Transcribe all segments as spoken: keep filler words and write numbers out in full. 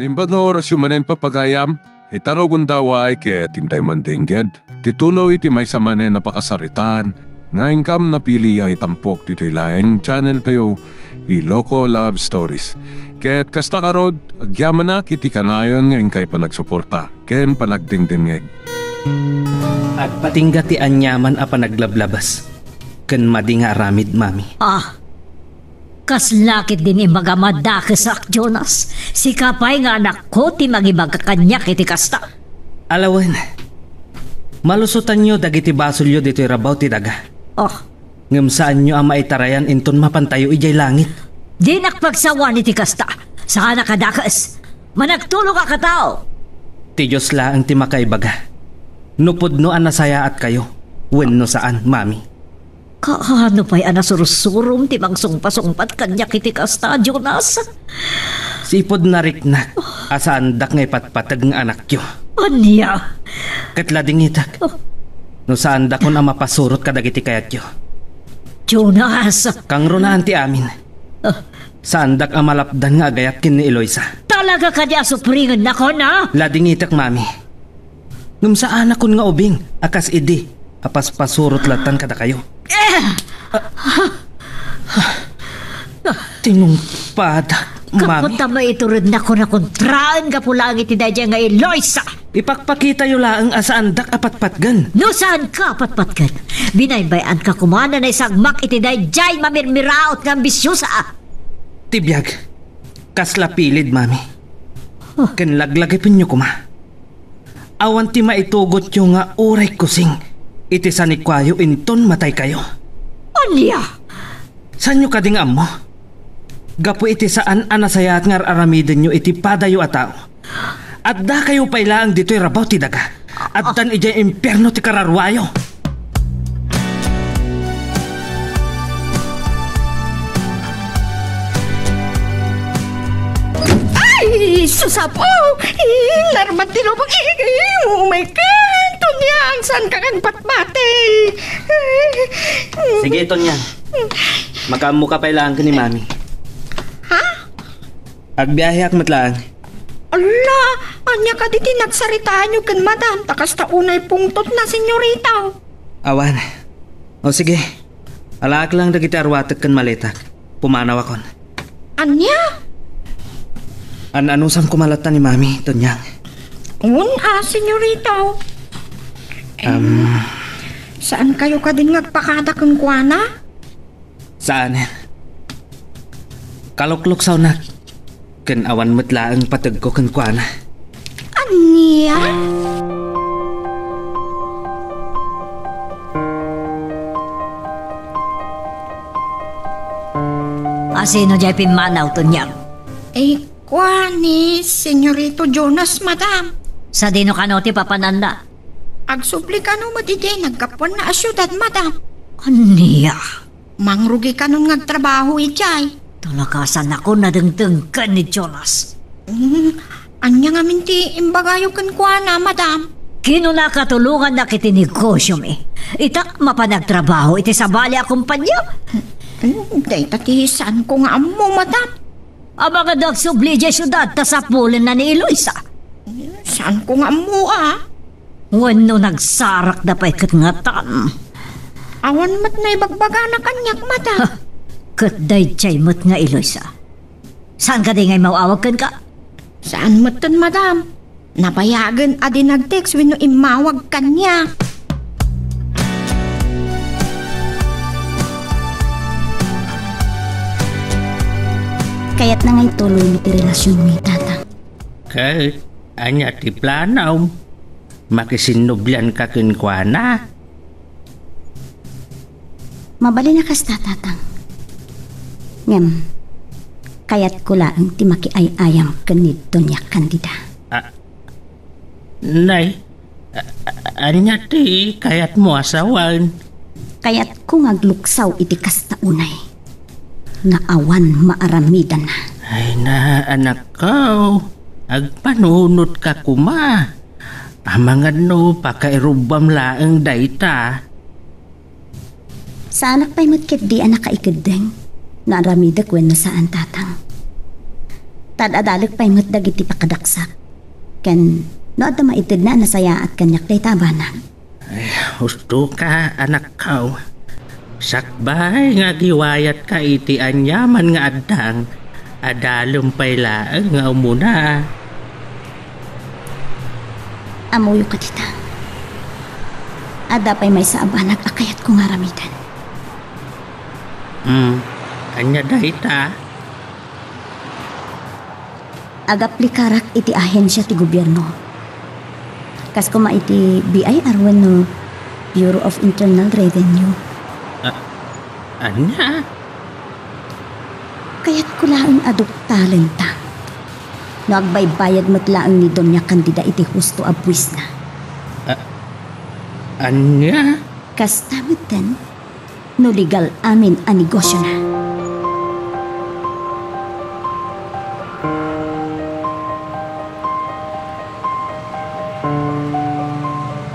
Imbag nga orasyo manen, papagayam, ita nga gundaway ket intay mandengngeg ti tuloy ti maysa manen a pakasaritaan nga inkam napili a itampok ditoy laeng channel tayo, Iloko Love Stories. Ket kasta ngarud, agyamanak iti kanayon nga inkay panagsuporta ken panagdengdengngeg. Agpatingga ti aniaman a panaglablabas ken madi nga aramid, Mami. Ah, kasla ketdin imbagam a dakesak, Jonas. Sika pay nga anakko ti mangibaga kaniak iti kasta. Alawen, malusotanyo dagiti basolyo ditoy rabaw ti daga. Oh. Ngem saanyo a maitarayan inton mapantayo idiay langit. Dinak pagsawan iti kasta. Saanak a dakes. Managtulongak a tao. Ti Dios laeng ti makaibaga no pudno a nasayaatkayo wenno saan, Mami. Kaano pay a nasursurom ti mangsungpasungpat kaniak iti kasta, Jonas? Sipud nariknak a saandak nga ipatpateg nga anakyo. Ania? Ket ladingitek Oh. no saandakon a mapasurot kadagiti kayatyo. Jonas! Kangrunaan ti amin. Ah. Saandak a malapdan nga agayat ken ni Eloisa. Talaga kadi a supringennakon, a? Ladingitek, Mami. Ngem saanakon nga ubing a kas idi a paspasurot lattan kadakayo. Eh! Tinungpadak, Mami. Gapu ta maiturednakon a kontraen gapu laeng iti daydiay nga Eloisa. Ipakpakitayo laeng a saandak a patpatgen. No saanka a patpatgen, binaybay-anka koma a naisagmak iti daydiay mamirmiraot nga ambisiosa. Ti biag, kasla pilid, Mami. Huh. Ken laglagipenyo koma. Awan ti maitugotyo nga uray kusing iti sanikuayo inton mataykayo. Ania? Saanyo kadi nga ammo? Gapu iti saan a nasayaat nga ar-aramidenyo iti padayo a tao, addakayo pay laeng ditoy rabaw ti daga. Addan idiay impierno ti kararuayo. Ay, sus, Apo! Eh, narmat ti lubong. Eh, eh, umay ka, Tonyang, saan ka kang patpati? Sige, Tonyang. Makaammo ka pay laeng ken ni Mami. Ha? Agbiaheak met laeng. Ala, ania kadi ti nagsaritaanyo ken Madam, ta kasta unay pungtotna, senyorita? Awan. O sige, alaak lang dagiti arwatek ken maletak. Pumanawakon. Ania? An-anusam koma latta ni Mami, Tonyang. Un, a, senyorita. Em, Em, saankayo kadin nga agpakada kenkuana? Saanen. Kalukluksawnak. Ken awan met laeng pategko kenkuana. Ania? A, sino diay pimmanaw, Tonyang? Eh, kua ni Senyorito Jonas, Madam. Sadino kano ti papananna? Agsubli kano met idiay naggapuanna a siudad, Madam. Ania? Mangrugi kanon nga agtrabaho idiay. Talakasan ako nadengdengken ni Jonas. Mm, ania ngamin ti imbagayo kenkuana, Madam? Kinunaka tulongannak iti negosyomi. Ita, mapan agtrabaho iti sabali a kompanya. Mm, dayta ti saanko nga ammo, Madam. Amangan agsubli idiay siudad ta sapulenna ni Eloisa. Saanko nga ammo, a? Wenno nagsarakda pay ket ngatan? Awan met naibagbagana kaniak, Madam. Ha, ket daydiay met nga Eloisa. Saan kadi nga immaw-awag kenka? Saan metten, Madam. Nabayagen a di nag-text wenno immawag kaniak. Kayatna nga ituloymi ti relasionmi, Tatang. Ket ania ti planom? Makisinnublianka kenkuana? Mabalin a kasta, Tatang. Ngem, kayatko laeng ti makiay-ayam ken ni Doña Candida. Ah, nay, a-, a-, ania ti kayatmo a sawen? Kayatko nga agluksaw iti kasta unay nga awan maaramidanna. Ay na, anakko, agpanunotka koma. Amangan no pakairubbam laeng dayta. Saanak pay met ketdi a nakaikeddeng no aramidek wenno saan, Tatang. Ad-adalek pay met dagiti pakadaksak. Ken no adda maitedna a nasayaat kaniak dayta a banag. Ay, husto ka, anakko. Sakbay nga agiwayatka iti aniaman nga addang, adalem pay laeng nga umuna. Ammoyo kadita. Adda pay maysa a banag a kayatko nga aramiden. Hmm, ania dayta? Agaplikarak iti ahensia ti gobierno. Kas koma iti B I R wenno Bureau of Internal Revenue. A-, ania? Kayatko laeng a duktalenta. No agbaybayad met laeng ni Doña Candida iti husto a buisna. A-, ania? Kasta metten, no legal amin a negosiona.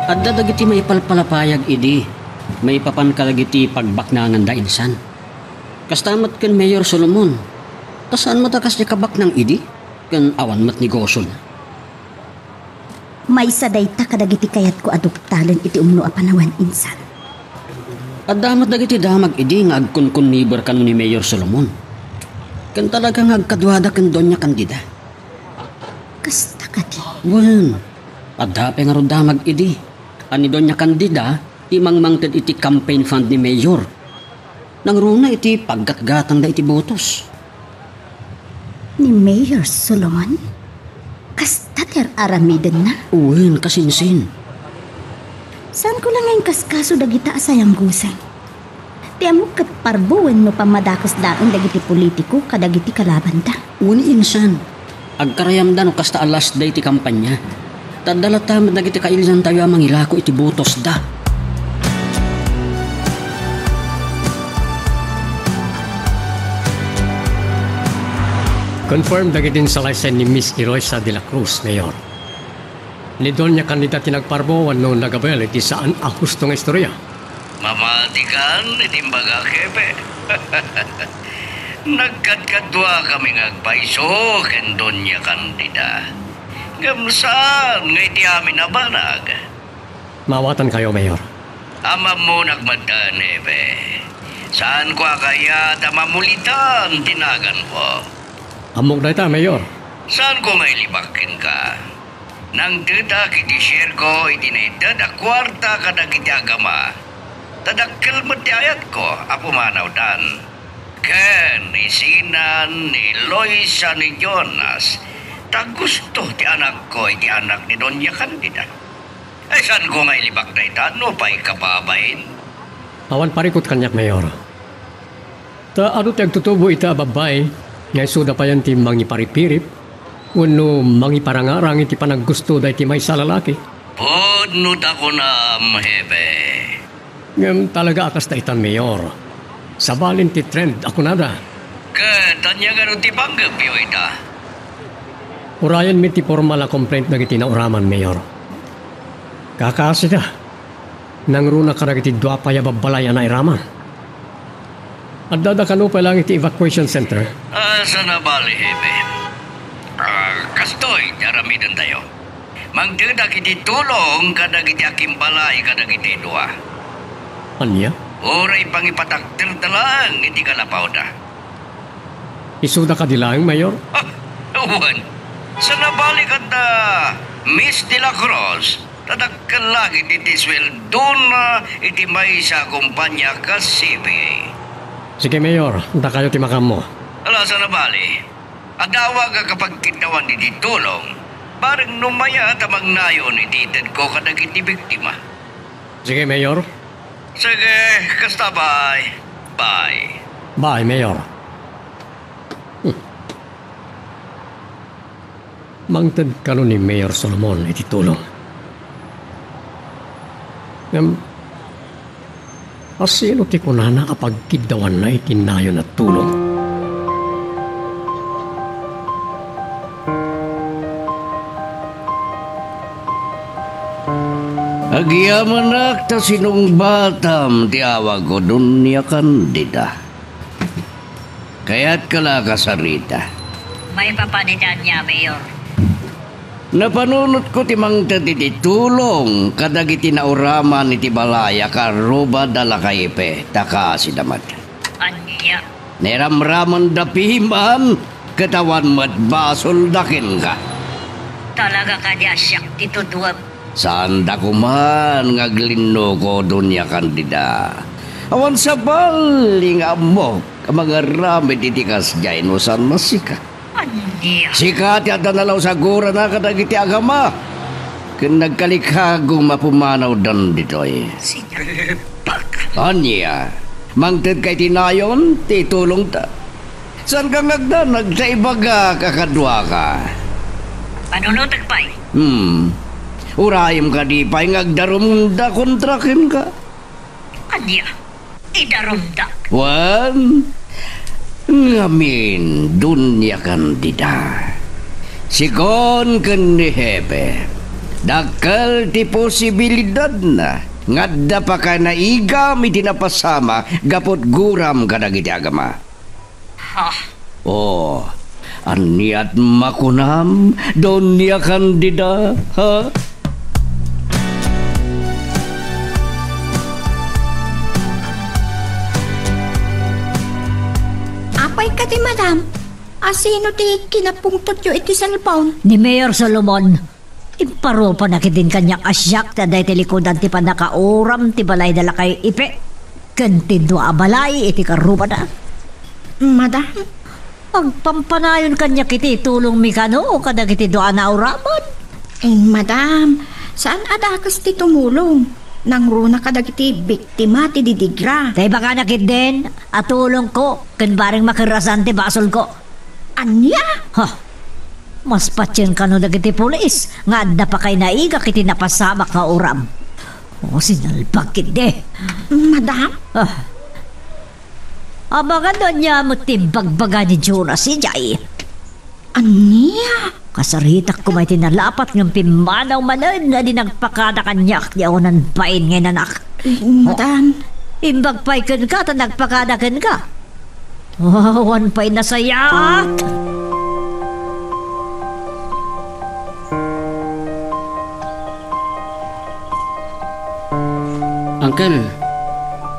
Adda dagiti maipalpalapayag idi maipapan kadagiti pagbaknanganda insan. Kasta met ken Mayor Solomon. Ta saan met a kasdiay kabaknang idi ken awan met negosiona. Maysa dayta kadagiti kayatko a duktalen iti umno a panawen insan. Adda met dagiti damag idi nga agkunkunniber kano ni Mayor Solomon. Ken talaga nga agkaduada ken Doña Candida. Kasta kadi? Wen, adda pay ngarud damag idi a ni Doña Candida ti mangmangted iti campaign fund ni Mayor. Nangruna iti paggatgatangda iti botos. Ni Mayor Solomon? Kasta ti ar-aramidenna? Wen, kasinsin. Saanko la nga inkaskaso dagita a sayangguseng. Ti ammok ket parbo wenno pammadakes laeng dagiti politiko kadagiti kalabanda. Wen, insan. Agkarayamda no kasta a last day ti kampanya. Ta adda latta met dagiti kailiantayo a mangilako iti botosda. Confirm dagiti insalaysay ni Miss Eloisa de la Cruz, Mayor. Ni Doña Candida ti nagparbo wenno nagabel iti saan a husto nga istoria? Mamatikan iti imbagak, Hepe. Nagkadkaduakami nga agpayso ken Doña Candida. Ngem saan nga iti amin a banag? Maawatankayo, Mayor. Ammonak metten, Hepe. Saanko a kayat a mamulitan ti naganko. Ammok dayta, Mayor. Saanko nga ilibak kenka. Nangtedak iti shareko iti naited a kuarta kadagiti agama. Ta dakkel met ti ayatko a pumanawdan. Ken isinan ni Eloisa ni Jonas, ta gusto ti anakko iti anak ni Doña Candida. Ay, saanko nga ilibak dayta nupay kababain? Awan parikut kaniak, Mayor. Ta adu ti agtutubo ita a babbai nga isuda payen ti mangiparipirip wenno mangiparangarang iti panaggusto daydi maysa a lalaki. Pudno ta kunam, Hepe. Ngem talaga a kasta itan, Mayor. Sabalin ti trend a kunada. Ket ania ngarud ti panggepyo ita? Urayenmi ti formal a complaint dagiti nauraman, Mayor. Kakasida. Nangruna kadagiti dua pay a babbalay a nairaman. Addada kano pay laeng iti evacuation center? Ah, saan a bale, Hepe. Ah, kastoy ti aramidentayo. Mangtedak iti tulong kadagiti akimbalay kadagiti dua. Ania? Uray pangipatakderda laeng iti kalapawda. Isuda kadi laeng, Mayor? Ah, wen. Saan a bale kadda Miss de la Cruz, ta dakkel la ketdi ti sueldona iti maysa a kompania kas C P A. Sige, Mayor, dakayo ti makaammo. Ala, saan a bale. Adda awan a kapagkiddawan iti tulong. Bareng no mayat a mangnayon iti itedko kadagiti biktima. Sige, Mayor. Sige, kasta, bye. Bye. Bye, Mayor. Hmm. Mangted kano ni Mayor Solomon iti tulong. Ngem, asino ti kunana a pagkiddawanna iti nayon a tulong? Agyamanak ta sinungbatam ti awagko, Doña Candida. Kayatka la a kasarita. Maipapan iti ania, Mayor? Napanunotko ti mangted iti tulong kadagiti nauraman iti balay a karrubad a lakay Ipe, ta kaasida met. Ania? Nairamramanda piman, ket awan met basolda kenka. Talaga kadi a siak ti tudwem? Saanda koman nga aglinnuko, Doña Candida. Awan sabali nga ammok a mangaramid iti kasdiay no saan a sika. Ania? Sika ti adda nalausagurana kadagiti agama, ken nagkalikagum a pumanawdan ditoy. Sinalbak. Ania? Mangtedka iti nayon ti itulongta. Saanka nga agdanag ta ibagak a kaduaka? Panunotek pay. Hmm. Urayem kadi pay nga agdarumda kontra kenka? Ania? Idarumdak? Wen, ngamin, Doña Candida. Sigon ken ni Hepe, dakkel ti posibilidadna nga adda pakainaigam iti napasamak gapu ti guram kadagiti agama. Ha? Oh, aniat makunam, Doña Candida, ha? Apay kadi, madam? A sino ti kinapungtotyo iti cellphone? Ni Mayor Solomon. Imparupanak idin kaniak a siak ti adda iti likudan ti pannakauram ti balay da lakay Ipe ken ti dua a balay iti karrubada. Madam? Agpampanayon kaniak iti tulongmi kano kadagiti dua a nauraman. Eh, madam, saan a dakes ti tumulong? Nangruna kadagiti biktima ti didigra. Ta ibagana ketdin a tulongko ken bareng makerrasan ti basolko. Ania? Ha? Mas patien kano dagiti pulis nga adda pakainaigak iti napasamak nga uram. O, sinalbag ketdi. Madam? Ah. Amangan no ania met ti imbagbaga ni Jonas idiay. Ania? Kasaritak koma iti nalapat ngem pimmanaw manen a di nagpakada kaniak ti awanan bain nga inanak. Eh, madam. Imbag pay kenka ta nagpakada kenka. Awan pay nasayaat. Uncle,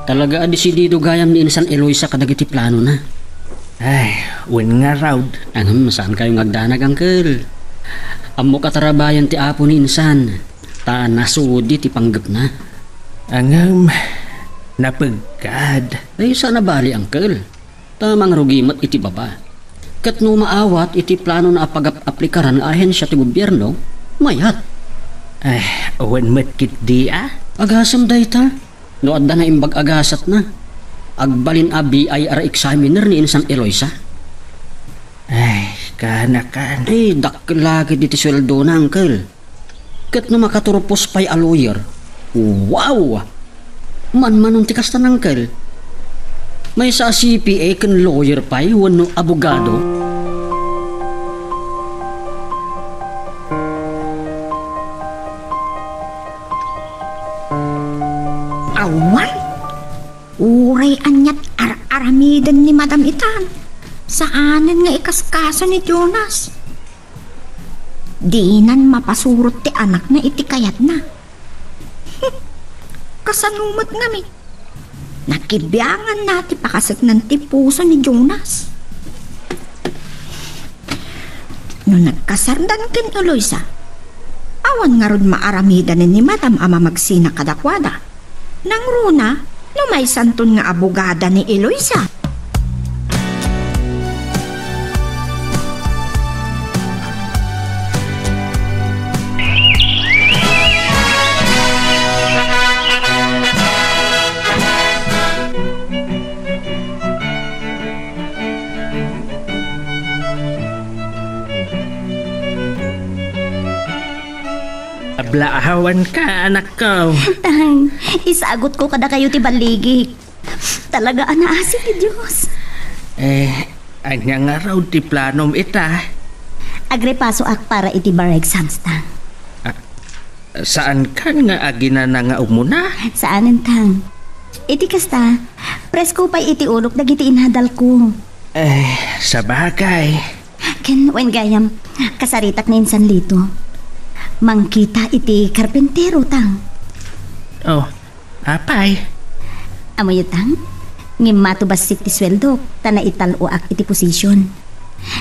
talaga a desidido gayam ni Insan Eloisa kadagiti planona. Ay, wen ngarud. Ngem, saankayo nga agdanag, Uncle? Ammok a tarabayan ti apo ni Insan, ta nasudi ti panggepna. Ngem, napeggad. Ay, saan a bali, Uncle. Ta mangrugi met iti baba. Ket no maawat iti planona a pagap-aplikaran nga ahensia ti gobierno, mayat. Eh, wen met ketdi a? Agasem dayta. No adda naimbag a gasatna, agbalin a B I R examiner ni Insan Eloisa. Ay, kaanakan. Ay, dakkel la ketdi ti sueldona, Uncle. Ket no makaturpos pay a lawyer, wow! Manmanon ti kasta, Uncle. Maysa a C P A ken lawyer pay wenno abogado. Awan! Uray aniat ar-aramiden ni Madam itan, saanen nga ikaskaso ni Jonas. Dinan mapasurot ti anakna iti kayatna. Kasano met ngamin? Nakibianganna ti pakaseknan ti puso ni Jonas. No nagkasardan ken Eloisa, awan ngarud maaramidan ni Madam a mamagsina kadakuada. Nangruna no maysanton nga abogada ni Eloisa. Ablaawanka, anakko. Tang, isagutko kadakayo ti balligik. Talaga a naasi ti Dios. Eh, ania ngarud ti planom ita? Agrepasoak para iti bar exams, Tang. Ah, saankan nga aginana nga umuna? Saanen, Tang. Iti kasta, presko pay iti ulok dagiti inadalko. Eh, sabagay. Wen gayam, kasaritak ni insan Lito. Mangkita iti karpentero, Tang. Oh, apay? Amoyo, Tang, ngem mato bassit ti sueldok, ta naital-oak iti position.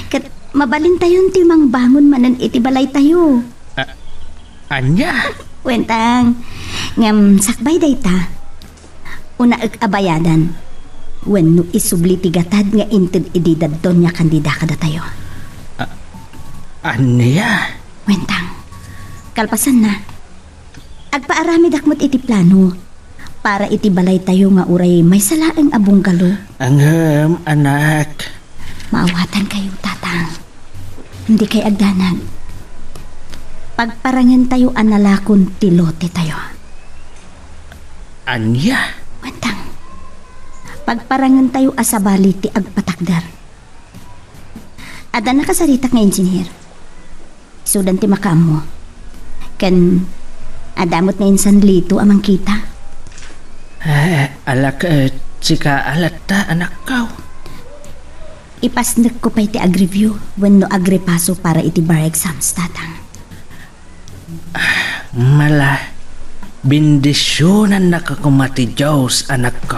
Ket mabalintayon ti mangbangon manen iti balaytayo. A-, ania? Wen, Tang, ngem sakbay dayta, unaek a bayadan wenno isubli ti gatad nga inted idi da Doña Candida kadatayo. A-, ania? Wen, Tang, kalpasanna, agpaaramidak met iti plano para iti balaytayo nga uray maysa laeng a bungalow. Ngem, anak. Maawatankayo, Tatang. Dikay agdanag. Pagparangentayo a nalakon ti lotetayo. Ania? Wen, Tang, pagparangentayo a sabali ti agpatakder. Adda nakasaritak nga engineer. Isudan ti makaammo. Ken adda met ni insan Lito a mangkita. Eh, alak, eh, sika alatta, anakko. Ipasnekko pay ti agreview wenno agrepaso para iti bar exams, Tatang. Mala, bendisionannaka koma ti Dios, anakko.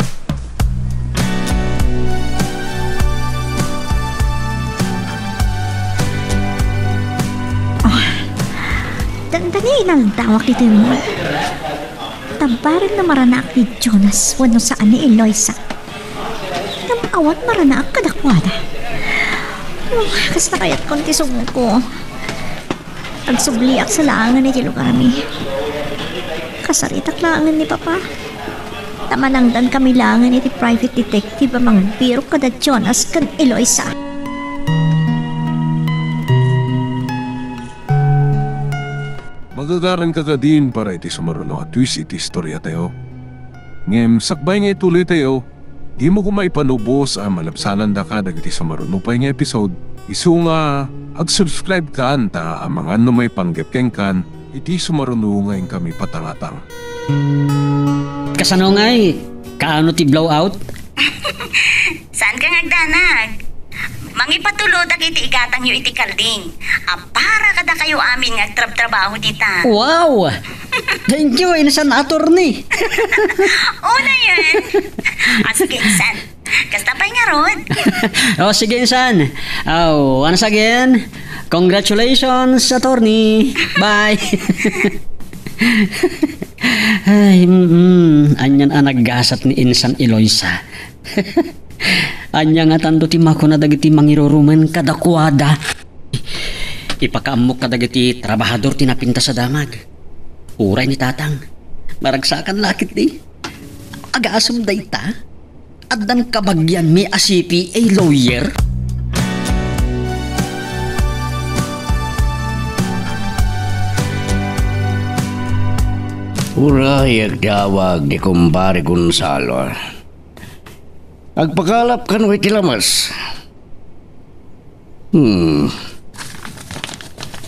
Oh, dandani inaldawak iti mall. Tabarenna maranaak ni Jonas wenno saan ni Eloisa. Ngem awan maranaak kadakuada. Oh, kasta kayatkon ti sungko. Agsubliak sa laengen iti lugarmi. Kasaritak laengen ni Papa. Ta manangdankami laengen iti private detective a mangbirok kada Jonas ken Eloisa. Magagaranka kadin para iti sumaruno a twist iti istoriatayo. Ngem sakbay nga ituloytayo, dimo koma ipanubos a malabsanandaka dagiti sumaruno pay nga episode, isu nga ag-subscribe kan ta amangan no maipanggep kenkan iti sumaruno nga inkami patangatang. Kasano ngay? Kaano ti blowout? Saanka nga agdanag? Mangipatulodak iti igatangyo iti kalding a para kadakayo amin nga agtrabtrabaho dita. Wow! Thank you, insan attorney. Unayen. Ah, sige, insan. Kasta pay ngarud. Oh, sige, insan. Oh, once again, congratulations, attorney. Bye. Ay, mm, anian a naggasat ni insan Eloisa. Ania ngatanto ti makuna dagiti mangirurumen kadakuada? Ipakaammok kadagiti trabahador ti napintas a damag. Uray ni Tatang. Maragsakan la ketdi. Agasem dayta? Addan kabagianmi a C P A lawyer? Uray agdawag ni Kumpare Gonzalo. Agpakalap kano iti lamas. Hmm.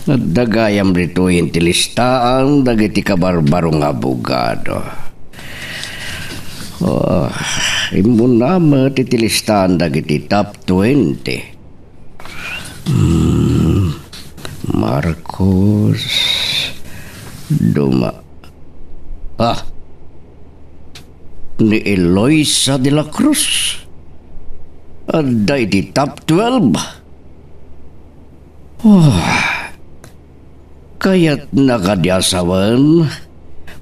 Adda gayam ditoyen ti listaan dagiti kabarbaro nga abogado. Oh, immuna met iti listaan dagiti top twenty. Hmm. Marcos, Duma-, Ah, ni Eloisa de la Cruz. Adda iti top twelve. Oh, kayatna kadi a sawen,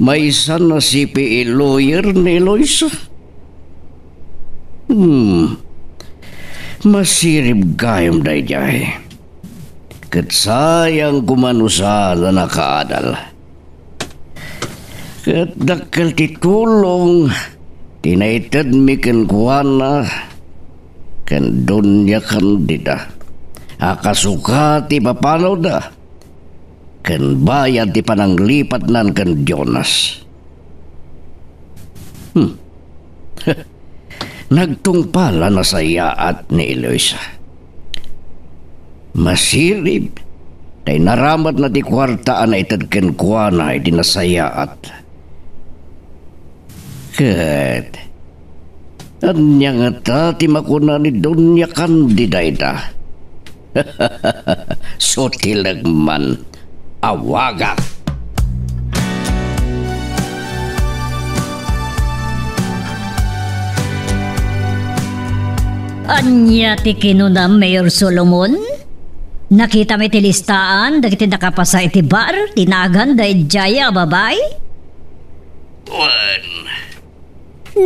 maysa a C P A lawyer ni Eloisa? Hmm. Masirib gayam daydiay. Ket sayang koma no saan a nakaadal. Ket dakkel ti tulong ti naitedmi kenkuana ken Doña Candida a kasuka ti ipapanawda ken bayad ti pananglipatnan ken Jonas. Hmm. Nagtungpal a nasayaat ni Eloisa. Masirib, ta inaramatna ti kuarta a naited kenkuana iti nasayaat. Ket, ania ngata ti makuna ni Doña Candida ita? Sutilek man. Awagak. Ania ti kinunam, Mayor Solomon? Nakitam iti listaan dagiti nakapasa iti bar ti nagan daydiay a babai? Wen.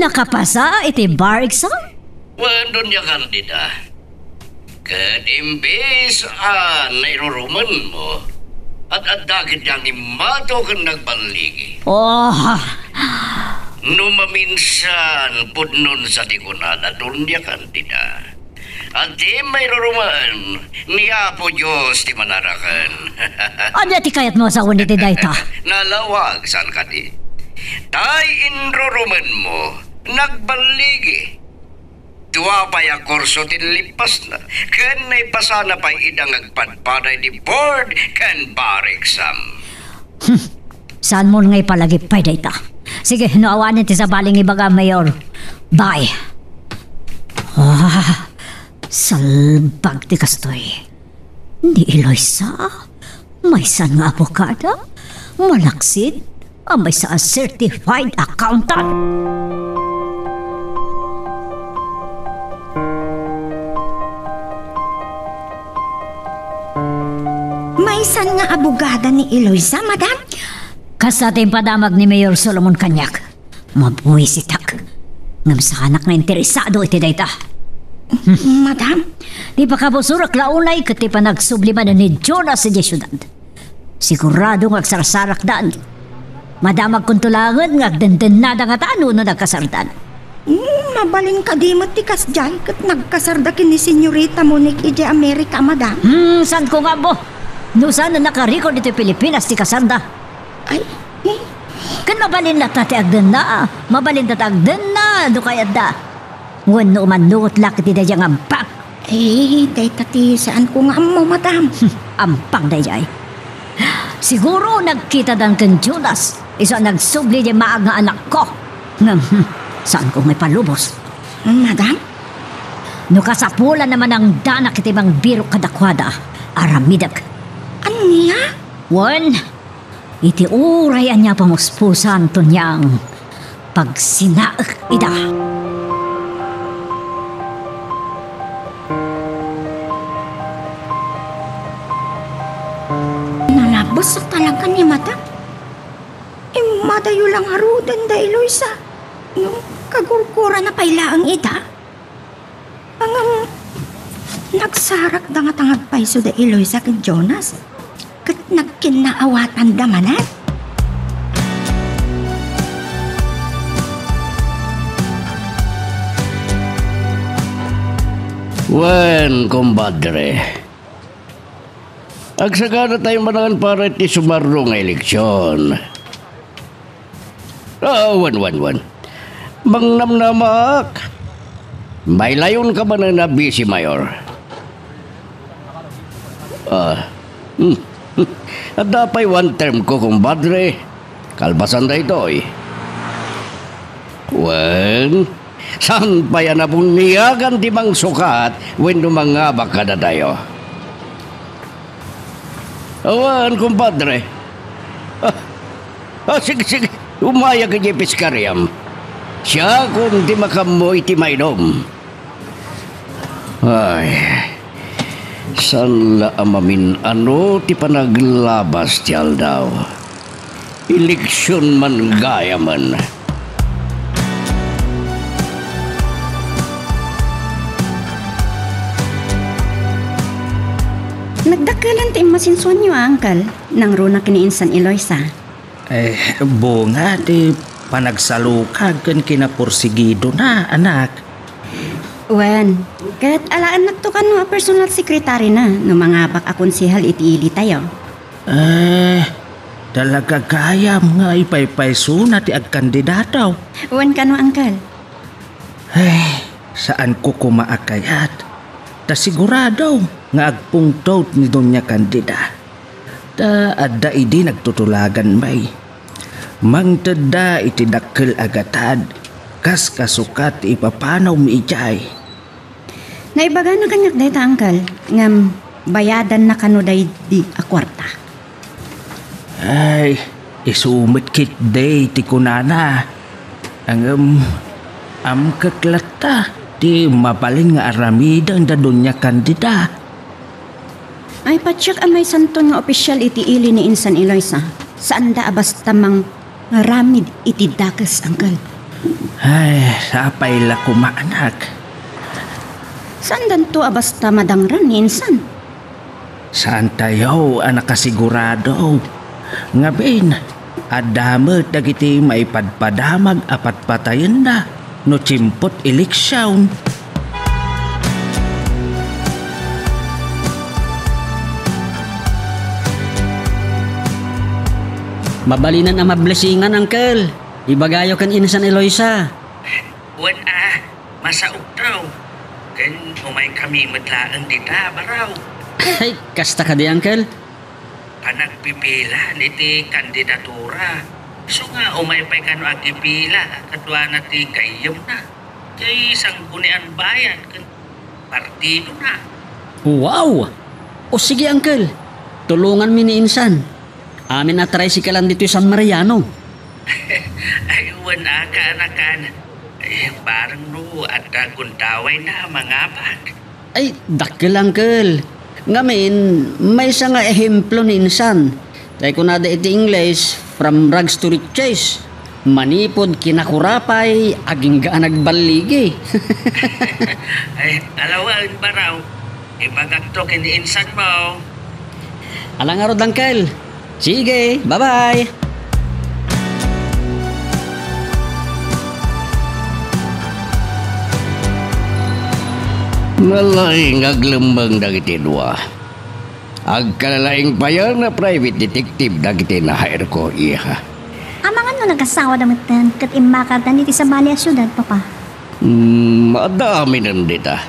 Nakapasa iti bar exam? Wen, Doña Candida. Ket imbes a nairurumenmo, ad-adda ketdi a nangimmato ken nagballigi. Oh. No maminsan, pudnon sa ti kunada, Doña Candida. Adda mairurumen, ni Apo Dios ti manaraken. Ania ti kayatmo a sawen iti dayta? Nalawag, saan kadi? Tay inrurumenmo, nagballigi. Dua pay a kurso ti inlippasna, ken naipasana pay ida nga agpadpada iti board ken bar exam. Hmm. Saanmon nga ipalagip pay dayta? Sige, no awanen ti sabali nga ibagam, Mayor. Bye. Ah, salbag ti kastoy. Ni Eloisa, maysan nga abogada, malaksid, a maysa a certified accountant. Maysan nga abogada ni Eloisa, madam? Kasta ti impadamag ni Mayor Solomon kaniak. Mabuisitak. Ngem saanak nga interesado iti dayta. Madam? Ti pakabusorak la unay ket ti panagsubli manen ni Jonas idiay siudad. Sigurado nga agsarsarakdan. Madamagkonto laengen nga agdendennada ngata no, no nagkasardan. Hmm, mabalin kadi met ti kasdiay ket nagkasarda ken ni Senyorita Monique idiay Amerika, madam? Hmm, saanko nga ammo. No saan a nakarecord iti Pilipinas ti kasarda. Ay, eh. Ken mabalin latta ti agdenna. Mabalin latta agdenna no kayatda. Wenno umannurot la ket ti daydiay nga ampang. Eh, dayta ti saanko nga ammo, madam. Ampang daydiay. Siguro nagkitadan ken Jonas, isu a nagsubli diay maag nga anakko. Ngem, hmm, saanko nga ipalubos. Madam? No kasapulan a manangdanak iti mangbirok kadakuada, aramidek. Ania? Wen, iti uray ania pamuspusanto niang pagsinaek ida. Nalabes a talaga ni madam. Immadayo la ngaruden da Eloisa. Ngem kagurgurana pay laeng ida. Ngem nagsarakda ngata nga agpayso da Eloisa ken Jonas, ket nagkinnaawatanda manen. Wen, kumpadre, agsaganatayo manen para iti sumarro nga eleksion. Ah, wen, wen, wen. Mangnamnamaak. Maillayonka manen a busy, Mayor. Ah, hmm. Adda pay one term ko, kumpadre. Kalpasan daytoy. Wen, saan pay a nabuniagan ti mangsukat wenno mangabak kadatayo? Awan, kumpadre. Ah, ah, sige, sige. Umayag idiay piskariam. Siakon ti makaammo iti mainom. Ay, saan la a mamin-ano ti panaglabas ti aldaw. Eleksion man gayamen. Nagdakkelan ti immasinsuanyo a, Angkel, nangruna ken ni Insan Eloisa. Eh, bunga ti panagsalukag ken kinaporsigidona, anak. Wen, ket alaennakto kano a personal secretary na no mangabak a konsehal iti ilitayo. Eh, talaga gayam nga ipaypaysona ti agkandidato. Wen kano, Angkel. Eh, saanko koma a kayat. Ta sigurado nga agpungtot ni Doña Candida. Ta adda idi nagtutulagan, bay. Mangtedda iti dakkel a gatad, kas kasukat ti ipapanawmi idiay. Naibagana kaniak dayta, Angkel, ngem bayadanna kano daydi a kuarta. Ay, isu met ketdi ti kunana. Ngem, ammok latta ti mabalin nga aramiden da Doña Candida. Ay, patiek a maysanton nga opisial iti ili ni Insan Eloisa. Saanda a basta mangaramid iti dakes, Uncle. Ay, sapay la koma, anak. Saandanto a basta madangran ni Insan? Saantayo a nakasigurado. Ngamin, adda met dagiti maipadpadamag a patpatayenna no tiempot eleksion. Mabalinen a mablesingan, Uncle. Ibagayo ken Insan Eloisa. Wen a, masaokto. Ken umaykami met laeng dita, Baraw. Ay, kasta kadi, Uncle? Panagpipilaan iti kandidatura. Isu nga umay pay kano agipila kaduana ti gayyemna. Ti Sangguniang Bayan ken partidona. Wow! O sige, Uncle. Tulonganmi ni Insan. Amin a tricycle-an ditoy San Mariano. Ay, wen a, kaanakan. Ay, bareng no adda gundawayna a mangabak. Ay, dakkel, Uncle. Ngamin, maysa nga ehemplo ni Insan. Tay kunada iti Ingles, "From rags to riches." Manipud kinakura pay, agingga a nagballigi. Ay, alawan, Baraw. Ibagakto ken ni Insan mo. Ala ngarud, Uncle. Sige, bye-bye. Nalaing nga aglemmeng dagiti dua. Agkalalaing payen a private detective dagiti na-hire ko, iha. Amangan no nagasawada metten ket immakardan iti sabali a siudad, Papa? Hmm, adda aminen dita.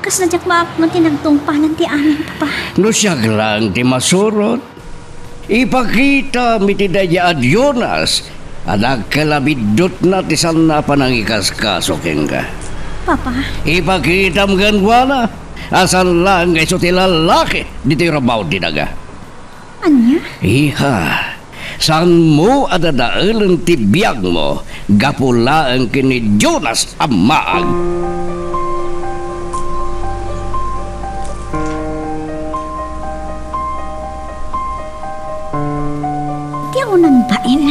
Kasla diak maapno ti nagtungpanan ti amin, Papa. No siak laeng ti masurot, ipakitam iti daydi a Jonas a dakkel a biddutna ti saanna a panangikaskaso kenka. Papa? Ipakitam kenkuana a saan laeng nga isu ti lallaki ditoy rabaw ti daga. Ania? Iha, saanmo a dadaelen ti biagmo gapu laeng ken ni Jonas a maag. Ti aunan bain.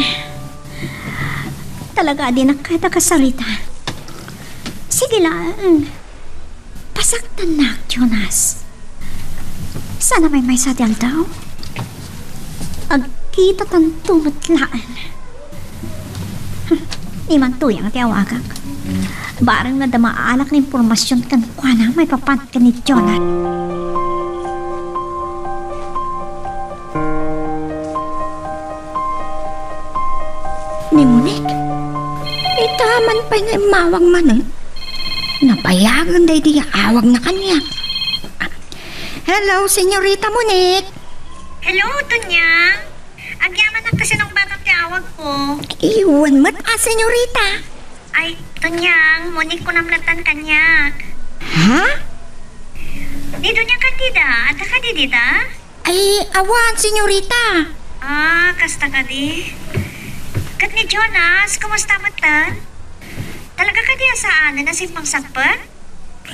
Talaga a dinak kayat a kasarita. Sige laeng. Pasaktannak, Jonas. Saan a maymaysa ti aldaw? Agkitatanto met laeng. Hmm, diman tuyang ti awagak. Bareng no adda maaalak nga impormasion kenkuana maipapan ken ni Jonas. Ni Monique? Ita man pay nga immawag manen. Nabayagen daydi nga awagna kaniak. Hello, Senyorita Monique. Hello, Tonyang. Agyamanak ta sinungbatam ti awagko. Wen met a, Senyorita. Ay, Tonyang, Monique kunam lattan kaniak. Ha? Ni Doña Candida, adda kadi dita? Ay, awan, Senyorita. Ah, kasta kadi. Ket ni Jonas, kumusta metten? Talaga kadi a saanen a simmangsakbet?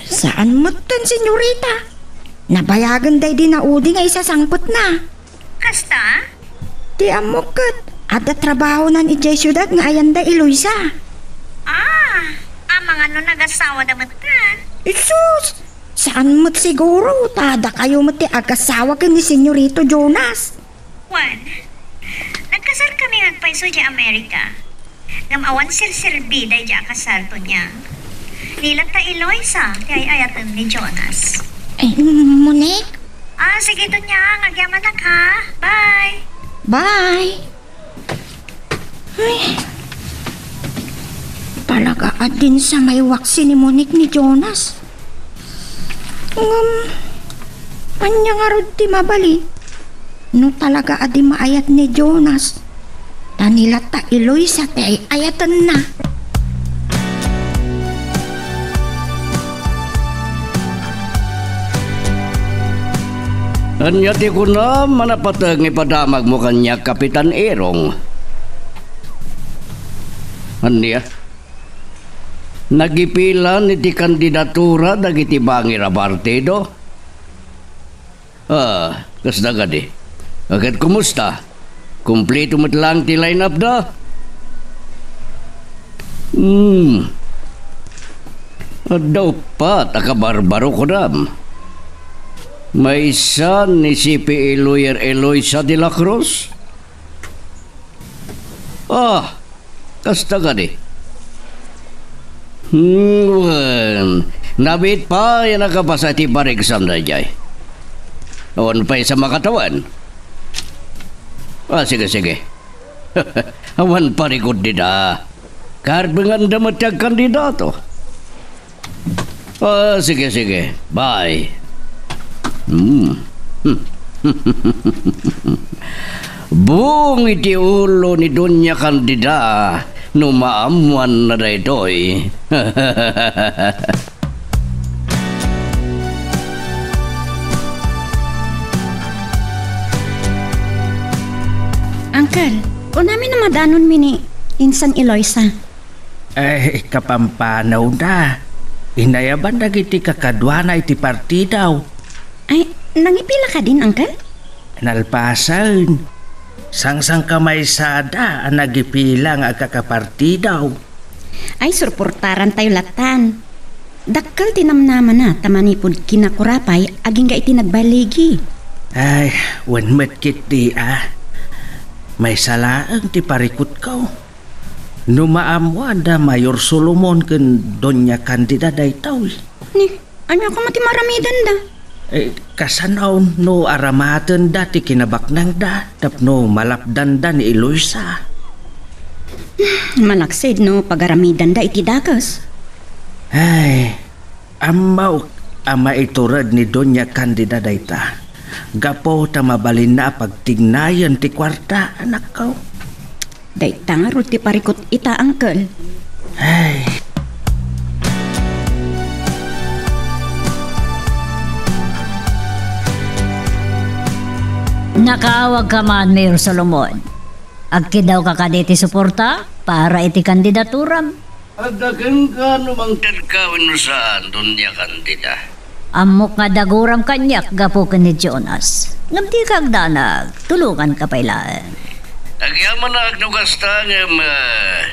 Saan metten, Senyorita. Nabayagen daydi naudi nga isasangpetna. Kasta? Ti ammok ket, adda trabahonan idiay siudad nga ayan da Eloisa. Ah, amangan no nagasawada metten. Isus! Saan met siguro, ta dakayo met ti agasawa ken ni Senyorito Jonas. Wen, nagkasar kami nga agpayso idiay Amerika. Ngem awan serserbi daydi a kasar, Tonyang. Ni latta Eloisa ti ay-ayaten ni Jonas. Ay, Monique? Ah, sige, Tonyang. Agyamanak, ha? Bye! Bye! Ay, talaga a din sa may waksi ni Monique ni Jonas. Ngem, ania ngarud ti mabalin? No talaga a di maayat ni Jonas, ta ni latta Eloisa ti ay-ayatenna. Ania ti kunam a napateg nga ipadamagmo kaniak, Kapitan Irong? Ania? Nagipilan iti kandidatura dagiti bangir a partido? Ah, kasta kadi. Ket kumusta? Kumpleto met laeng ti line-up da? Hmm. Adda uppat a kabarbaro, kunam. Maysa ni C P A lawyer Eloisa de la Cruz? Ah, kasta kadi. Hmm, wen, nabiit pay a nakabasa ti pariksan daydiay. Awan pay sa makatawen. Ah, sige, sige. Awan parikut dida. Karbenganda met ti agkandidato. Ah, sige, sige. Bye. Hmm. Buong iti ulo ni Doña Candida no maammuanna daytoy. Uncle, kunam no madanonmi ni Insan Eloisa. Ay, kapampanawda. Inayaban dagiti kakaduana iti partidaw. Ay, nangipila kadin, Uncle? Nalpasen. Sangsangkamaysada a nagipila nga agkakapartidaw. Ay, suportarantayo lattan. Dakkel ti namnamana ta manipud kinakura pay agingga iti nagbaligi. Ay, wen met ketdi a. Maysa laeng ti parikutko. No maammuanda Mayor Solomon ken Doña Candida daytoy. Ni, ania koma ti maaramidenda? Eh, kasano no aramatenda ti kinabaknangda tapno malapdanda ni Eloisa? Malaksid no pagaramidanda iti dakes. Ay, ammok a maitured ni Doña Candida dayta. Gapu ta mabalinna a pagtignayen ti kuarta, anakko. Dayta ngarud ti parikut ita, Uncle. Ay. Nakaawagka man, Mayor Solomon. Agkidawka kadi ti suporta para iti kandidaturam. Adda kenka no mangtedka wenno saan, Doña Candida. Ammok nga daguram kaniak gapu ken ni Jonas. Ngem dika agdanag, tulonganka pay laeng. Agyamanak no kasta ngem, ah,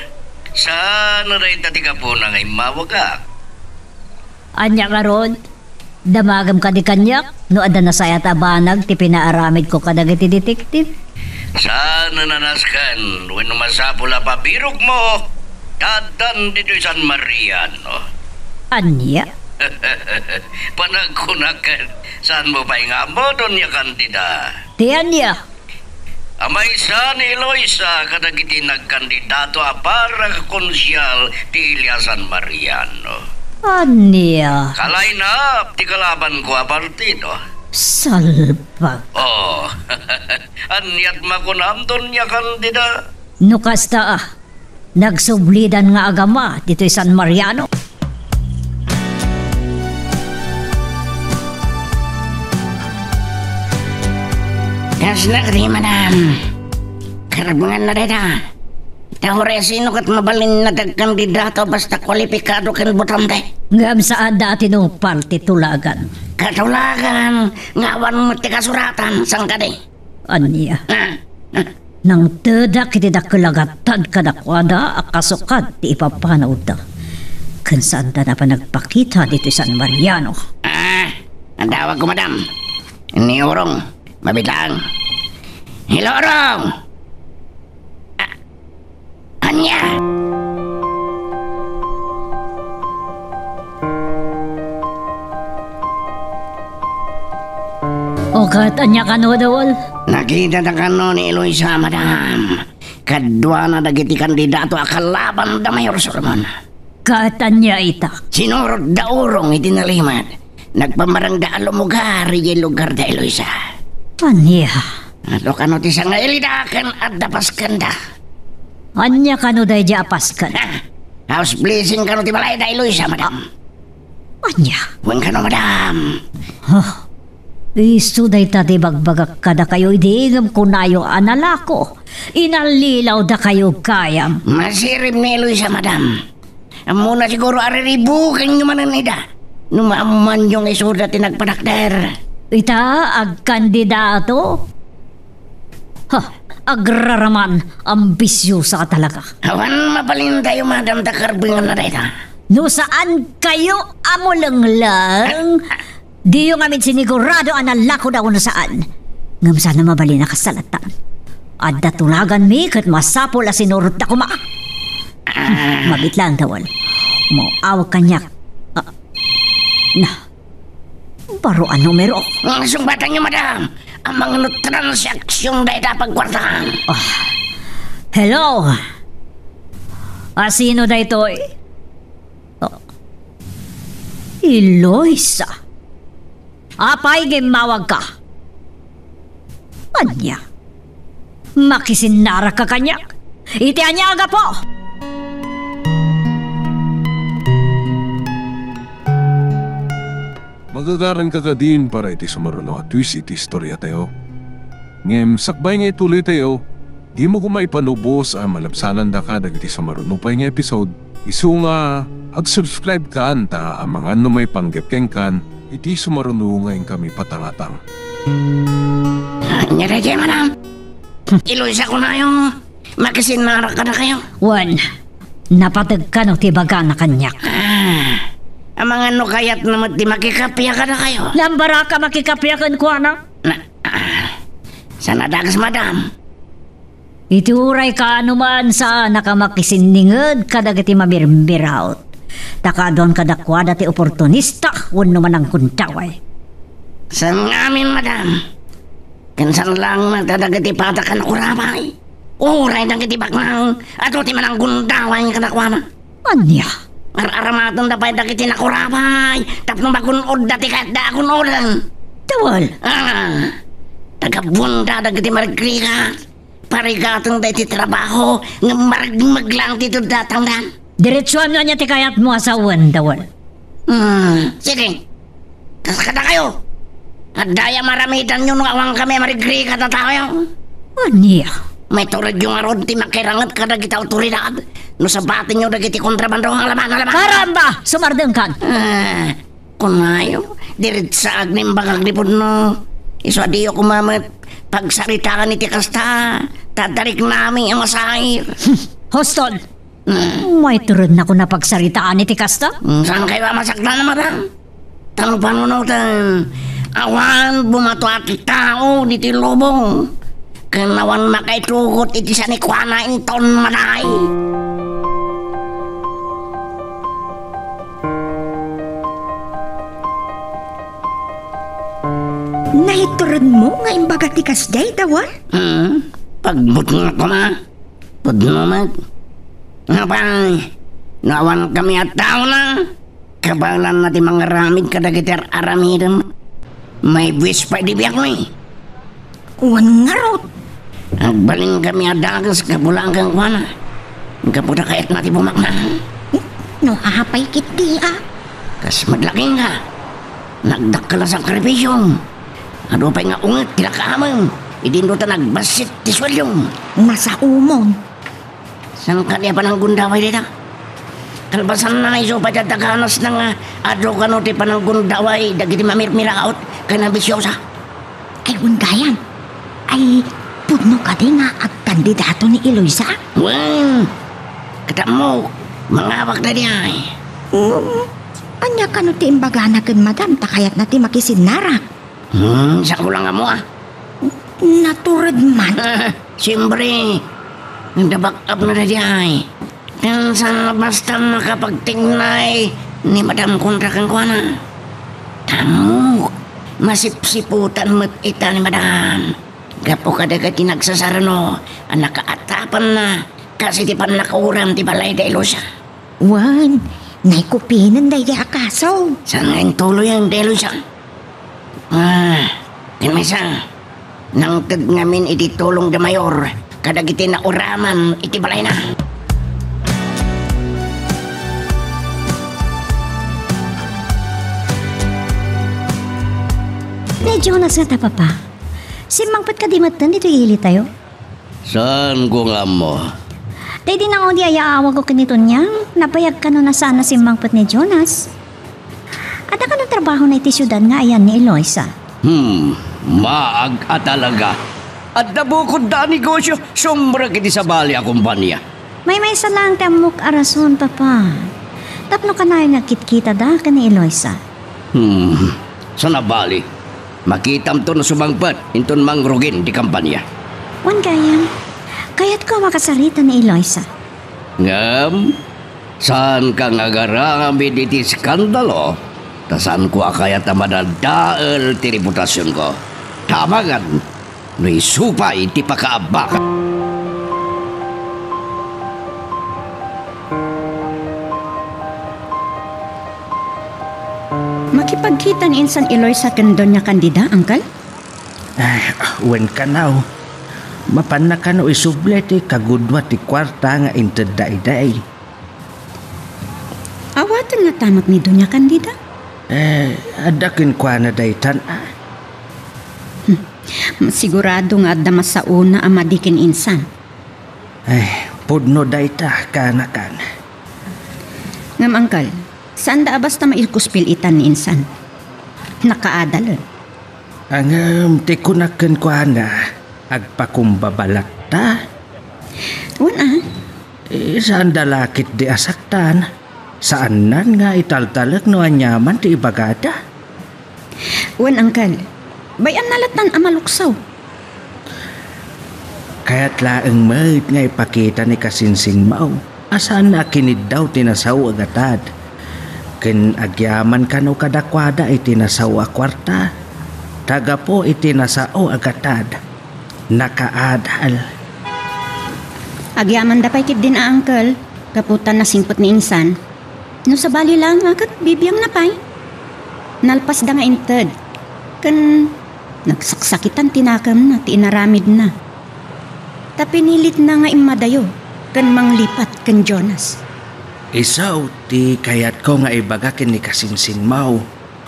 saan a dayta ti gapuna nga immawagak. Ania ngarud? Damagem kadi kaniak no adda nasayaat a banag ti pinaaramidko kadagiti detektif? Saan a nasken wenno masapul a pabirokmo ta addan ditoy San Mariano? Ania? Panagkunak ket saanmo pay nga ammo, Doña Candida. Ti ania? A maysa ni Eloisa kadagiti nagkandidato a para konsehal ti Ilias San Mariano. Ania? Ka-line-up ti kalabanko a partido. Salbag. Oh. Aniat makunam, Doña Candida? No kasta, a, nagsublidan nga agama ditoy San Mariano. Kasla kadi, madam. Karbenganna dayta. Ta uray sino ket mabalin a nagkandidato basta kwalipikado ken botante. Ngem saan dati no parte tulagan. Katulagan nga awan met ti kasuratan, saan kadi? Ania? Ah, ah. Nangtedak iti dakkel a gattad kadakuada a kasukad ti ipapanawda. Ken saanda a panagpakita ditoy San Mariano. Ah, adawagko, madam. Ni Urong, mabiit laeng. Hello, Urong! Ah, ania? O, ket ania kano, Dawol? Nakitata kano ni Eloisa, madam. Kaduana dagiti kandidato a kalaban da Mayor Solomon. Ket ania ita? Sinurot da Urong iti nalimed. Nagpamarangda a lumugar idiay lugar da Eloisa. Ania? Ato kano ti sangaili da ken adda paskenda. Ania kano daydi a pasken? Ha? House blessing kano ti balay da Eloisa, madam. Ania? Wen kano, madam. Huh? Isu dayta ti ibagbagak kadakayo idi ngem kunayo a nalako. Inallilaw dakayo gayam. Masirib ni Eloisa, madam. Ammona siguro a riribukanyo manen ida no maammoanyo nga isuda ti nagpadakder. Ita, agkandidato? Ha, agraraman, ambisiosa ka talaga. Awan mabalintayo, madam, ta karbenganna dayta. No saan kayo a mulenglang, diyo ngamin sinigurado a nalakoda wenno saan. Ngem saan a mabalin a kasla lattan. Adda tulaganmi ket masapul a sinurotda koma. Ah. Mabit lang, Dawal. Maawag kaniak. Ah. Na. Baro a numero. Ang sungbatanyo, madam. Amangan no transaksyon dayta a pagkuartaan. Ah. Hello? A sino daytoy? Oh. Eloisa. Apay nga immawagka? Ania? Makisinnarakka kaniak? Iti ania a gapu? Magagaranka kadin para iti sumaruno a twist iti istoriatayo. Ngem sakbay nga ituloytayo, dimo koma ipanubos a malabsanandaka dagiti sumaruno pay nga episode. Isu nga, ag-subscribe kan ta amangan no maipanggep kenkan iti sumaruno nga inkami patangatang. Ania daydiay, madam? Eloisa kunayo, makisinnarak kadakayo. Wen, napategka no ti ibagana kaniak. Ah, amangan no kayatna met ti makikappia kadakayo. Lambaraka makikappia kenkuana? Na, ah, saan a dakes, madam? Iti uray kaano man, saanaka makisinninged kadagiti mamirmiraut. Ta kaaduan kadakuada ti oportunista wenno mananggundaway. Saan ngamin, madam. Ken saan laeng met a dagiti padak a nakurabay. Uray dagiti baknang, adu ti mananggundaway kadakuada. Ania? Ar-aramatenda pay dagiti nakurabay tapno magun-odda ti kayatda a gun-oden. Dawal. Ah, tagabunda dagiti marigrigat. Parigatenda iti trabaho ngem maragmaglang ti datangdan. Diretsuanyo ania ti kayatmo a sawen, Dawal? Hmm, sige. Kas kadakayo, adda aya maramidanyo no awankami a marigrigat a taoyo? Ania? Maituredyo ngarud ti makiranget kadagiti awtoridad no sabatenyo dagiti kontrabando nga alaman, alaman. Karamba! Sumardengkan! Ah, kunayo, diritsaak ni imbagak ni pudno. Isu a diyo koma met pagsaritaan iti kasta, ta adda riknami a masair. Huston! Hmm. Maiturednakon a pagsaritaan iti kasta? Hmm, saan kayo a masaktan, madam? Tan panunoten, awan bumato a ti tao diti lubong, ken awan makaitugot iti sanikuana inton madaay. Naituredmo nga imbaga ti kasdiay, Dawal? Hmm, pagbutngak koma. Pudno met. Apay, no awankami a taona, kabaelanna ti mangaramid kadagiti ar-aramidem. Maibuis pay ti biagmi. Wen ngarud. Agbalinkami a dakes gapu laeng kenkuana. Gapu ta kayatna ti bumaknang. No apay ketdi a? Kas met la kenka. Nagdakkel a sakripisiom. Adu pay nga unget ti lakaamem. Idi no ta nagbassit ti sueldom. Nasaomon. Saan kadi a pananggundaway dayta? Kalpasanna, isu pay ti adda ganasna nga adu kano ti pananggundaway dagiti mamirmiraut ken ambisiosa. Ay, wen gayam. Ay, pudno kadi nga agkandidato ni Eloisa? Wen, ket ammok, mangawak daydiay. Hmm, ania kano ti imbagana ken madam ta kayatna ti makisinnarak? Hmm, saan ko lang ammo, ah. Natured man. Siempre, nagdabakapna daydiay. Ken saan a basta makapagtignay ni madam kontra kenkuana. Ammok, masipsiputan met ita ni madam. Gapu kadagiti nagsasarno a nakaatapanna kas iti pannakauram ti balay da Eloisa. Wen, naikupinen daydiay a kaso. Saan nga intuloyen, Delusion? Ah, ken maysa, nangted ngamin iti tulong da Mayor kadagiti nauraman iti balayna. Ni Jonas ngata, Papa. Simmangpet kadi metten ditoy ilitayo? Saanko nga ammo. Daydi nangudi a yaawagko ken ni Tonyang, nabayag kano a saan a simmangpet ni Jonas. Adda kano trabahona iti siudad nga ayan ni Eloisa? Hmm, maag a talaga. Adda bukodda a negosio, sumrek iti sabali a kompania. Maymaysa laeng ti ammok a rason, Papa. Tapno kanayon nga agkitkitada ken ni Eloisa. Hmm, sana bali. Makitamto no sumangpet inton mangrugin ti kampania. Wen gayam, kayatko a makasarita ni Eloisa. Ngem, saanka nga agaramid iti iskandalo, ta saanko a kayat a madadael ti reputasionko. Tamangan, no isu pay ti pakaabaka. Makipagkita ni insan Eloisa ken Doña Candida, Angkel? Ay, wen kano. Mapanna kano isubli ti kagudua ti kuarta nga intedda idi. Awaten ngata met ni Doña Candida? Eh, adda kenkuana daytan, a. Hmm. Sigurado nga adda masaona a madi ken insan. Ay, pudno dayta, kanakan. Ngem, Angkel, saanda a basta maikuspil itan ni insan. Nakaadalen. Ngem ti kunak kenkuana, agpakumbaba latta. Wen a. Eh, saanda la ketdi a saktan. Saannan nga italtalek no aniaman ti ibagada. Wen, Angkel, bay-anna lattan a maluksaw. Kayat laeng met nga ipakita ni kasinsingmaw a saanna a kiniddaw ti nasao a gatad. Ken agyaman kano kadakuada iti nasao a kuarta, ta gapu iti nasao a gatad, nakaadal. Agyamanda pay ketdin a, Angkel, gapu ta nasingpet ni insan. No sabali laeng a ket bibiangna pay. Nalpasda nga inted, ken nagsaksakitan ti nakemna ti inaramidna. Ta pinilitna nga immadayo ken manglipat ken Jonas. Isu ti kayatko nga ibaga ken ni kasinsingmaw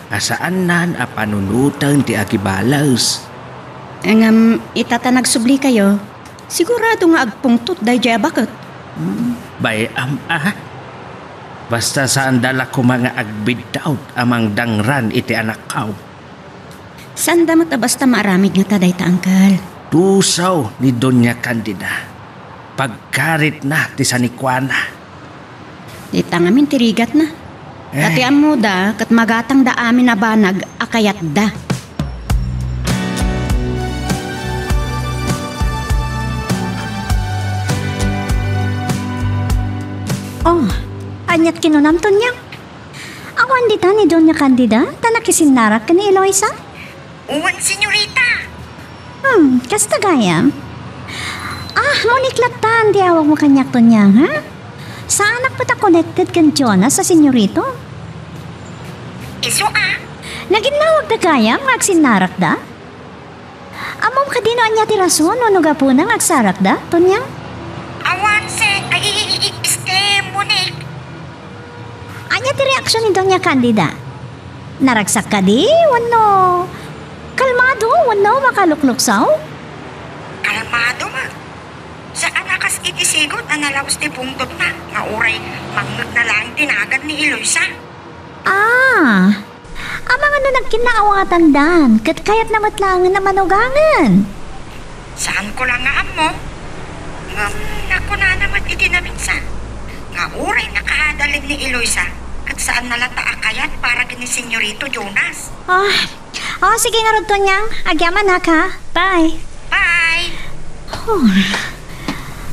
a saannan a panunoten ti agibales. Ngem ita ta nagsublikayo, sigurado nga agpungtot daydiay a baket. Bay-am a. Basta saanda la koma nga agbiddaut a mangdangran iti anakko. Saanda met a basta maaramid ngata dayta, Angkel. Tusaw ni Doña Candida. Pagkaritna ti sanikuana. Dita ngamin ti rigatna. Eh. Ta ti ammoda, ket magatangda amin a banag a kayatda. Oh, aniat kinunam, Tonyang? Awan dita ni Doña Candida, ta nakisinnarak ken ni Eloisa? Wen, senyorita. Hmm, kasta gayam. Ah, Monique lattan ti awagmo kaniak, Tonyang, ha? Saanak met a connected ken Jonas a senyorito. Isu a? Naginnawagda gayam nga agsinnarakda? Ammom kadi no ania ti rason wenno gapuna nga agsarakda, Tonyang? Awan, Seng. Ay, i-, i-, i-, este, Monique. Ania ti reaksion ni Doña Candida? Naragsak kadi wenno kalmado wenno makalukluksaw? Kalmado met. Saan a kas iti sigud a nalaus ti bungtotna nga uray mangngegna laeng ti nagan ni Eloisa. Ah, amangan no nagkinnaawatandan ket kayatna met laengen a manugangen. Saanko la nga ammo, ngem nakunana met iti naminsan nga uray nakaadalen ni Eloisa ket saanna latta a kayat para ken ni Senyorito Jonas. Ah, oh, sige ngarud, Tonyang. Agyamanak, ha? Bye. Bye. Oh,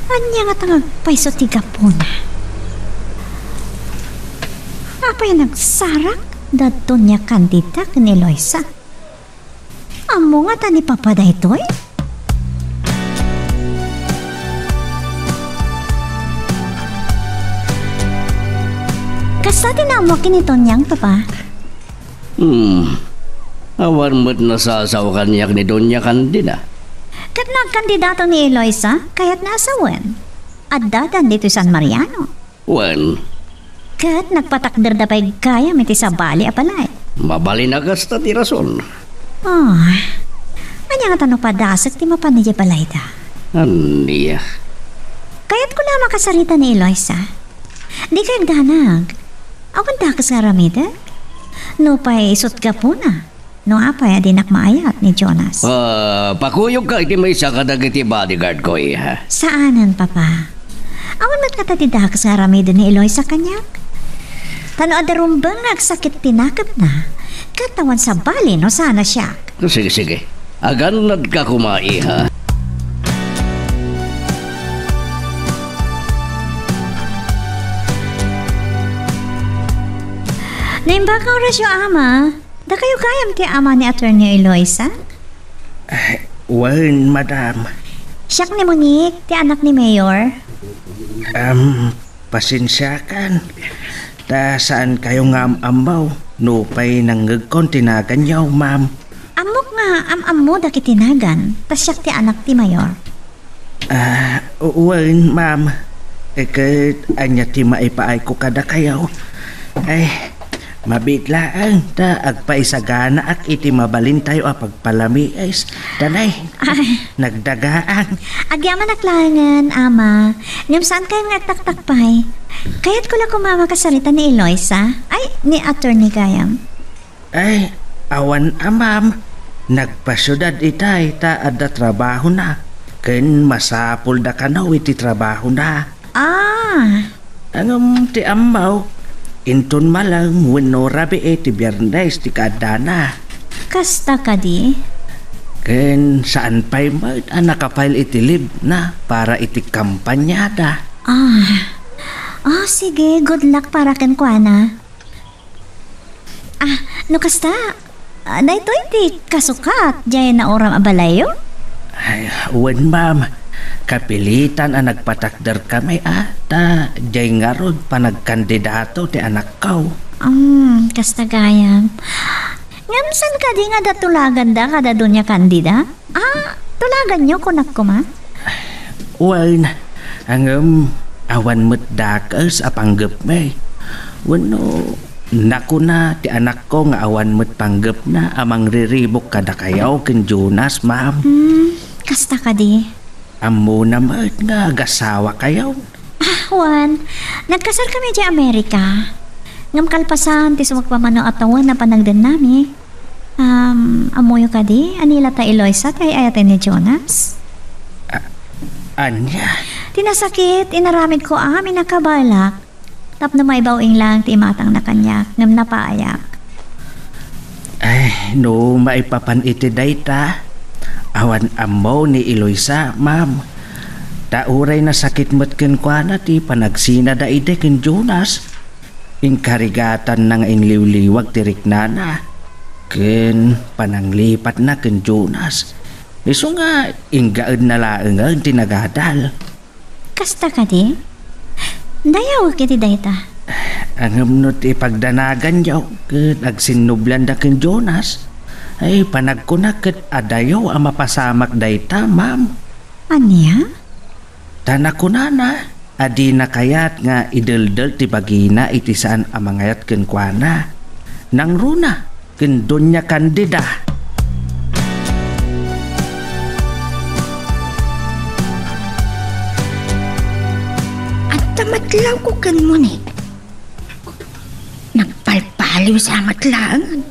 ania ngata nga agpayso ti gapuna? Apay a nagsarak da Doña Candida ken ni Eloisa? Ammo ngata ni Papa daytoy? Kasta ti naammo ken ni Tonyang, Papa? Hmm. Awan met nasasao kaniak ni Doña Candida. Ket no agkandidato ni Eloisa, kayatna a sawen? Addadan ditoy San Mariano. Wen. Ket nagpatakderda pay gayam iti sabali a balay. Mabalin a kasta ti rason. Oh, ania ngata no padasek ti mapan idiay balayda? Ania? Kayatko la a makasarita ni Eloisa. Dika agdanag. Awan dakes nga aramidek? Nupay isut' gapuna. No apay a dinak maayat ni Jonas? Ah, pakuyogka iti maysa kadagiti bodyguard ko, iha. Saanen, Papa. Awan met ngata ti dakes nga aramiden ni Eloisa kaniak. Ta no adda rumbeng nga agsakit ti nakemna, ket awan sabali no saan a siak. Sige, sige. Agannadka koma, iha. Naimbag nga orasyo, Ama. Dakayo gayam ti ama ni Attorney Eloisa? Ay, wen, madam. Siak ni Monique, ti anak ni Mayor. Am, pasensiakan. Ta saankayo nga am-ammo nupay nangngegkon ti naganyo, ma'am. Ammok nga am-ammo dagiti nagan, ta siak ti anak ti Mayor. Ah, wen, ma'am. E, ket ania ti maipaayko kadakayo? Ay, mabiit laeng ta agpaisaganaak iti mabalintayo a pagpalamiis. Danay, ay, nagdagaang. Agyamanak laengen, Ama. Ngem saankayon nga agtaktakpay? Kayatko la koma a makasarita ni Eloisa. Ay, ni Attorney gayam. Ay, awan a, ma'am. Nagpasiudad itay ta adda trabahona. Ken masapulda kano iti trabahona. Ah. Ngem ti ammok, inton malem wenno rabii ti Biernes ti kaaddana. Kasta kadi? Ken saan pay met a naka-file iti leave-na para iti kampanyada. Ah. Ah, sige, good luck para kenkuana. Ah, no kasta, ah, daytoy ti kasukat, diay nauram a balayyo? Ay, wen, ma'am. Kapilitan a nagpatakderkami, a, ta diay ngarud panagkandidato ti anakko. Hmm, kasta gayam. Ngem saan kadi nga adda tulaganda kada Doña Candida? Ah, tulaganyo, kunak koma? Wen, ngem awan met dakes a panggepmi. Wenno, nakuna ti anakko nga awan met panggepna a mangriribuk kadakayo ken Jonas, ma'am. Hmm, kasta kadi? Ammona met nga agasawakayo. Ah, wen, nagkasarkami idiay Amerika. Ngem kalpasan ti sumagmamano a tawen a panagdennami. Um, ammoyo kadi a ni Eloisa ti ay-ayaten ni Jonas? A-, ania? Ti nasakit, inaramidko amin a kabaelak. Tapno maibaw-ing lang ti imatangna kaniak, ngem napayak. Ay, no maipapan iti dayta, awan ammo ni Eloisa, ma'am. Ta uray nasakit met kenkuana ti panagsinada idi ken Jonas. Inkarigatanna nga inliwliwag ti riknana ken pananglipatna ken Jonas. Isu nga inggaedna laengen ti nagadal. Kasta kadi? Dayawek iti dayta. Ngem no ti pagdanaganyo ket agsinnublianda ken Jonas, ay, panagkuna ket adayo a mapasamak dayta, ma'am. Ania? Ta nakunana a dina kayat nga ideldel ti bagina iti saan a mangayat kenkuana. Nangruna ken Doña Candida. Adda met laeng ken Monique. Nagpalpaliw sa met laeng.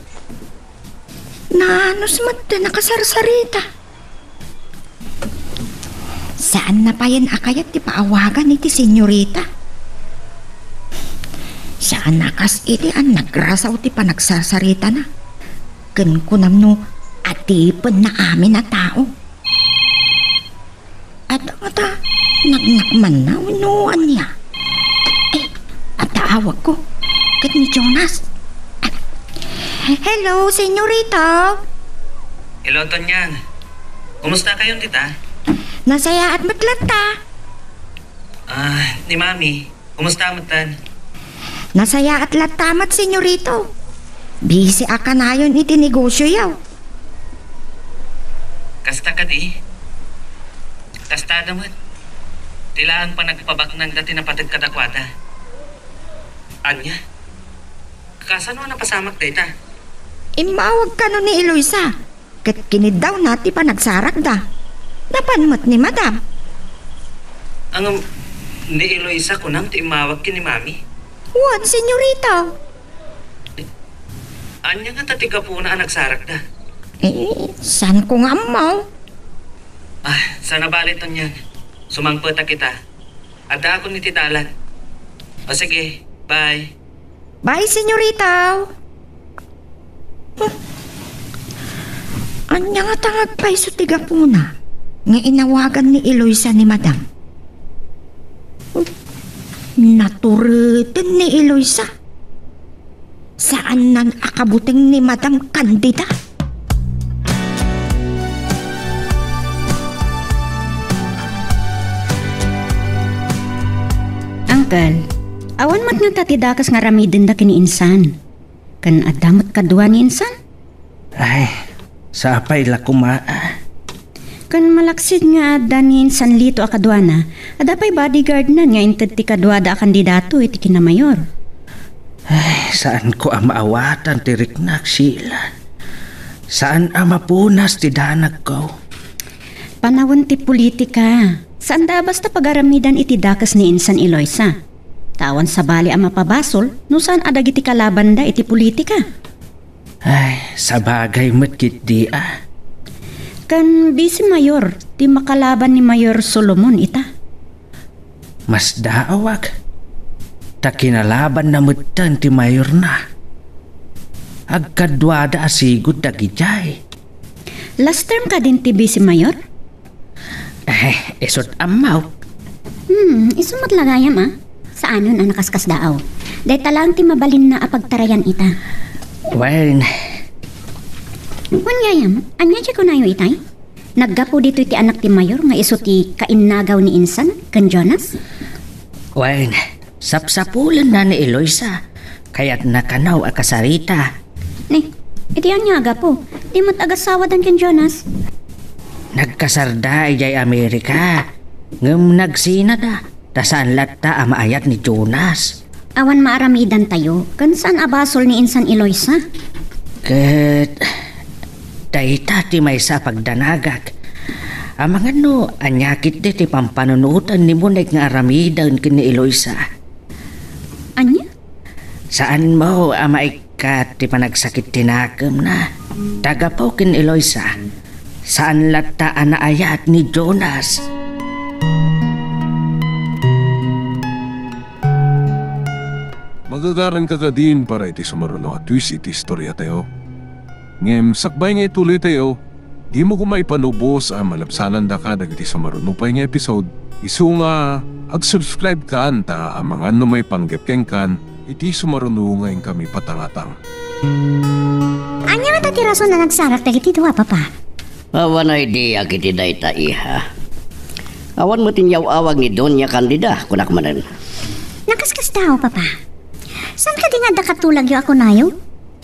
Naanus met ta nakasarsarita. Saanna payen a kayat ti paawagan iti senyorita. Saan a kas idi a nagrasaw ti panagsasaritana. Ken kunam no adipenna amin a tao. Adda ngata naknakmanna wenno ania? Eh, adda awagko. Ket ni Jonas. Hello, senyorito. Hello, Tonyang. Kumusta kayon dita? Nasayaat met latta. Ah, ni Mami, kumusta metten? Nasayaat latta met, senyorito. Busy a kanayon iti negosioyo. Kasta kadi? Kastada met. Ti laeng panagpabaknangda ti napateg kadakuada. Ania? Kasano a napasamak dayta? Immawag kano ni Eloisa. Ket kiniddawna ti panagsarakda. Napan met ni Madam. Ngem, ni Eloisa kunam ti immawag ken ni Mami? Wen, senyorita. Ania ngata ti gapuna a nagsarakda? Eh, saanko nga ammo. Ah, saan a bale, Tonyang. Sumangpetak ita. Addaakon iti dalan. O sige, bye. Bye, senyorita. Huh. Ania ngata nga agpayso ti gapuna nga inawagan ni Eloisa ni Madam? Huh. Natureten ni Eloisa. Saannan a kabuteng ni Madam Candida. Uncle, awan met ngata ti dakes nga aramidenda ken ni insan. Ken adda met kadua ni insan? Ay, sapay la koma. Ken malaksid nga adda ni insan Lito a kaduana, adda pay bodyguardnan nga inted ti kaduada a kandidato iti kinamayor. Ay, saanko a maawatan ti riknak, Sheila. Saan a mapunas ti danagko. Panawen ti politika. Saanda a basta pagaramidan iti dakes ni insan Eloisa. Ta awan sabali a mapabasol no saan a dagiti kalabanda iti politika. Ay, sabagay met ketdi a. Ken Vice Mayor ti makalaban ni Mayor Solomon ita. Masdaawak, ta kinalabanna metten ti mayorna. Agkaduada a sigud dagidiay. Last term kadin ti Vice Mayor? Eh, isut' ammo. Hmm, isu met la gayam a. Saanen a nakaskasdaaw. Dayta laeng ti mabalinna a pagtarayan ita. Wen. Wen gayam, ania ti kunayo itay? Naggapu ditoy ti anak ti mayor nga isu ti kainnagaw ni insan ken Jonas? Wen, sapsapulenna ni Eloisa. Kayatna kano a kasarita. Ni, iti ania a gapu? Di met agasawadan ken Jonas? Nagkasarda idiay Amerika, ngem nagsinada, ta saan latta a maayat ni Jonas. Awan maaramidantayo, ken saan a basol ni insan Eloisa? Ket dayta ti maysa a pagdanagak. Amangan no ania ketdi ti pampanunoten ni Monek nga aramiden ken ni Eloisa. Ania? Saanmo a maikkat ti panagsakit ti nakemna. Ta gapu ken Eloisa, saan latta a naayat ni Jonas. Magagaranka kadin para iti sumaruno a twist iti istoriatayo. Ngem sakbay nga ituloytayo, dimo koma ipanubos a malabsanandaka dagiti sumaruno pay nga episode, isu nga ag-subscribe kan ta amangan no maipanggep kenkan iti sumaruno nga inkami patangatang. Ania ngata ti rason a nagsarak dagiti dua, Papa? Awan idea iti dayta, iha. Awan met inyaw-awag ni Doña Candida, kunak manen. Nakaskasdaaw, Papa. Saan kadi nga adda katulagyo a kunayo?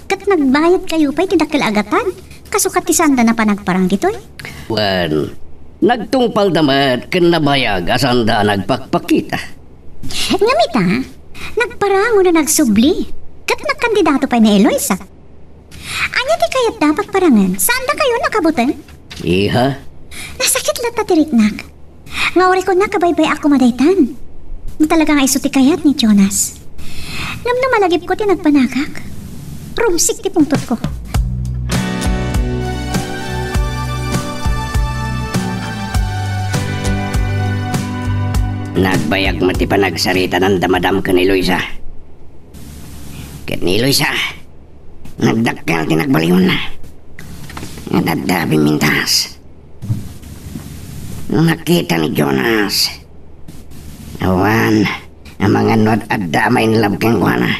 Ket nagbayadkayo pay ti dakkel a gatad, kasukat ti saanda napan agparang ditoy? Wen, nagtungpalda met ken nabayag a saanda a nagpakpakita. Ngem ita, nagparang wenno nagsubli, ket nagkandidato pay ni Eloisa. Ania ti kayatda a pagparangen? Saandakayon a kabuten? Iha? Nasakit latta ti riknak. Nga urikonna kabaybay-ak koma daytan. No talaga nga isu ti kayat ni Jonas. Ngem no malagipko ti nagpanagak, rumsik ti pungtotko. Nagbayag met ti panagsaritananda, Madam, ken ni Luisa. Ket ni Luisa, nagdakkel ti nagbaliwna. Adda pimmintas. Nakita ni Jonas. Awan, amangan no ad-adda a ma-in love kenkuana.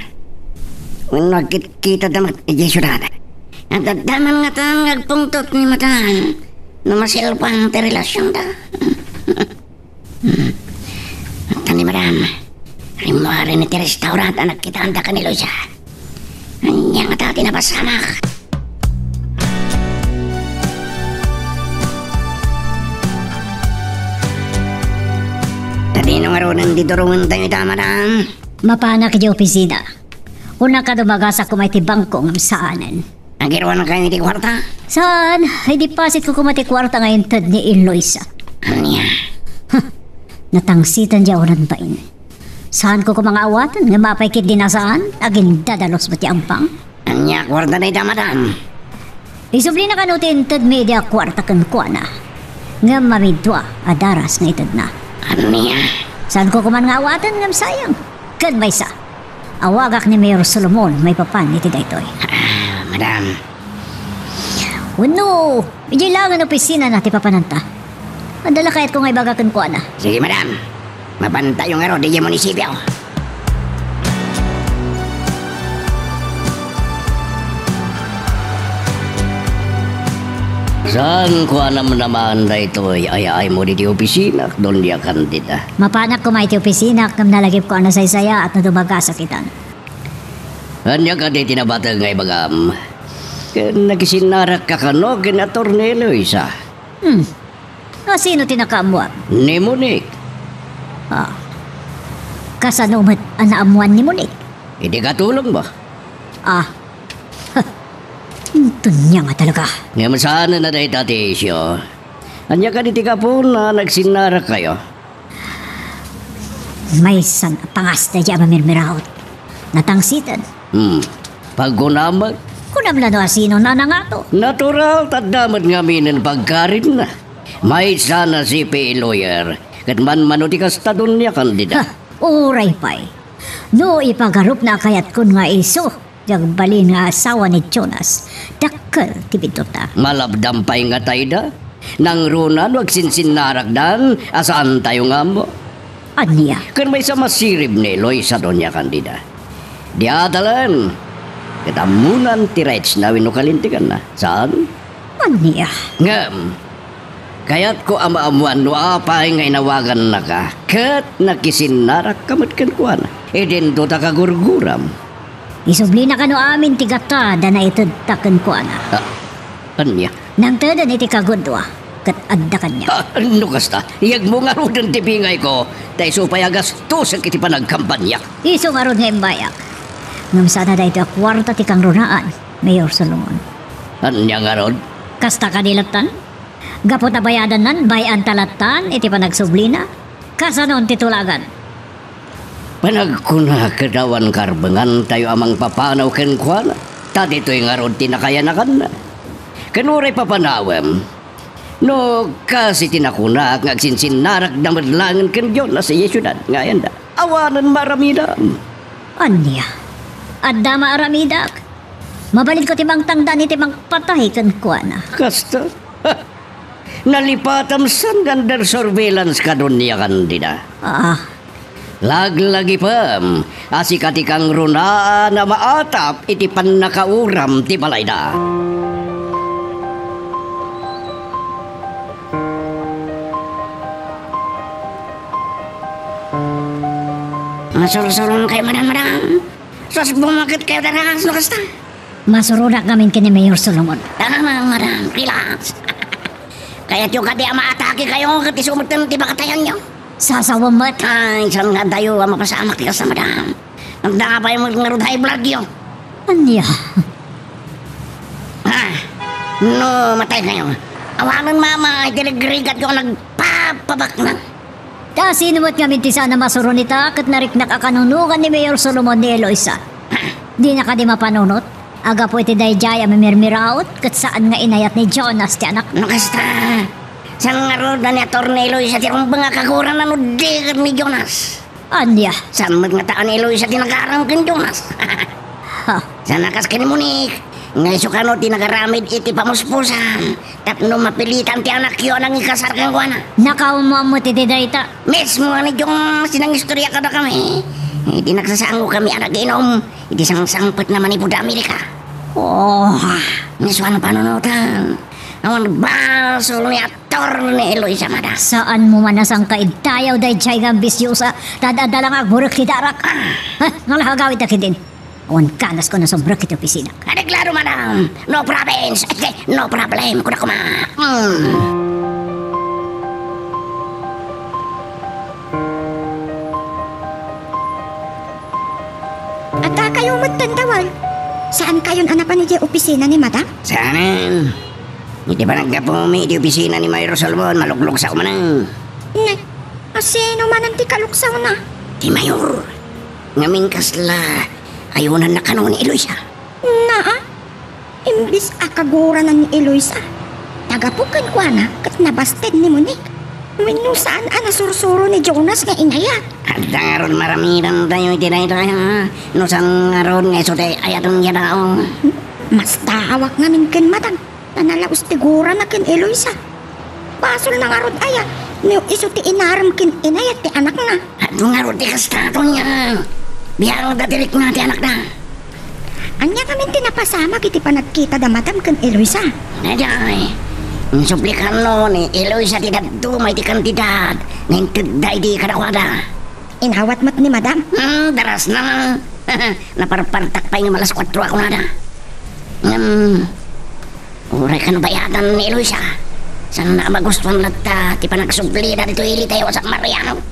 Wenno agkitkitada met idiay siudad. Adda man ngatan nga agpungtot ni Madam no maselpan ti relasionda. Hmm. Ata ni Madam, rimmuaren iti restaurant a nagkitaanda ken ni Luisa. Ania ngata ti napasamak? Tadino ngaruden ti durongentayo ita, Madam? Mapanak iti opisina. Kuna kano, magasak koma iti bangko ngem saanen. Agiruankayo iti kuarta? Saan, ay di pasitko koma ti kuarta nga inted ni Eloisa. Ania? Huh, natangsitan diay uneg bain. Saanko koma nga awaten, ngem apay ketdi a saan, agindadalus met ti ampang. Ania kuarta dayta, madam? Isublina kano ti intedmi idi a kuarta kenkuana. Ngem mamidua a daras nga itedna. Ania? Saanko koman nga awaten, ngem sayang. Ken maysa, awagak ni Mayor Solomon maipapan iti daytoy. Ah, madam. Wenno, idiay laengen opisinana ti papananta. Adda la kayatko nga ibaga kenkuana. Sige, madam. Mapantayo ngarud idiay munisipio. Saanko a namnamaan daytoy a yaaymo ditoy opisinako, Doña Candida. Mapanak koma iti opisinako ngem nalagipko a nasaysayaat no dumagasak itan. Ania kadi ti nabateg nga ibagam? Ken nakisinnarakka kano ken Attorney Eloisa? Hmm. Nga sino ti nakaammoam? Ni Monique. Ah. Kasano met a naammoan ni Monique? Iti katulongmo. Ah. Huh. Inton nia nga talaga. Ngem saanen a dayta ti isyu. Ania kadi ti gapuna a nagsinnarakkayo? Maysa a pangas daydiay a mamirmiraot. Natangsitan. Hmm. Pagkunam met? Kunam la no a sino a nangato. Natural, ta adda met ngaminen pagkarinna. Maysa a C P A lawyer, ket manmano ti kasta, Doña Candida. Ha, uray pay. No ipagarupna a kayatkon nga isu, ti agbalin nga asawa ni Jonas, dakkel ti biddutna. Malabdam pay nga tayda. Nangruna no agsinsinnarakdan a saantayo nga ammo. Ania? Ken maysa a masirib ni Eloisa, Doña Candida. Di adalen, ket ammonan ti rights na wenno kalintegan na. Saan? Ania? Ngem, kayatko a maammoan no apay nga inawagannaka ket nakisinnarakka met kenkuana. Idinto ta kagurguram. Isublina kano amin ti gatad a naitedta kenkuana. Ah, ania? Nangteden iti kagudua, ket adda kaniak. Ah, no kasta, yegmo ngaruden ti bingayko, ta isu pay a gastusek iti panagkampanyak. Isu ngarud nga imbayak. Ngem saan a daytoy a kuarta ti kangrunaan, Mayor Solomon. Ania ngarud? Kasta kadi lattan? Gapu ta bayadannan, bay-an ta lattan iti panagsublina? Kasanon ti tulagan? Panagkunak ket awan karbengantayo a mangpapanaw kenkuana, ta ditoy ngarud ti nakayanakanna. Ken uray papanawem, no kas iti nakunak nga agsinsinnarakda met laengen ken Jonas idiay siudad nga ayanda, awanen maaramidam. Ania? Adda maaramidak? Mabalinko ti mangtangdan iti mangpatay kenkuana. Kasta? Nalipatam saan nga under surveillance ka, Doña Candida. Ah. Laglagipem a sika ti kangrunaan a maatap iti pannakauram ti balayda. Masursuron kayo, madam, madam. Sus, bumakit kayo, daras, no kasta. Masuronak ngamin ken ni Mayor Solomon. Ah, madam, relax. Kayatyo kadi a maatake kayo ket isu metten ti pakatayanyo? Sasawem met. Ay, saan nga adayo a mapasamak ti kasta, madam? Adda pay met ngarud high blood yo. Ania? Ah, no matay kayo, awanen mama iti rigrigatyo a nagpapabaknang. Ta sino met ngamin ti saan a masuron ita ket nariknak a kanunogan ni Mayor Solomon ni Eloisa? Dina kadi mapanunot? Agapu iti daydiay a mamirmiraot ket saan nga inayat ni Jonas ti anak. No kasta, saan ngarud a ni Attorney Eloisa ti rumbeng a kagurana no di ket ni Jonas? Ania? Saan met ngata a ni Eloisa ti nagaram ken Jonas? Ha? Saan a kas ken ni Monique, nga isu kano ti nagaramid iti pamuspusan tapno mapilitan ti anakyo a nangikasar kenkuana. Nakaammoam met iti dayta. Mismo a ni Jonas ti nangistoria kadakami iti nagsasaangokami a naginom iti sangsangpet nga manipud Amerika. Oh. Nga isu a napanunotan. Awan basol ni Attorney Eloisa, madam. Saanmo man a sangka iddayaw daydiay nga ambisyosa, ta adda la nga agburek ti darak. Ah. Ha, nga la agawidda ketdin. Awan kanasko a nasumrek iti opisina. Areglado, madam. No province. Ay, no problem. Kuna kuma. Hmm. Adda kayo met tandawan. Saan kayon a napan idiay opisina ni madam? Saanen. Iti panaggapuem iti opisina ni Mayor Solomon, malukluksaw manen. Ne, asino manen ti kaluksawna? Ti Mayor. Ngamin kasla, ayonanna kano ni Eloisa. Naa, imbis a kaguranan ni Eloisa, tagapu kenkuana ket nabasted ni Monique. Wenno saan a nasursuro ni Jonas nga inayat? Adda ngarud maramidentayo iti daytoy, a? No saan ngarud nga isu ti ayaten a tao? Mastaawak ngamin ken madam. Ta nalaus ti gurana ken Eloisa. Basolna ngarud aya no isu ti inarem ken inayat ti anakna. Adu ngarud ti kasta, Tonya. Biangda ti rikna ti anakda. Ania ngamin ti napasamak iti panagkitada madam ken Eloisa? Daydiay, insuplikanno ni Eloisa ti dadduma iti kantidad nga intedda idi kadakuada. Inawat met ni madam? Hmm, darasna. Naparpartak pay nga alas kuatro a kunada. Ngem, uray kano bayadan ni Eloisa, saan a magustuan latta ti panagsublida ditoy ilitayo a San Mariano.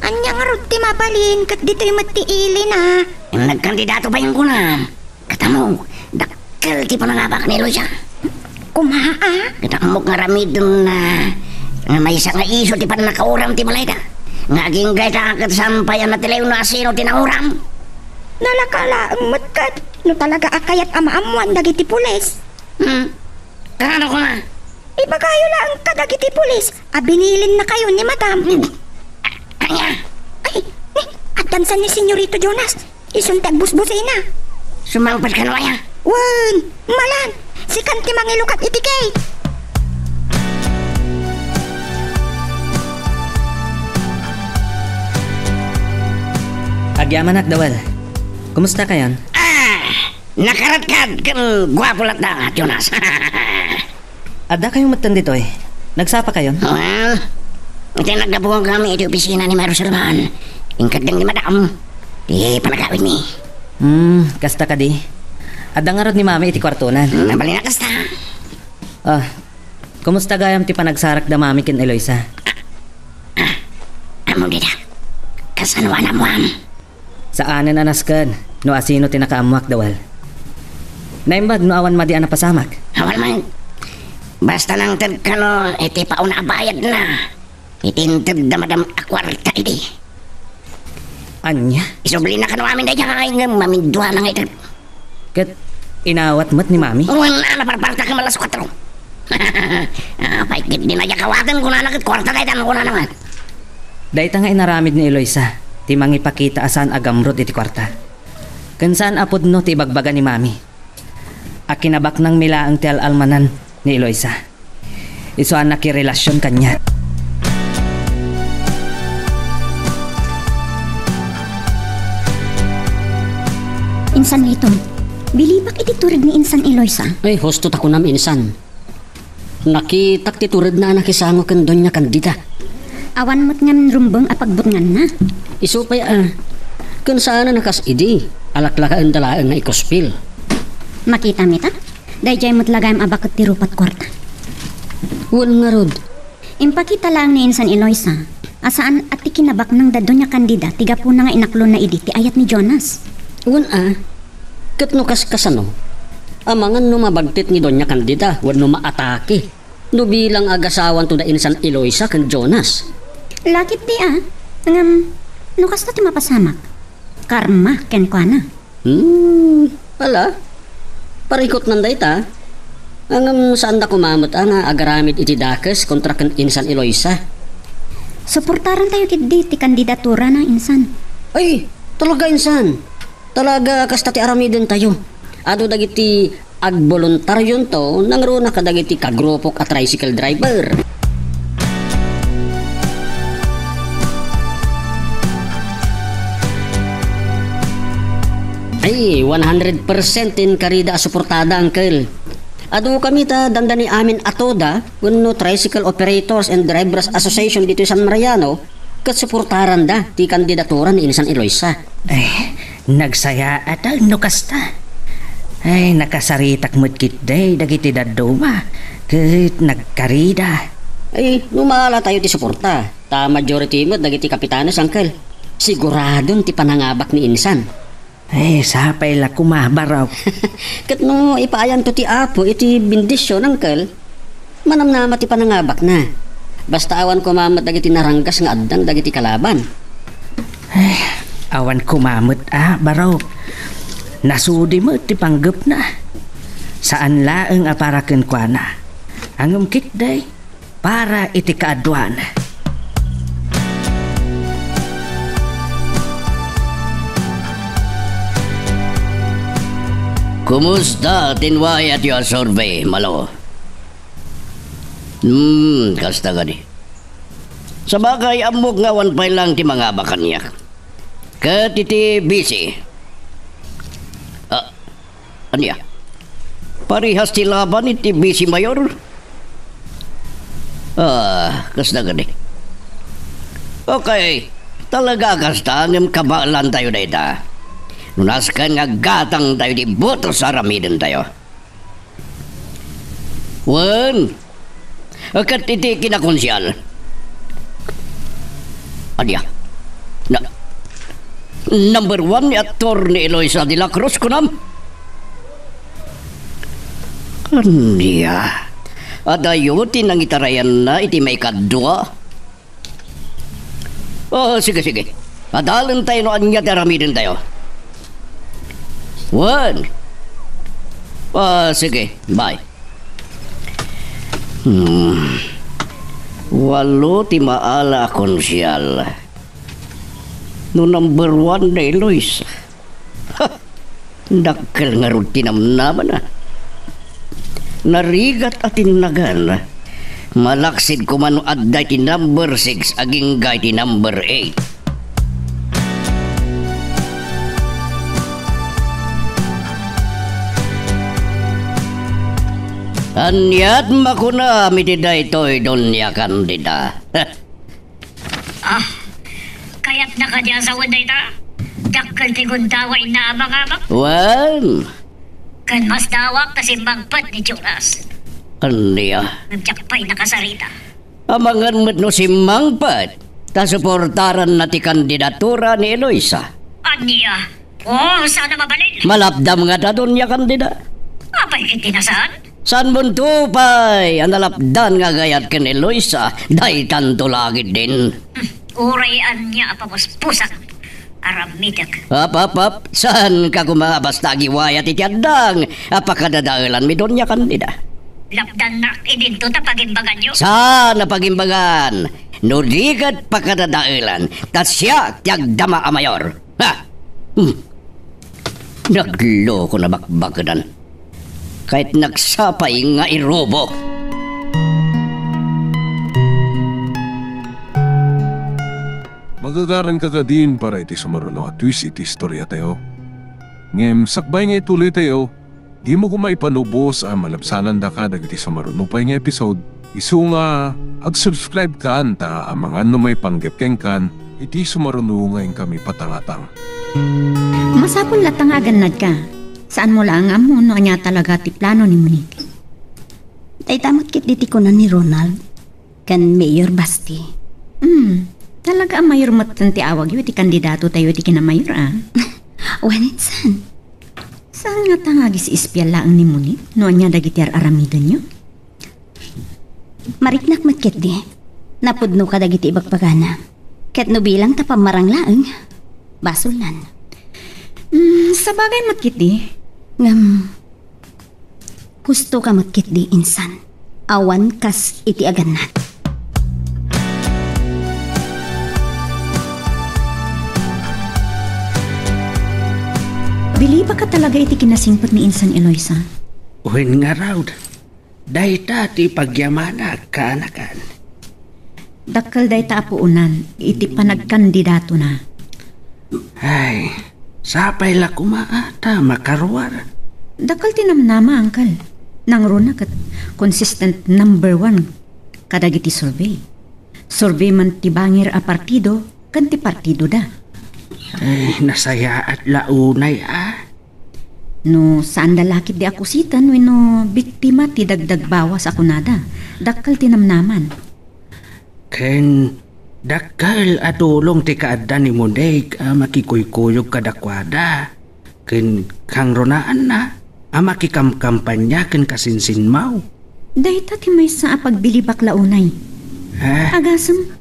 Ania ngarud ti mabalin ket ditoy met ti ilina? Ngem nagkandidato pay nga kunam. Ket ammo, dakkel ti panangabak ni Eloisa. Koma, a? Ket ammok nga aramidna nga maysa nga isu ti pannakauram ti balayda. Nga agingga ita ket saan pay a natilaw no asino ti nauram. Nalaka laeng met ket no talaga a kayat a maammoan dagiti pulis. Hmm. Kaano koma? Ibagayo laeng kadagiti pulis a binilinnakayo ni madam. Ania? Ay, ni, addansan ni Senyorito Jonas. Isun ti agbusbusina. Sumangpet kano aya? Wen, malan, sikan ti mangilukat iti gate. Agyamanak, Dawal. Kumusta kayon? Ah, nakaradkad ken guapo latta, Jonas. Adda kayo metten ditoy? Nagsapa kayon? Well, iti naggapuan kami iti opisina ni Mayor Serban. Inkaddeng ni Madam ti panagawidmi. Hmm, kasta kadi. Adda ngarud ni Mami iti kuartona. Mabalin a kasta. Ah, kumusta gayam ti panagsarak da Mami ken Eloisa? Ammom dayta. Kasano a naammoam? Saanen a nasken no asino ti nakaammoak, Dawal. Naimbag no awan madi a napasamak. Awan man. Basta nangted kano iti pauna a bayadna iti intedda madam a kuarta idi. Ania? Isublina kano amin daydiay ngem maminduana nga ited. Ket inawat met ni Mami? Wen a, naparpartak nga alas kuatro. Apay ket dina diak awaten, kunana, ket kuarta dayta, kunana met. Dayta nga inaramid ni Eloisa ti mangipakita a saan a gamrud iti kuarta. Ken saan a pudno ti ibagbaga ni Mami a kinabaknangmi laeng ti al-almanan ni Eloisa. Isu a nakirelasion kaniak. Insan Lito, bilibak iti tured ni Insan Eloisa. Ay, husto ta kunam, Insan. Nakitak ti turedna a nakisango ken Doña Candida. Awan met ngamin rumbeng a pagbutnganna. Isu pay a, ken saan a kas idi, alaklakaenda laeng nga ikuspil. Makitam ita? Daydiay met la gayam a baket ti rupat kuarta. Wen ngarud. Impakita laeng ni Insan Eloisa a saan a ti kinabaknang da Doña Candida ti gapuna nga inaklonna idi ti ayat ni Jonas. Wen a, ket no kaskasano, amangan no mabagtit ni Doña Candida wenno maatake no bilang agasawanto da Insan Eloisa ken Jonas. Lakit ti a, ngem no kasta ti mapasamak, karma kenkuana. Hmm, ala, parikutnan dayta. Ngem saanda koma met a nga agaramid iti dakes kontra ken Insan Eloisa. Suportarantayo ketdi ti kandidaturana, Insan. Ay, talaga, Insan. Talaga, kasta ti aramidentayo. Adu dagiti agboluntaryonto nangruna kadagiti kagrupok a tricycle driver. Ay, one hundred percent ti inkarida a suportada, Uncle. Adu kami ta dandani amin a TODA wenno Tricycle Operators and Drivers Association ditoy San Mariano, ket suportaranda ti kandidatura ni Insan Eloisa. Ay, nagsayaat no kasta. Ay, nakasaritak met ketdi dagiti dadduma, ket nagkarida. Ay, no maalatayo ti suporta, ta majority met dagiti kapitanes, Uncle. Siguradon ti panangabak ni Insan. Ay, sapay la koma, barok. Ket no ipaayanto ti Apo iti bendision, Uncle, Manamnama ti panangabakna. Basta awan koma met dagiti naranggas nga addan dagiti kalaban. Ay, awan koma met a, Barok. Nasudi met ti panggepna. Saan laeng a para kenkuana. Ngem ketdi, para iti kaaduan. Kumusta ti wayatyo a survey, Malo? Hmm, kasta kadi. Sabagay, ammok nga awan pay lang ti mangabak kaniak. Ket iti busy. Ah, ania? Parehas ti laban iti busy, Mayor? Ah, kasta kadi. Okay, talaga kasta, ngem kabaelantayo dayta. No nasken nga gatangtayo ti botos aramidentayo. Wen, ket iti kinakonsial. Ania? Na, number one ni Attorney Eloisa de la Cruz, kunam? Ania? Adayo ti nangitarayanna iti maikadua? Oh, sige, sige. Adalentayo no ania ti aramidentayo. Wen. Ah, sige. Bye. Hmm. Walo ti maala a konsyal. No number one ni Eloisa. Ha! Dakkel ngarud ti namnamana. Narigat a tinnagan. Malaksid koma no adda iti number six agingga iti number eight. Aniat makunam iti daytoy, Doña Candida? Ah, kayatna kadi a sawen dayta? Dakkel ti gundawayna a mangabak. Wen. Ken masdawak ta simmangpet ni Jonas. Ania? Ngem diak pay nakasarita. Amangan met no simmangpet, ta suportaranna ti kandidatura ni Eloisa. Ania? Oh, saan a mabalin? Malapdam ngata, Doña Candida? Apay, ket di na saan? Saanmonto pay a nalapdan nga agayat ken Eloisa, daytanto la ketdin. Hmm, uray ania a pamuspusak, aramidek. Ap, ap, ap, saanka koma a basta agiwayat iti addang a pakadadaelanmi, Doña Candida? Lapdannak idinto ta pagimbaganyo? Saan a pagimbagan? No di ket pakadadaelan, ta siak ti agdama a mayor. Ha? Hmm. Nagloko na bakbakedan. Ket nagsapay nga irubo. Magagaranka kadin para iti sumaruno a twist iti istoriatayo. Ngem sakbay nga ituloytayo, dimo koma ipanubos a malabsanandaka dagiti sumaruno pay nga episode, isu nga ag-subscribe kan ta amangan no maipanggep kenkan iti sumaruno nga inkami patangatang. Masapul latta nga agannadka. Saanmo laeng nga ammo no ania talaga ti plano ni Monique. Dayta met ketdi ti kuna ni Ronald ken Mayor Basti. Hmm, talaga a mayor metten ti awagyo iti kandidatotayo iti kinamayor, a? Wen, insan. Saan ngata nga agis-ispial laeng ni Monique no ania dagiti ar-aramidenyo? Mariknak met ketdi. Napudno kadagiti ibagbagana. Ket no bilang ta pammarang laeng, basolnan. Hmm, sabagay met ketdi. Ngem, husto ka met ketdi, insan. Awan kas iti agannad. Bilibaka talaga iti kinasingpet ni insan Eloisa? Wen ngarud, dayta ti pagyamanak, kaanakan. Dakkel dayta a puonan iti panagkandidatona. Ay, sapay la koma ta makaruar. Dakkel ti namnama, uncle. Nangruna ket consistent number one kadagiti survey. Survey man ti bangir a partido ken ti partidoda. Ay, nasayaat la unay, a. No saan da la ketdi a kusiten wenno biktima ti dagdagbawas a kunada, dakkel ti namnaman. Ken dakkel a tulong ti kaadda ni Monique a makikuykuyog kadakuada ken kangrunaanna a makikamkampania ken kasinsinmaw. Dayta ti maysa a pagbilibak la unay. Ah? Agasem,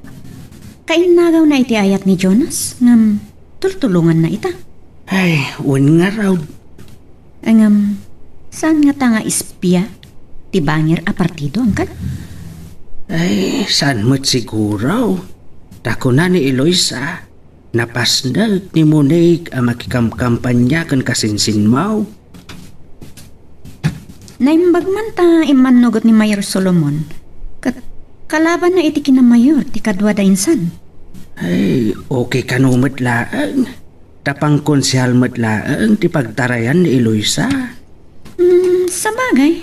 kainnagaw na iti ayat ni Jonas, ngem tultulonganna ita. Ay, wen ngarud. Ngem, saan ngata nga espia ti bangir a partido, Angkel? Ay, saan met siguro? Ta kuna ni Eloisa, napasnek ni Monique a makikamkampanya ken kasinsinmaw. Naimbag man ta immannugot ni Mayor Solomon, ket kalabanna iti kinamayor ti kaduada insan. Ay, okay kano met laeng. Ta pangkonsehal met laeng ti pagtarayan ni Eloisa. Hmm, sabagay.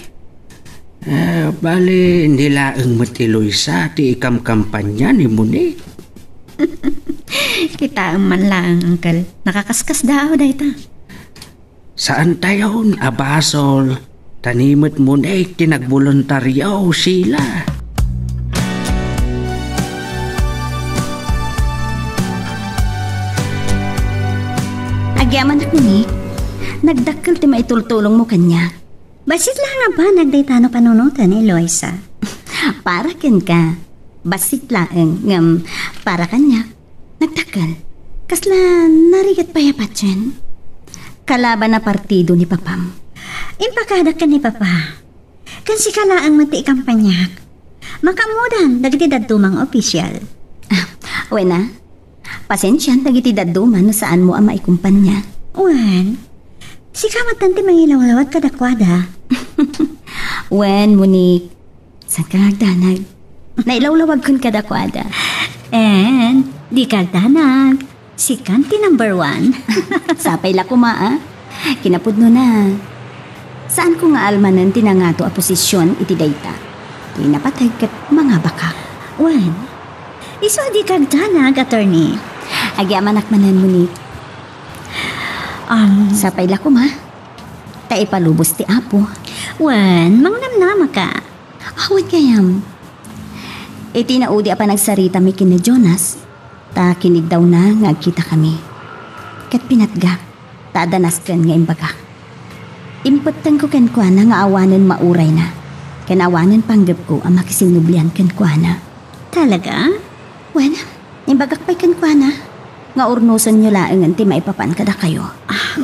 Eh, bali, ni laeng met Eloisa ti ikamkampanya ni Monique. Kitaem man laeng, Angkel. Nakakaskasdaaw dayta. Saan tayon a basol, ta ni met Monique ti nagboluntario, Sheila. Agyamanak, Monique. Nagdakkel ti maitultulongmo kaniak. Bassit laeng a banag dayta no panunoten, Eloisa. Para kenka. Bassit laeng, ngem para kaniak. Nagdakkel. Kasla narigat pay a patien. Kalaban a partido ni papam. Impakadak ken ni papa. Ken sika laeng met ti ikampanyak. Makaammodan dagiti dadduma nga opisyal. Ah, wen a, pasensian dagiti dadduma no saanmo a maikumpanya. Wen, sika met ti mangilawlawag kadakuada. Wen, Monique, saanka nga agdanag? Nailawlawagkon kadakuada. And, dika agdanag. Sikan ti number one. Sapay la koma, a. Kinapudnona, saanko nga almanen ti nangato a posision iti dayta. Ti napateg ket mangabakak. Wen, isu a dika agdanag, attorney. Agyamanak manen, Monique. Um, sapay la koma. Ta ipalubos ti Apo. Wen, mangnamnamaka. Awan gayam. Iti naudi a panagsaritami ken ni Jonas, ta kiniddawna nga agkitakami. Ket pinatgak, ta adda nasken nga imbagak. Impettengko kenkuana nga awanen maurayna, ken awanen panggepko a makisinnublian kenkuana. Talaga? Wen, imbagak pay kenkuana nga urnosenyo laengen ti maipapan kadakayo. Ah,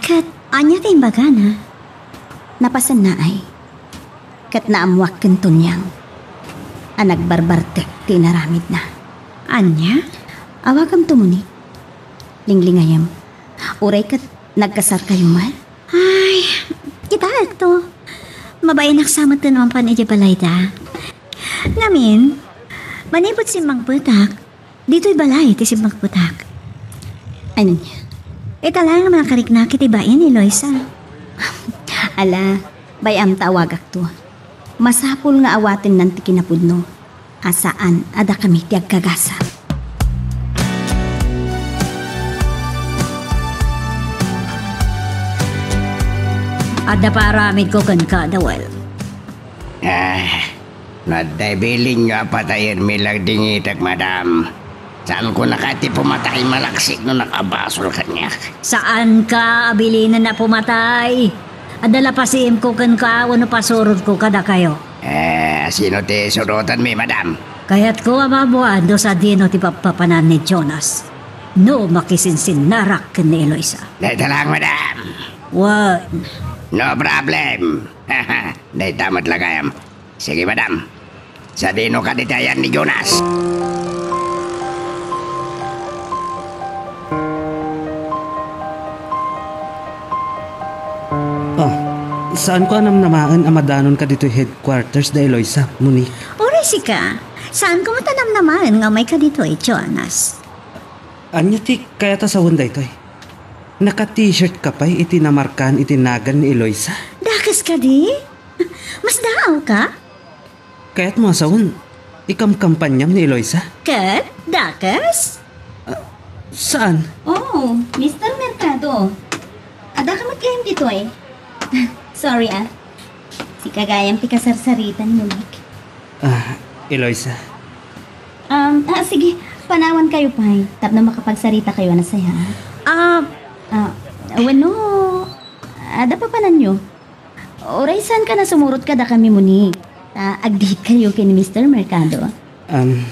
ket ania ti imbagana? Napasennaay. Ket naammoak ken Tonyang a nagbarbartek ti inaramidna. Ania? Awagamto, Monique. Linglingayem. Uray ket nagkasarkayo met? Ay, kitaekto. Mabainak sa met ti mapan idiay balayda. Ngamin, manipud simmangpetak, ditoy balay ti simmangpetak. Ania? Ita laeng a makariknak iti bain, Eloisa. Ala, bay-am ta awagakto. Masapul nga awatennan ti kinapudno, a saan a dakami ti agkagasat. Adda paaramidko kenka, Dawel. Ah, no adda ibilinyo a patayenmi, lagdingitek, madam. Saanko naka ti pumatay malaksid no nakabasol kaniak. Saanka a bilinen a pumatay. Adda la pasiimko kenka wenno pasurodko kadakayo. Eh, sino ti surotenmi, madam? Kayatko a maammoan no sadino ti pappapanan ni Jonas no makisinsinnarak ken ni Eloisa. Dayta lang, madam. Wen. No problem. Dayta met la gayam. Sige, madam. Sadino kadi ti ayan ni Jonas? Oh, saanko a namnamaen a madanonka ditoy headquarters da Eloisa, Monique. Uray sika, saanko met a namnamaen nga umayka ditoy, Jonas. Ania ti kayat a sawen daytoy? Naka-t-shirt ka pay iti namarkaan iti nagan ni Eloisa? Dakes kadi? Masdaawka? Kayatmo a sawen, ikamkampanyam ni Eloisa? Ket, dakes? Ah, saan? Oh, Mister Mercado. Adda ka met gayam ditoy. Sorry, ah. Sika gayam ti kasarsaritan, Monique. Ah, Eloisa. Um, ah, sige, panawan kayo pay, tapno makapagsarita kayo a nasayaat. Ah, ah, wenno, adda papananyo? Uray saan ka nasumurot kadakami, Monique. Ah, ag-date kayo ken ni Mister Mercado? Um,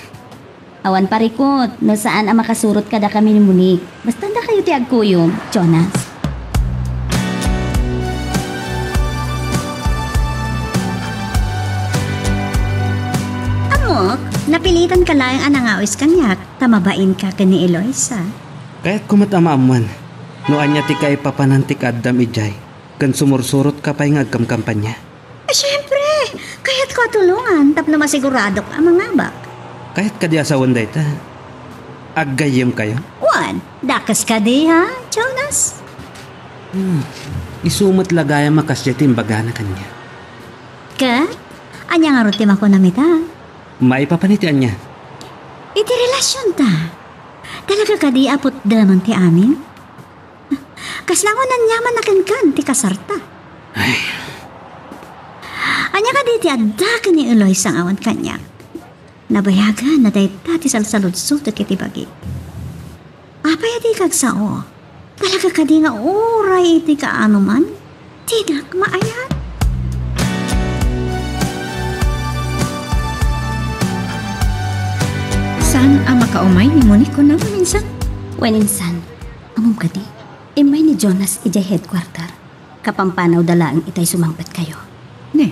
Awan parikut, no saan a makasurot kadakami ni Monique. Basta dakayo ti agkuyog, Jonas. Ammok, napilitan ka laeng a nangawis kaniak, ta mabain ka ken ni Eloisa. Kayatko met a maammuan no ania ti kaipapanan ti kaaddam idiay, ken sumursurot ka pay nga agkamkampanya. Eh, siyempre! Kayatko a tulongan tapno masiguradok a mangabak. Kayat kadi a sawen dayta? Aggayyem kayo? Wen, dakes kadi, ha, Jonas? Hmm. Isu met la gayam a kasdiay ti imbagana kaniak. Ket? Ania ngarud ti makunam ita? Maipapan iti ania? Iti relasionta. Talaga kadi a putdemon ti amin? Kasla ngarud aniaman a kenkan ti kasarta? Ay. Ania kadi ti adda ken ni Eloisa nga awan kaniak? Nabayagen a dayta ti salsaludsotek iti bagik. Apay a dika agsao? Talaga kadi nga uray iti kaanoman, dinak maayat? Saan a makaumay ni Monique kunam, insan? Wen, insan, ammom kadi, immay ni Jonas idiay headquarter. Kapampanawda laeng itay sumangpet kayo. Ne,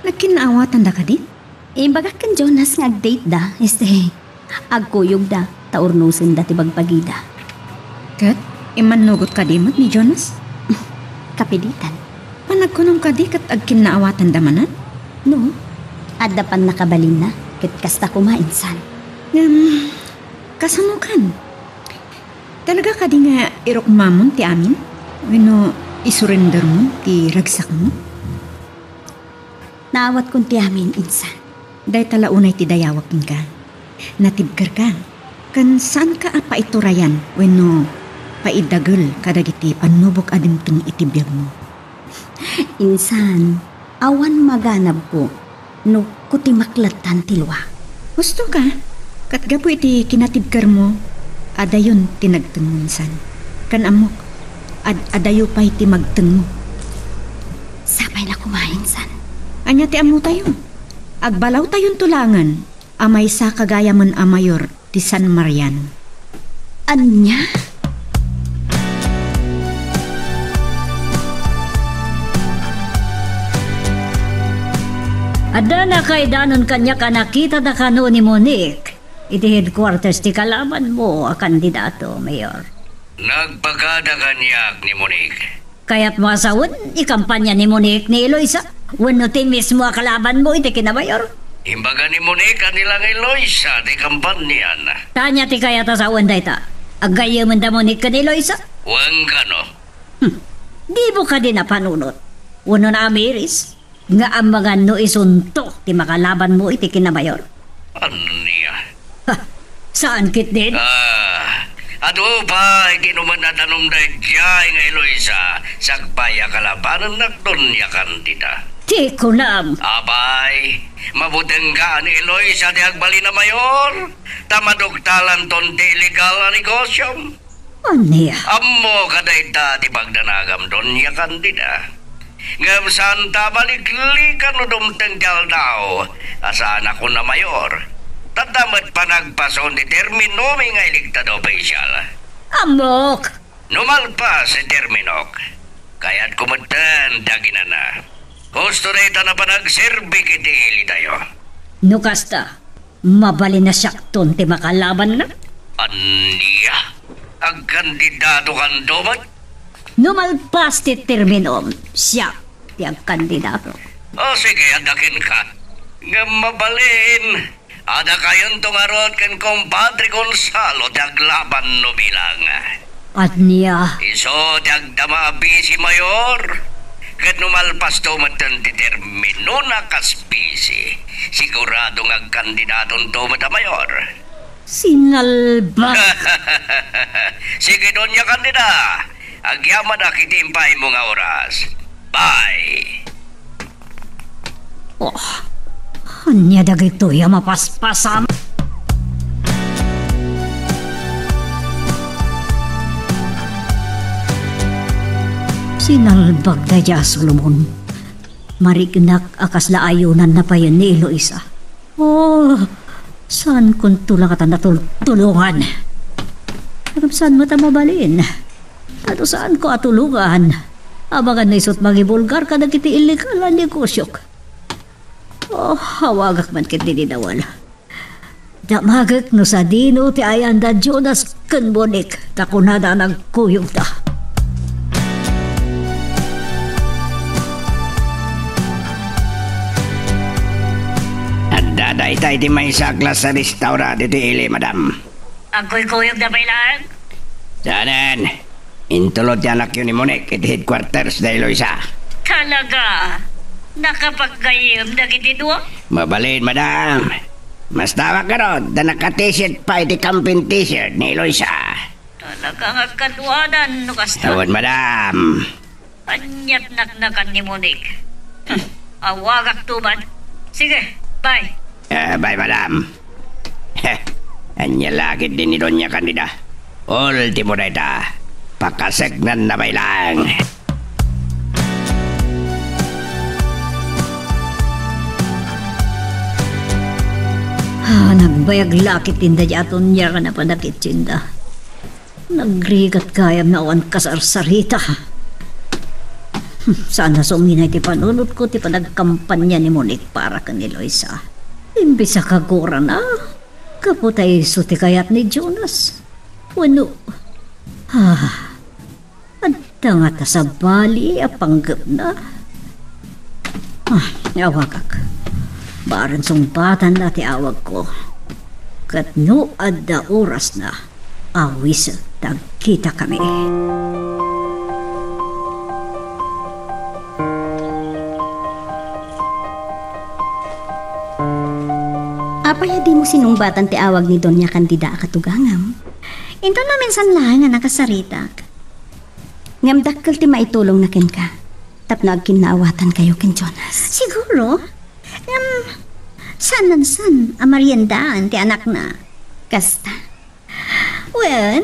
nagkinnaawatanda kadi? Imbagak ken Jonas nga agdateda, este, agkuyogda, ta urnosenda ti bagbagida. Ket, immannugot kadi met ni Jonas? Kapilitan. Panagkunam kadi ket agkinnaawatanda manen? No, adda pannakabalinna, ket kasta koma insan. Ngem, kasanokan? Talaga kadi nga irukmamon ti amin? Wenno isurendermon ti ragsakmo? Naawatkon ti amin, insan. Dayta la unay ti dayawek kenka. Natibkerka, ken saanka a paiturayan wenno paidagel kadagiti pannubok a dimteng iti biagmo. Insan, awan maganabko no kutimak lattan ti lua. Husto ka, ket gapu iti kinatibkermo, adayon ti nagtengmo insan. Ken ammok, ad-, adayo pay ti magtengmo. Sapay la koma insan. Ania ti ammotayo? Agbalawtayonto laengen a maysa ka gayamen a mayor ti San Mariano. Ania? Adda nakaidanon kaniak a nakitada kano ni Monique iti headquarters ti kalabanmo a kandidato, Mayor. Nagpakada kaniak ni Monique. Kayatmo a sawen, ikampanya ni Monique ni Eloisa? Wenno ti mismo a kalabanmo iti kinamayor? Imbaga ni Monique a ni lang Eloisa ti kampaniana. Ta ania ti kayat a sawen dayta? Aggayyemen da Monique ken Eloisa? Wen kano. Hmm. Dimo kadi napanunot? Wenno naamiris? Nga amangan no isunto ti makalabanmo iti kinamayor? Ania? Ha, saan ketdin? Ah, adu pay ti inuman a danum daydiay nga Eloisa, sakbay a kalabanennak, Doña Candida. Ti kunam. Apay, mabutengka ni Eloisa ti agbalin a mayor, ta maduktalanton ti illegal a negosiom. Ania? Ammok a dayta ti pagdanagam, Doña Candida. Ngem saanta a baliklikan no dumteng ti aldaw a saanakon a mayor. Adda met panagpason ti terminomi nga elected official. Ammok! No malpas ti terminok, kayatko metten ti aginana. Husto dayta a panagserbik iti ilitayo. No kasta, mabalin a siakton ti makalabanna? Ania? Agkandidatokanto met? No malpas ti terminom, siak ti agkandidato. O, sige, adda kenka. Ngem mabalin, adakayonto ngarud ken kumpadre Gonzalo ti aglabanno bilang. Ania? Isu ti agdama a bisi, Mayor. Ket no malpasto metten ti terminona kas bisi, sigurado nga agkandidatonto met a mayor. Sinalbag! Sige, Doña Candida. Agyamanak iti impaymo nga oras. Bye! Oh, ania dagitoy a mapaspasam? Sinalbag daydiay a Solomon. Mariknak a kasla ayunan na payen ni Eloisa. Oh, saan kunto la kata natultulongan? Ngem saan met a mabalin? Tano saan ko a tulongan? Amangan no isut mangibulgar kadagiti illegal a negosiok. Oh, awagak man ket ni Dawal. Damagek no sadino ti ayan da Jonas ken Monique, ta kunada a nagkuyogda. Adda dayta iti maysa a klase a restaurant iti ili, madam. Agkuykuyogda pay laeng? Saanen. Intulod ti anakyo ni Monique iti headquarters da Eloisa. Talaga? Nakapaggayyem dagiti dua? Mabalin, madam. Mastawak ngarud, ta naka-t-shirt pay ti camping t-shirt ni Eloisa. Talaga nga agkaduadan no kasta. Awan, madam. Ania't naknakan ni Monique? Hmm, awagak tuman. Sige, bye. Ah, bye, madam. Heh, ania la ketdi ni Doña Candida? Ultimo dayta. Pakaseknanna pay laeng. Ah, nagbayag la ketdin dayta a Doña Candida a panakitsinda. Nagrigat gayam no awan kasarsarita. Hmm, saan a suminay ti panunotko ti panagkampania ni Monique para ken ni Eloisa. Imbes a kagurana, gapu ta isu ti kayat ni Jonas. Wenno, ah, adda ngata sabali a panggepna? Ah, awagak. Bareng sungbatanna ti awagko. Ket no adda orasna, awiset ta agkitakami. Apay a dimo sinungbatan ti awag ni Doña Candida a katugangam? Inton maminsan laeng a nakasaritak. Ngem dakkel ti maitulongna kenka tapno agkinnaawatankayo ken Jonas. Siguro. Ngem, saan man san a mariendaan ti anakna? Kasta. Wen?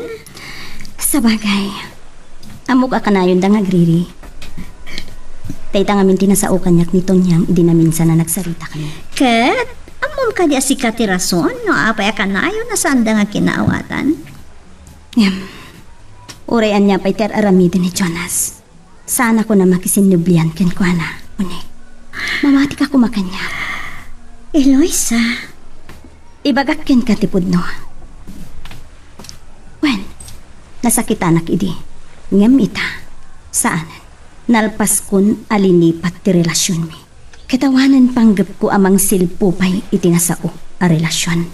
Sabagay, ammok a kanayonda nga agriri. Dayta ngamin ti nasao kaniak ni Tonyang idi naminsan a nagsaritakami. Ket, ammom kadi a sika ti rason no apay a kanayon a saanda nga kinaawatan? Ngem, uray ania pay ti ar-aramiden ni Jonas, saanakon a makisinnublian kenkuana, Onek. Mamatika koma kaniak. Eloisa. Ibagak kenka ti pudno. Wen, nasakitanak idi. Ngem ita, saanen. Nalpaskon a linipat ti relasionmi. Ket awanen panggepko a mangsilpo pay iti nasao a relasion.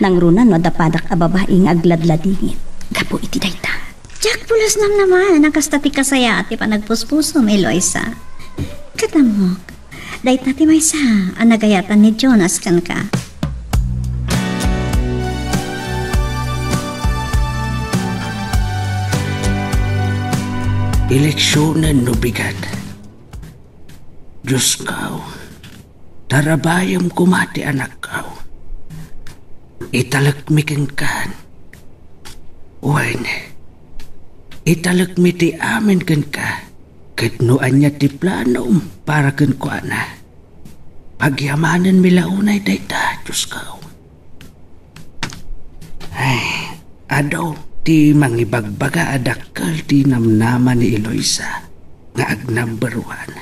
Nangruna no adda padak a babai nga agladladingit gapu iti dayta. Diak pulos namnama a kasta ti kasayaat ti panagpuspusom, Eloisa. Ket ammok, dayta ti maysa a nagayatan ni Jonas kenka. Eleksionen no bigat. Diosko, tarabayem koma ti anakko. Italekmi kenka. Wen, italekmi ti amin kenka. Ket no ania ti planom para kenkuana, pagyamanenmi la unay dayta, Diosko. Ay, adu ti mangibagbaga a dakkel ti namnama ni Eloisa nga ag-number one.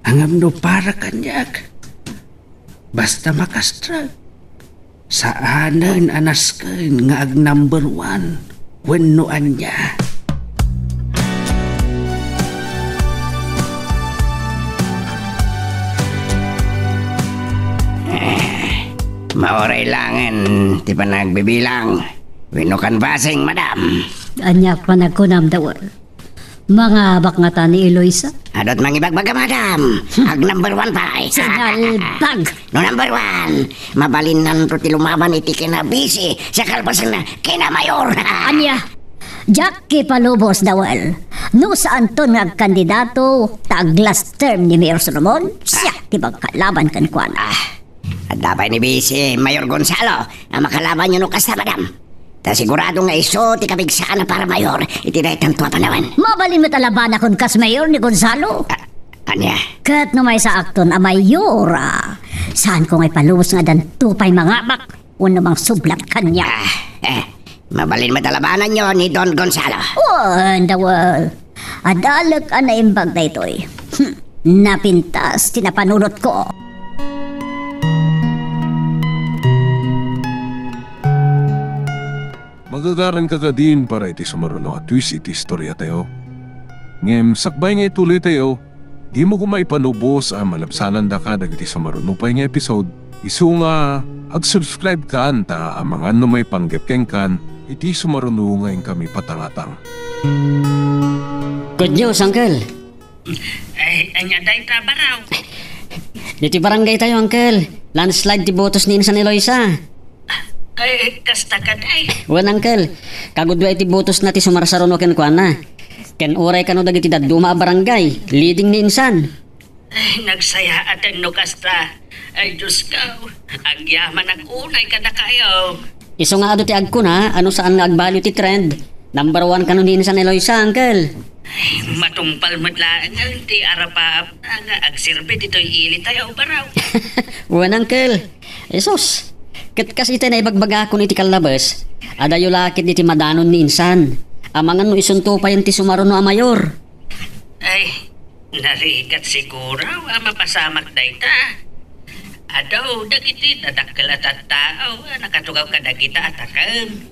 Ngem no para kaniak, basta makastrek, saanen a nasken nga ag-number one wenno ania. Mauray laengen ti panagbibilang wenno canvassing, madam. Ania panagkunam, Dawal? Mangabak ngata ni Eloisa? Adu't mangibagbaga, madam. Ag-number one pay. Sinalbag! No number one, mabalinnanto ti lumaban iti kinabisi sa kalpasanna, kinamayor. Ania? Diak ipalubos, Dawal. No saanton nga agkandidato, ta ag-last term ni Mayor Solomon, siak ti magkalaban kenkuana. Ah, adda pay ni Vice Mayor Gonzalo a makalabanyo no kasta, madam. Ta sigurado nga isu ti kapigsaan a para mayor iti daytanto a panawen. Mabalin met a labanakon kas mayor ni Gonzalo. Ah, Ania? Ket no maysaakton a mayora, saanko nga ipalubos nga addan to pay mangabak wenno mangsublat kaniak. Ah, eh, mabalin met a labananyo ni Don Gonzalo. Oh, and the world. Adalek a naimbag daytoy. Hmm, napintas ti napanunotko. Magagaranka kadin para iti sumaruno a twist iti istoriatayo. Ngem sakbay nga ituloytayo, dimo koma ipalubos a malabsanandaka dagiti sumaruno pay nga episode, isu nga ag-subscribe kan ta amangan no maipanggep kenkan iti sumaruno nga inkami patangatang. Good news, Uncle! Ay, ania dayta, Baraw? Ditoy barangaytayo, Uncle. Landslide ti botos ni Insan Eloisa. Ay, kasta kadi? Wen, Uncle. Kagudua iti botosna ti sumarsaruno kenkuana. Ken uray kano dagiti dadduma a barangay, leading ni Insan. Ay, nagsayaaten no kasta. Ay, Diosko, agyamanak unay kadakayo. Isu nga adu ti agkuna a no saan nga agbaliw ti trend, number one kano ni Insan Eloisa, Uncle. Ay, matungpal met laeng ti arapaapna nga agserbi ditoy ilitayo, Baraw. Wen, Uncle. Jesus. Ket kas iti naibagbagakon iti kallabes, adayo la ket iti madanon ni Insan. Amangan no isunto payen ti sumaruno a mayor. Ay, narigat siguro a mapasamak dayta. Adu dagiti nadakkel a tattao a nakatugaw kadagita a takem.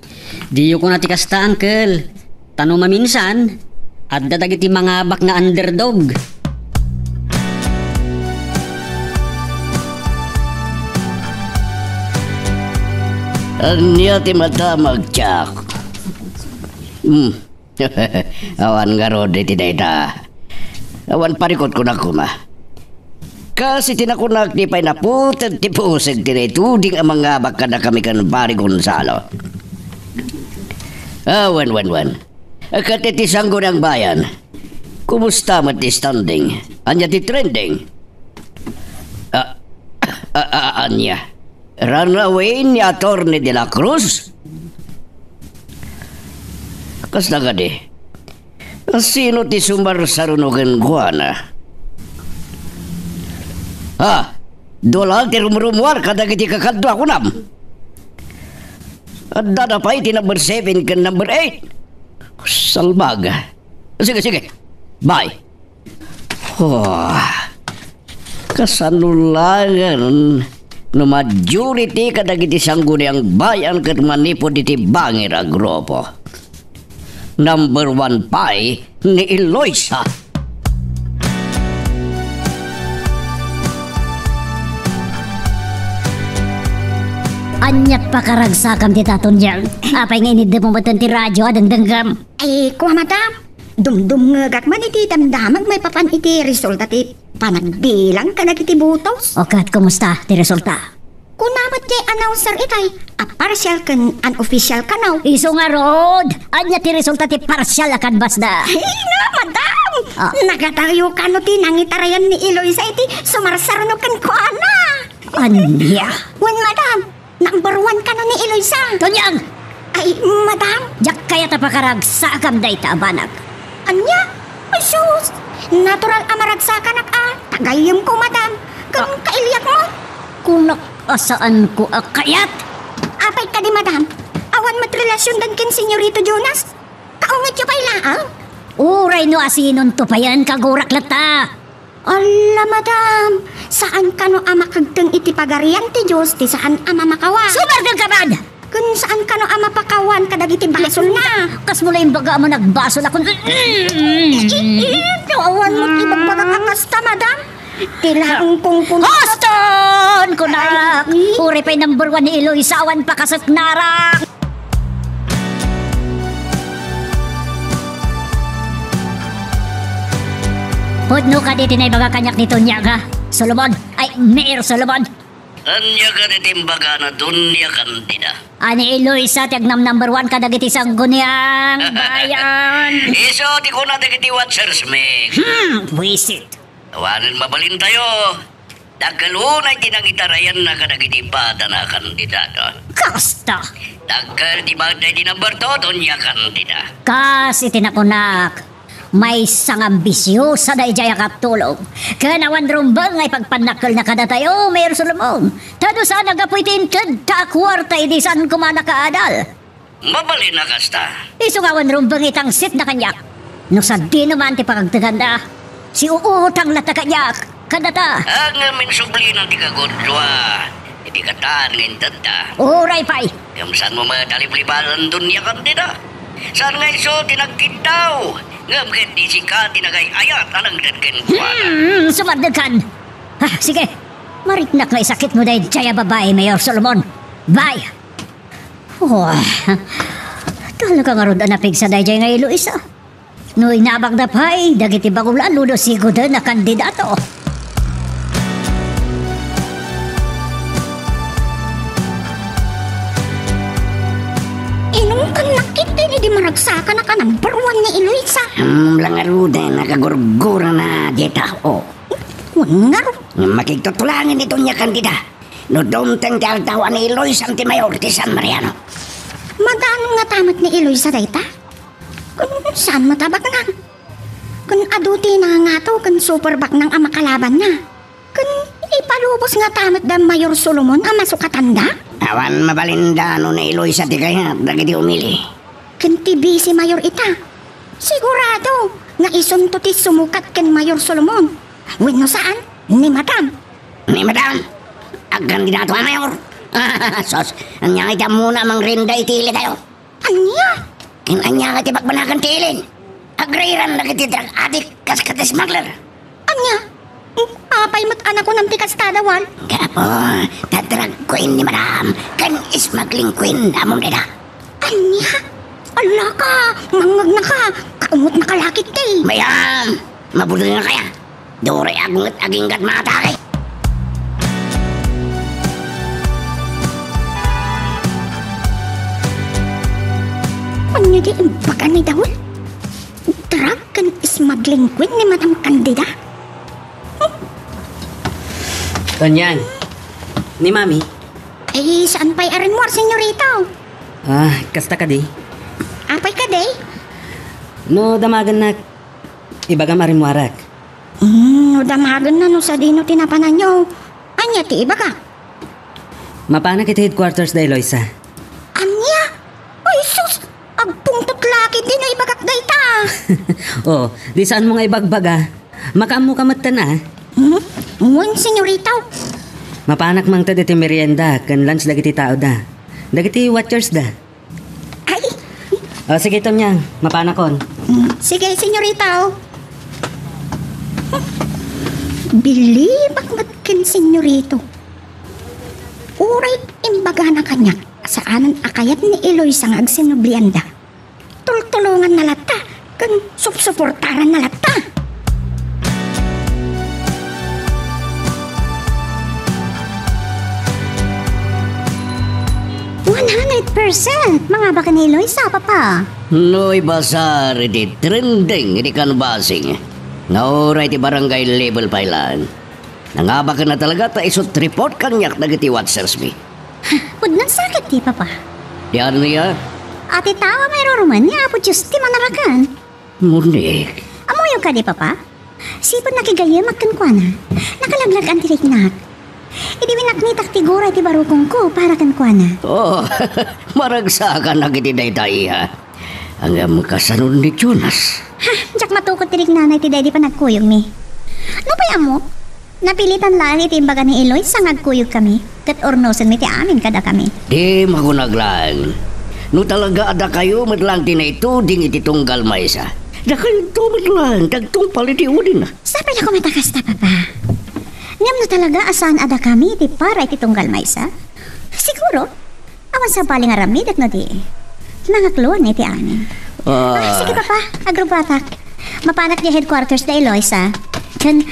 Diyo kuna ti kasta, Uncle. Ta no maminsan, adda dagiti mangabak nga underdog. Ania ti madamag, Jack? Hmm. Awan ngarud iti dayta. Awan parikutkonak koma. Kas iti nakunak, di pay naputeg ti puseg ti naituding a mangabak kadakami ken Pari Gonzalo. Ah, wen, wen, wen. Ket iti Sangguniang Bayan, kumusta met ti standing? Ania ti trending? Ah, ah, ah, ania? Runaway ni Attorney de la Cruz? Kasta kadi? Sino ti sumarsaruno kenkuana? Ah, dua la ti rumrumuar kadagiti kakadua, kunam? Addada pay ti number seven ken number eight. Salbag. Sige, sige. Bye. Oh, kasano laengen no majority kadagiti Sangguniang Bayan ket manipud iti bangir a grupo? Number one pay ni Eloisa. Aniat pakaragsakam ti tatun, Jang. Apay nga iniddem mo met ti radio a dengdengngem? Ay, kua, madam. Dumdumngegak man iti damdamag maipapan iti resulta ti panagbilang kadagiti botos. O ket, kumusta ti resulta? Kuna met ti announcer itay a partial ken unofficial kano. Isu ngarud, ania ti resulta ti partial a canvas da? Ay, na, madam! Ah. Nagadayo kano ti nangitarayan ni Eloisa iti sumarsaruno kenkuana. Ania? Wen, madam, number one kano ni Eloisa. Tonyang! Ay, madam? Diak kayat a pakaragsakam dayta a banag. Ania? Ay, sus! Natural a maragsakanak a tagayemko, madam. Ken Ah. kailiakmo. Kunak a saanko a kayat. Apay kadi, madam? Awan met relasiondan ken Senyorito Jonas? Kaungetyo pay laeng? Uray no asinonto payen, kagurak latta. Alla, madam, saan kano a makagteng iti Pagarian ti Dios ti saan a mamakawan. Sumardengka man! Ken saan kano a mapakawan kadagiti basolna. Kasmo la imbaga a managbasol a kun-, I-, i-, i-, awan met ibagbagak a kasta, madam. Ti laeng kungkun- Hoston! Kunak! Ay, i- Uray pay number one ni Eloisa, awan pakaseknarak. Pudno kadi ti naibaga kaniak ni Doña Aga, Solomon, ay, Mayor Solomon. Ania kadi ti imbagana, Doña Candida? A ni Eloisa ti agnam-number one kadagiti Sangguniang Bayan. Isu ti kuna dagiti watchers, Meg. Hmm, buisit. Awanen mabalintayo. Dakkel unay ti nangitarayanna kadagiti padana, kandidata. Kasta. Dakkel ti bagda iti number two, Doña Candida. Kas iti nakunak, Maysa nga ambisyosa daydiay a katulong. Ken awan rumbeng nga ipagpannakkelna kadatayo, Mayor Solomon. Ta no saan a gapu iti intedta a kuarta idi saan koma a nakaadal. Mabalin a kasta. Isu nga awan rumbeng itangsitna kaniak. No sadino man ti pangagtenganda, siuutang latta kaniak kadata. Ngem insublinan ti kagudua iti katan nga intedda. Uray pay. Ngem saanmo met a liblibalen Doña Candida? Saan nga isu ti nagkiddaw? Ngem ket di sika ti nagay-ayat a nangted kenkuana. Hmm, sumardengkan. Ah, sige. Mariknak nga isakitmo daydiay a babai, Mayor Solomon. Bye. Oh, talaga ngarud a napigsa daydiay nga Eloisa. No inabakda pay dagiti bagulan wenno sigoden a kandidato. Inumkan nakit din idi maragsakan a ka-number one ni Eloisa. Hmm, langaruden a kagurgurana dita, oh. Wen ngarud. Makigtutulangin ni Doña Candida. No dumteng ti aldaw a ni Eloisa ti mayor ti San Mariano. Madanon ngata met ni Eloisa dayta? Ken saan met a baknang? Ken adu ti nangangato ken super baknang a makalabanna. Ken ipalubos ngata met da Mayor Solomon a masukatanda? Awan mabalinda no ni Eloisa ti kayat dagiti umili. Ken ti Vice Mayor ita. Sigurado nga isunto ti sumukat ken Mayor Solomon. Wenno saan, ni Madam. Ni Madam, agkandidato a mayor. Sos, ania nga iti ammona a mangrinda iti ili tayo? Ania? Ken ania nga iti bakbanagan ti ilin? Agriran dagiti drug addict kas ket smuggler. Ania? Apay met a nakunam ti kasta, Dawal? Gapu, ta drug queen ni Madam, ken smuggling queen da Mundeda. Ania? Ala ka, mangngegna ka, kaungot makalakit ti. Mayam, mabudol nga kaya. Duri agunget aginggat matake. Ania di imbaga ni Dawal? Drug ken smuggling queen ni Madam Candida? Kanian? Ni Mami? Ay, saan pay a rimmuar, senyorito? Ah, kasta kadi? Apay kadi? No damagennak, ibagam a rimmuarak. Hmm, no damagenna no sadino ti napananyo. Ania ti ibaga? Mapanak iti headquarters da Eloisa. Ania? Ay sus! Agpungtot lakit di no ibagak dayta. Oh, di saanmo nga ibagbaga. Makaammo ka metten a. Hmm? Wen, senyorito. Mapanak mangted iti merienda ken lunch dagiti tao da. Dagiti watchers da. Ay. Oh, sige, Tonyang. Mapanakon. Hmm, sige, senyorito. Bilibak met ken senyorito. Uray imbagana kaniak, saanen a kayat ni Eloisa nga agsinublianda. Tultulonganna latta, ken supsuportaranna latta. One hundred percent! Mangabak ni Eloisa, Papa. No ibasar iti trending iti canvassing, nga uray ti barangay level pay laeng. Nangabakenna talaga ta isut' report kaniak dagiti watchers mi. Pudno a sakit ti, Papa. Ti ania? A ti tao a mairurumen ni Apo Dios ti manaraken. Monik. Ammoyo kadi, Papa? Sipud nakigayyemak kenkuana, nakalaglag-an ti riknak. Idi winaknitak ti gura iti barukongko para kenkuana. Oh, maragsakanak iti dayta, iha. Ngem kasano ni Jonas? Ha, diak matukod ti riknana iti daydi panagkuyogmi. Nupay ammok, napilitan laeng iti imbaga ni Eloisa nga agkuyogkami, ket urnosenmi ti amin kadakami. Di magunag laeng. No talaga a dakayo met laeng ti naituding iti tunggal maysa, dakayonto met laeng ti agtungpal iti udingna. Sapay la koma ta kasta, Papa. Ngem no talaga a saan a dakami ti para iti tunggal maysa, siguro, awan sabali nga aramidek no di mangakluan iti amin. Ah. Ah, sige, Papa, agrubbuatak. Mapanak di headquarters da Eloisa. Ken,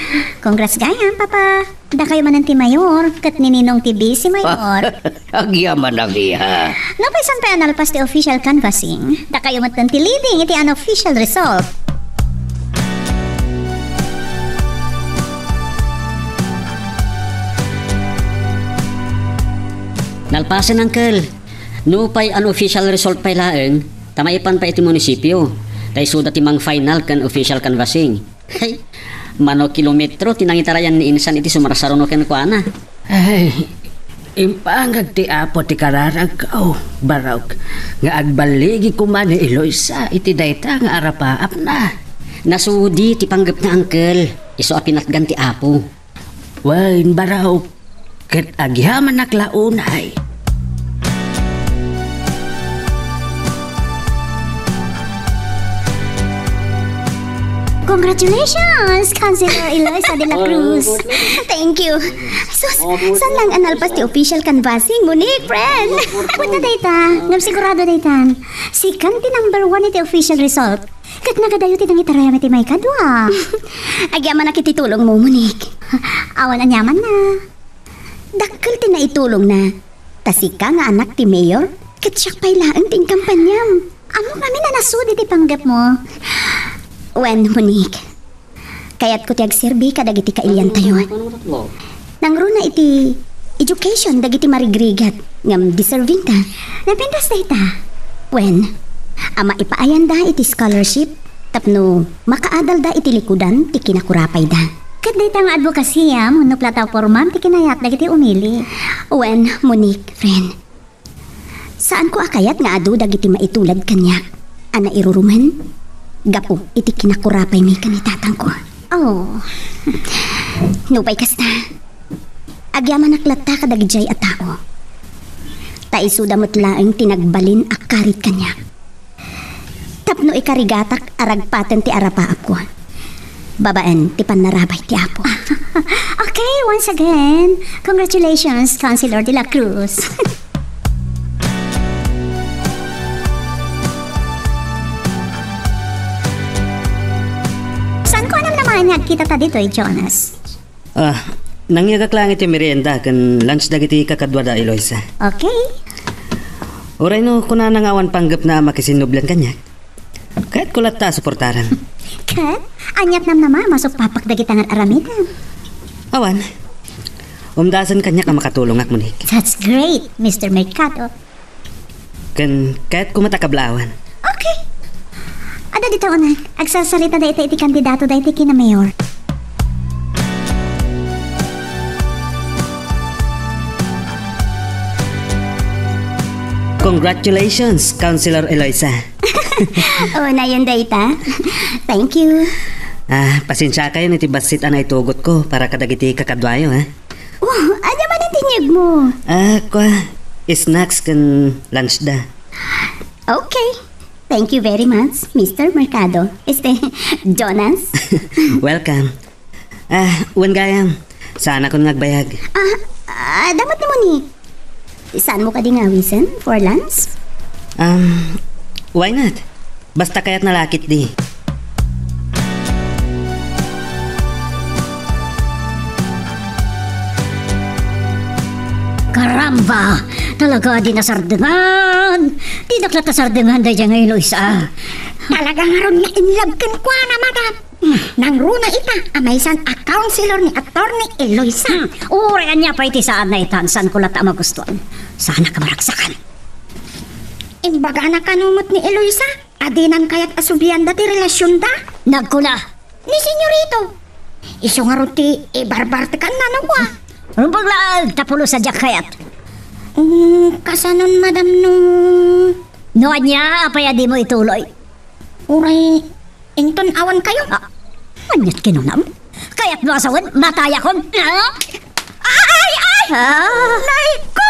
congrats gayam, Papa. Dakayo manen ti mayor, ket ni Ninong ti vice mayor. Agyamanak, iha. Nupay saan pay a nalpas ti official canvassing, dakayo metten ti leading iti unofficial result. Nalpasen, Uncle. Nupay unofficial result pay laeng, ta maipan pay iti munisipio. Ta isuda ti mangfinal ken official canvassing. Hey, mano kilometro ti nangitarayan ni insan iti sumarsaruno kenkuana. Ay, impangag ti Apo ti kararagko, Barok, nga agballigi koma ni Eloisa iti dayta nga arapaapna. Nasudi ti panggepna, Uncle. Isu a pinatgan ti Apo. Wen, Barok, ket agyamanak la unay. Congratulations, Councilor Eloisa de la Cruz. Thank you. Sus, saan lang a nalpas ti official canvassing, Monique, friend? Apo ta dayta, ngem sigurado daytan. Sikan ti number one iti official result. Ket nagadayo ti nangitarayam iti maikadua. Agyamanak iti tulongmo, Monique. Awan aniamanna. Dakkel ti naitulongna. Ta sika nga anak ti mayor, ket siak pay laeng ti inkampaniam. Ammok ngamin a nasudi ti panggepmo. Wen, Monique, kayatko ti agserbi kadagiti kailiantayo. Nangruna iti education dagiti marigrigat ngem deserving ta. Napintas dayta. Wen, a maipaayanda iti scholarship tapno makaadalda iti likudan ti kinakurapayda. Ket dayta nga advokasiam, hunno platapormam ti kinayat dagiti umili. Wen, Monique, friend, saanko a kayat nga adu dagiti maitulad kaniak a nairurumen gapu iti kinakurapaymi ken ni tatangko. Oh. Nupay kasta, agyamanak latta kadagidiay a tao. Ta isuda met laeng ti nagbalin a karit kaniak. Tapno ikarigatak a ragpaten ti arapaapko babaen ti pannarabay ti Apo. Okay, once again, congratulations, Councilor de la Cruz. Saanko a namnamaen nga agkitata ditoy, Jonas? Ah, nangyegak laeng iti merienda ken lunch dagiti kakaduada, Eloisa. Okay. Uray no kunana nga awan panggepna a makisinnublian kaniak, kayatko latta a suportaran. Ket aniat namnama a masukpapak dagiti ngar-aramidem? Awan. Umdasen kaniak a makatulongak, Monique. That's great, Mister Mercado. Ken kayatko met a kablaawan. Okay. Adda dita uneg, agsarsarita dayta iti kandidato dayta ken ni mayor. Congratulations, Councilor Eloisa. Unayon dayta. Thank you. Ah, pasensiakayon iti bassit a naitugotko para kadagiti kakaduayo, ha? Oh, ania man ti inyegmo? Ah, kua, snacks ken lunch da. Okay. Thank you very much, Mister Mercado. Este, Jonas. Welcome. Ah, wen gayam, saanakon nga agbayag. Ah, ah, adda met ni Monique. Saanmo kadi nga awisen for lunch? Um, why not? Basta kayatna la ketdi. Karamba! Talaga a di nasardengan! Dinak latta sardengan daydiay nga Eloisa. Talaga ngarud nga in love kenkuana, madam. Nangruna ita a maysan a counselor ni Attorney Eloisa. Hmm, uray ania pay ti saanna ita, saanko latta a magustuan. Saanak a maragsakan. Imbagana kano met ni Eloisa a dinan kayat a sublianda ti relasionda? Nagkuna. Ni Senyorito. Isu ngarud ti ibarbartekanna no kua. Rumbeng laeng ta pulos a diak kayat. Mm, kasanon, madam, no? No ania, apay a dimo ituloy? Uray, inton awan kayo. Ah, aniat kinunam? Kayatmo a sawen, matayakon? Ah? Ay, ay! Ah? Nay ko!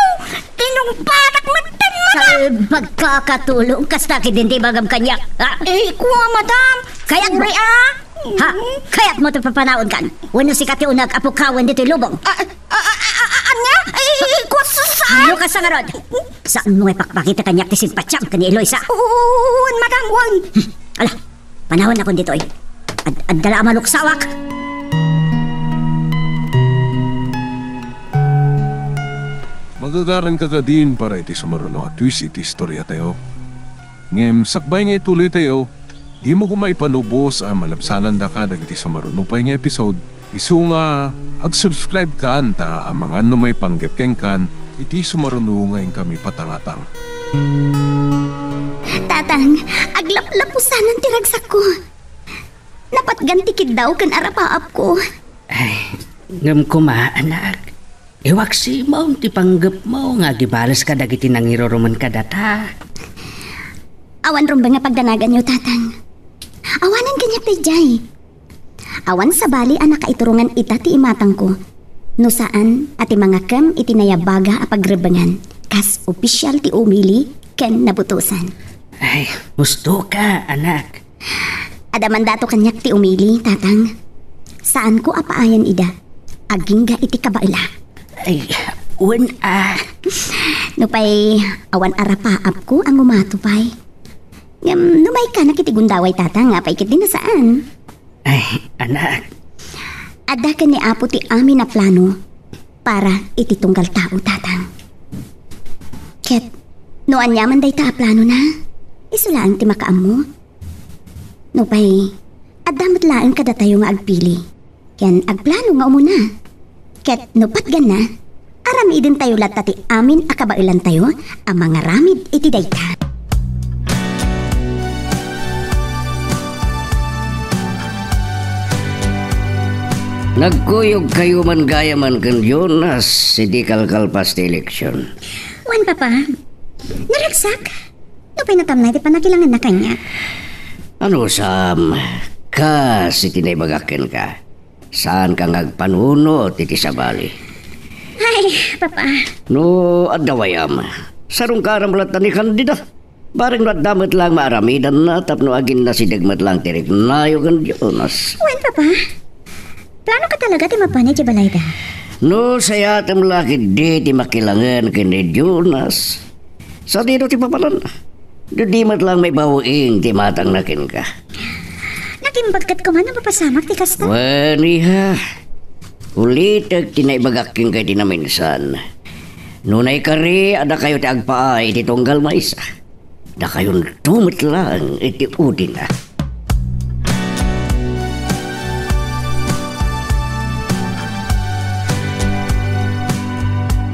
Tinungpatak met, madam! Salbag ka, katulong, kasta ketdin ti ibagam kaniak, ha? Eh, kua, madam. Kayatmo? Uray, ah. Ha? Kayatmo ti papanawenkan? Wenno sika ti uneg a pukawen ditoy lubong? Ah, ah, ah, ah, ah, ania? Eh, kua, sa-, saan? No kasta ngarud, saanmo nga ipakpakita kaniak ti simpatiam ken ni Eloisa? Wen, madam, wen. Ala, panawennakon ditoy. Ad-, adda la a maluksawak. Magagaranka kadin para iti sumaruno a twist iti istoriatayo. Ngem sakbay nga ituloytayo, dimo koma ipanubos a malabsanandaka dagiti sumaruno pay nga episode. Isu nga, ag-subscribe kan ta amangan no maipanggep kenkan iti sumaruno nga inkami patangatang. Tatang, ag- Laplapusanan ti ragsakko. Napatgan ti kiddaw ken arapaapko. Ay, ngem koma, anak. Iwaksimaw ti panggepmo nga agibales kadagiti nangirurumen kadata. Awan rumbeng a pagdanaganyo, Tatang. Awanen kaniak daydiay. Awan sabali a nakaiturongan ita ti imatangko, no saan a ti mangakem iti nayabaga a pagrebbengan, kas opisyal ti umili ken nabutosan. Ay, husto ka, anak. Adda mandato kaniak ti umili, Tatang. Saanko a paayan ida. Agingga iti kabaela. Ay, wen a. Nupay awan arapaapko a ngumato pay. Ngem, numaykanak iti gundaway, Tatang, apay ketdi no saan? Ay, anak. Adda ken ni Apo ti amin a plano para iti tunggal tao, Tatang. Ket no aniaman dayta a planona, isu laeng ti makaammo. Nupay, adda met laeng kadatayo nga agpili ken agplano nga umuna. Ket no patganna, aramidentayo latta ti amin a kabaelantayo a mangaramid iti dayta. Nagkuyogkayo man gayamen ken Jonas iti kalkalpas ti eleksyon. Wen, Papa. Naragsak? Nupay natamnay ti panakilangenna kaniak. Ano, Sam? Kas iti naibagak kenka. Saanka nga agpanunot iti sabali. Ay, Papa. No adda wayam, sarungkaram latta ni Candida. Bareng no adda met laeng maaramidanna tapno aginnasideg met laeng ti riknayo ken Jonas. Wen, Papa. Planoka talaga ti mapan idiay balayda? No sayatem la ketdi ti makilangen ken ni Jonas, sadino ti papananna? Di met laeng maibabain ti imatangna kenka. Nakimbag ket koma no mapasamak ti kasta? Wen, iha. Ulitek ti naibagak kenka iti naminsan. No naikari a dakayo ti agpaay iti tunggal maysa, dakayonto met laeng iti udina.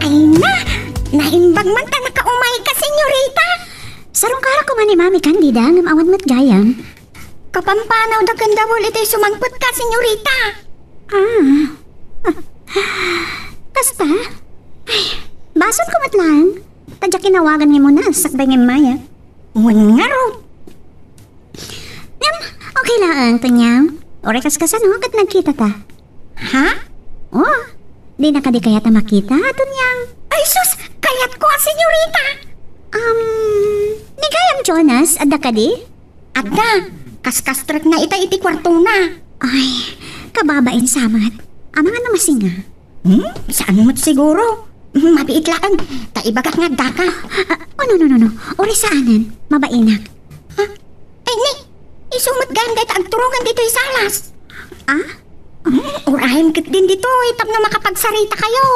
Ay na! Naimbag man ta nakaumayka, senyorita! Sarungkarak koma ni Mami Candida ngem awan met gayam. Kapampanawda ken Dawel iti sumangpetka, senyorita. Ah. Kasta? Ay, basol ko met laeng. Ta diak inawagan ni Mona, sakbay nga immayak. Wen ngarud. Ngem, okay laeng, Tonyang. Uray kaskasano ket nagkita ta. Ha? Oh, di na kadi kayat a makita, Tonyang? Ay, sus! Kayatko a senyorita! Um, ni gayam Jonas, adda kadi? Adda, kaskastrekna ita iti kuartona. Ay, kababain sa met. Amangan no masinga. Hmm? Saan met siguro? Mabiit laeng, ta ibagak nga addaka. Ah, oh, no, no, no, no. Uray saanen, mabainak. Ha? Ay, ni, isu met gayam dayta agturongan ditoy salas. Ah? Hmm, urayem ketdin ditoy tapno makapagsarita kayo.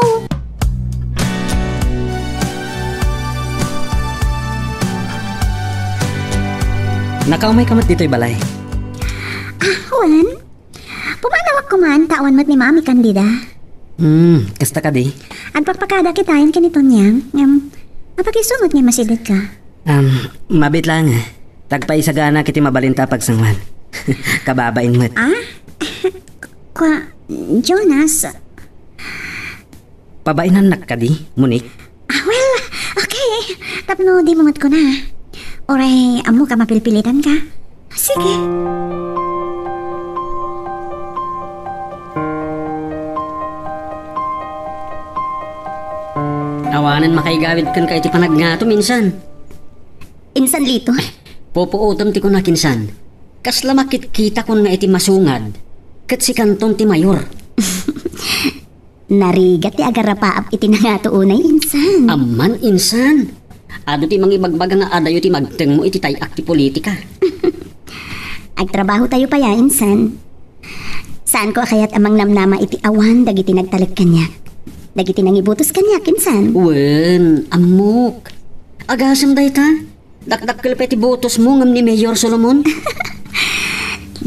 Nakaumay ka met ditoy balay? Ah, wen. Pumanawak koma ta awan met ni Mami Candida. Hmm, kasta kadi? Agpakpakada kitaen ken ni Tonyang, ngem, apag-isu met nga masidetka? Um, mabiit laeng, eh. Tagpaisagana kiti mabalinta a pagsanguan. Kababain met. Ah? Kua, Jonas. Pabainannak kadi, Monique? Ah, well, okay. Tapno dimo met kuna. Uray, ammok a mapilpilitanka. Sige. Awanen makaigawid kenka iti panagngato, insan. Insan Lito? Pupuotem ti kunak, insan. Kasla makitkitakon nga iti masungad, ket sikanton ti mayor. Narigat ti agarapaap iti nangato unay, insan. Amman, insan. Adu ti mangibagbaga nga adayo ti magtengmo iti tay-ak ti politika. Agtrabahotayo pay a, insan. Saanko a kayat a mangnamnama iti awan dagiti nagtalek kaniak. Dagiti nangibotos kaniak, insan. Wen, ammok. Agasem dayta. Dakdakkel pay ti botosmo ngem ni Mayor Solomon.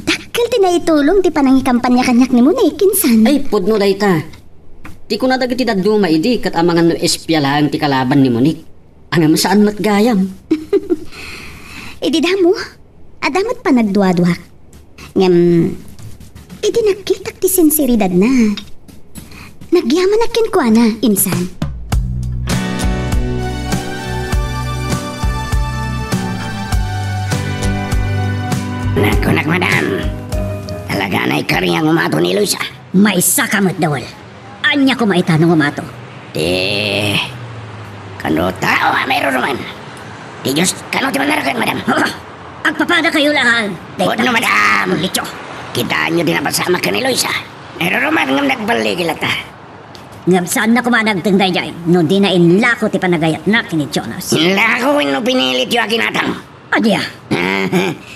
Dakkel ti naitulong ti panangikampanya kaniak ni Monique, insan. Ay, pudno dayta. Ti kuna dagiti dadduma idi ket amangan no espia laeng ti kalaban ni Monique. Ngem saan met gayam. Idi damo, Adda met panagduaduak. Ngem, idi nakitak ti sinseridadna, nagyamanak kenkuana, insan. Nagkunak, madam. Talaga nga ikari nga umato ni Luisa. Maysa ka met, Dawal. Ania koma ita no umato? Ti, kano tao a mairuruman? Ti Dios kano ti manaraken, madam? Agpapadakayo laeng. Pudno, madam. Litio. Kitaenyo ti napasamak ken ni Luisa. Nairuruman ngem nagballigil latta. Ngem saanna koma nagteng daydiay no dina inlako ti panagayatna ken ni Jonas. Inlako wenno pinilityo a ginatang? Ania?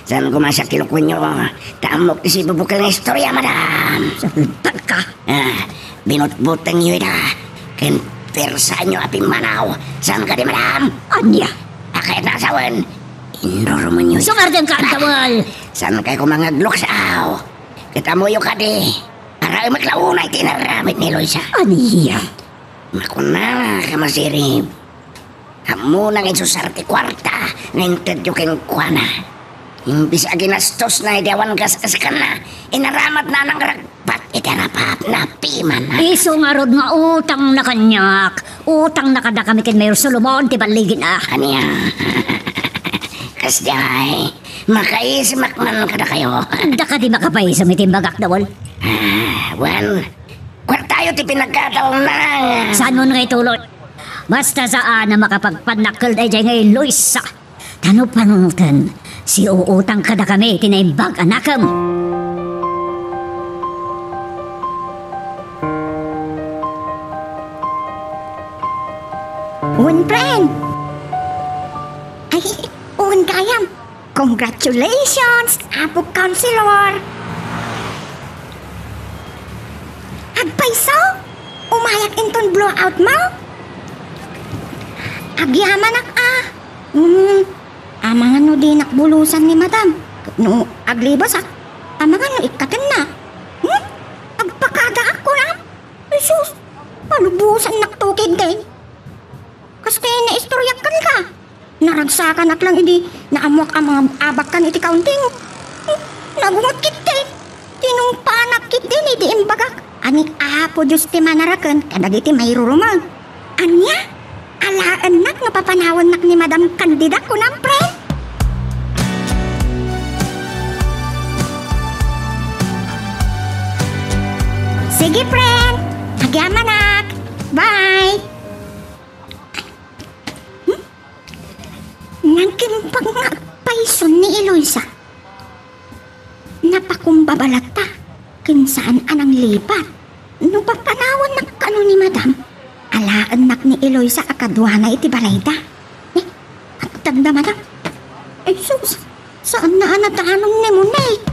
Saan koma siak ti lukuenyo? Ta ammok ti sibubukel nga istoria, madam. Saltak ka. Ah, binutbutengyo ida. Ken persaenyo a pimmanaw. Saan kadi, madam? Ania? A kayatna a sawen, inurumenyo ida. Sumardeng ka, Dawal! Saan kay koma nga agluksaw? Ket ammoyo kadi, araemek la unay ti inaramid ni Luisa. Ania? Makunana ka masirib. Ammona nga insusar ti kuarta nga intedyo kenkuana. Imbes a ginastosna idi awan kas-, kaskanna, inaramatna a nangragpat iti arapatna, pimana. Isu ngarud nga utangna kaniak. Utangna kadakami ken Mayor Solomon ti balligin a. Ania? Kasdiay, makaisimak man kadakayo. Daka di makapaisem iti imbagak, Dawal. Ah, wen, kuartayo ti pinagkatalna. Saanmo nga ituloy? Basta saan a makapagpannakkel daydiay nga Eloisa. Ta no panunoten, siuutang kadakami ti naimbag a nakem. Wen, friend. Ay, wen gayam. Congratulations, Apo Councilor! Agpayso? Umayak inton blowout mo? Agyamanak a. Hmm, amangan no dinak bulusan ni Madam. No aglibusak, amangan no ikkatenna. Hmm? Agpakadaak kunam? Jesus, palubosannak to ketdi. Kas ti naistoriak kenka. Naragsakanak lang idi naammoak a mangabakkan iti counting. Nagungot ketdi. Tinungpanak ketdi idi imbagak a ni Apo Dios ti manaraken kadagiti mairurumeng. Ania? Alaennak no papanawennak ni Madam Candida, kunam, friend? Sige, friend. Agyamanak. Bye. Hmm? Nagimbag nga agpayso ni Eloisa. Napakumbaba latta ken saan a nanglipat. No papanawannak kano ni Madam, alaennak ni Eloisa a kaduana iti balayda. Eh, agtagda, Madam. Ay, sus! Saanna a nadanong ni Monique?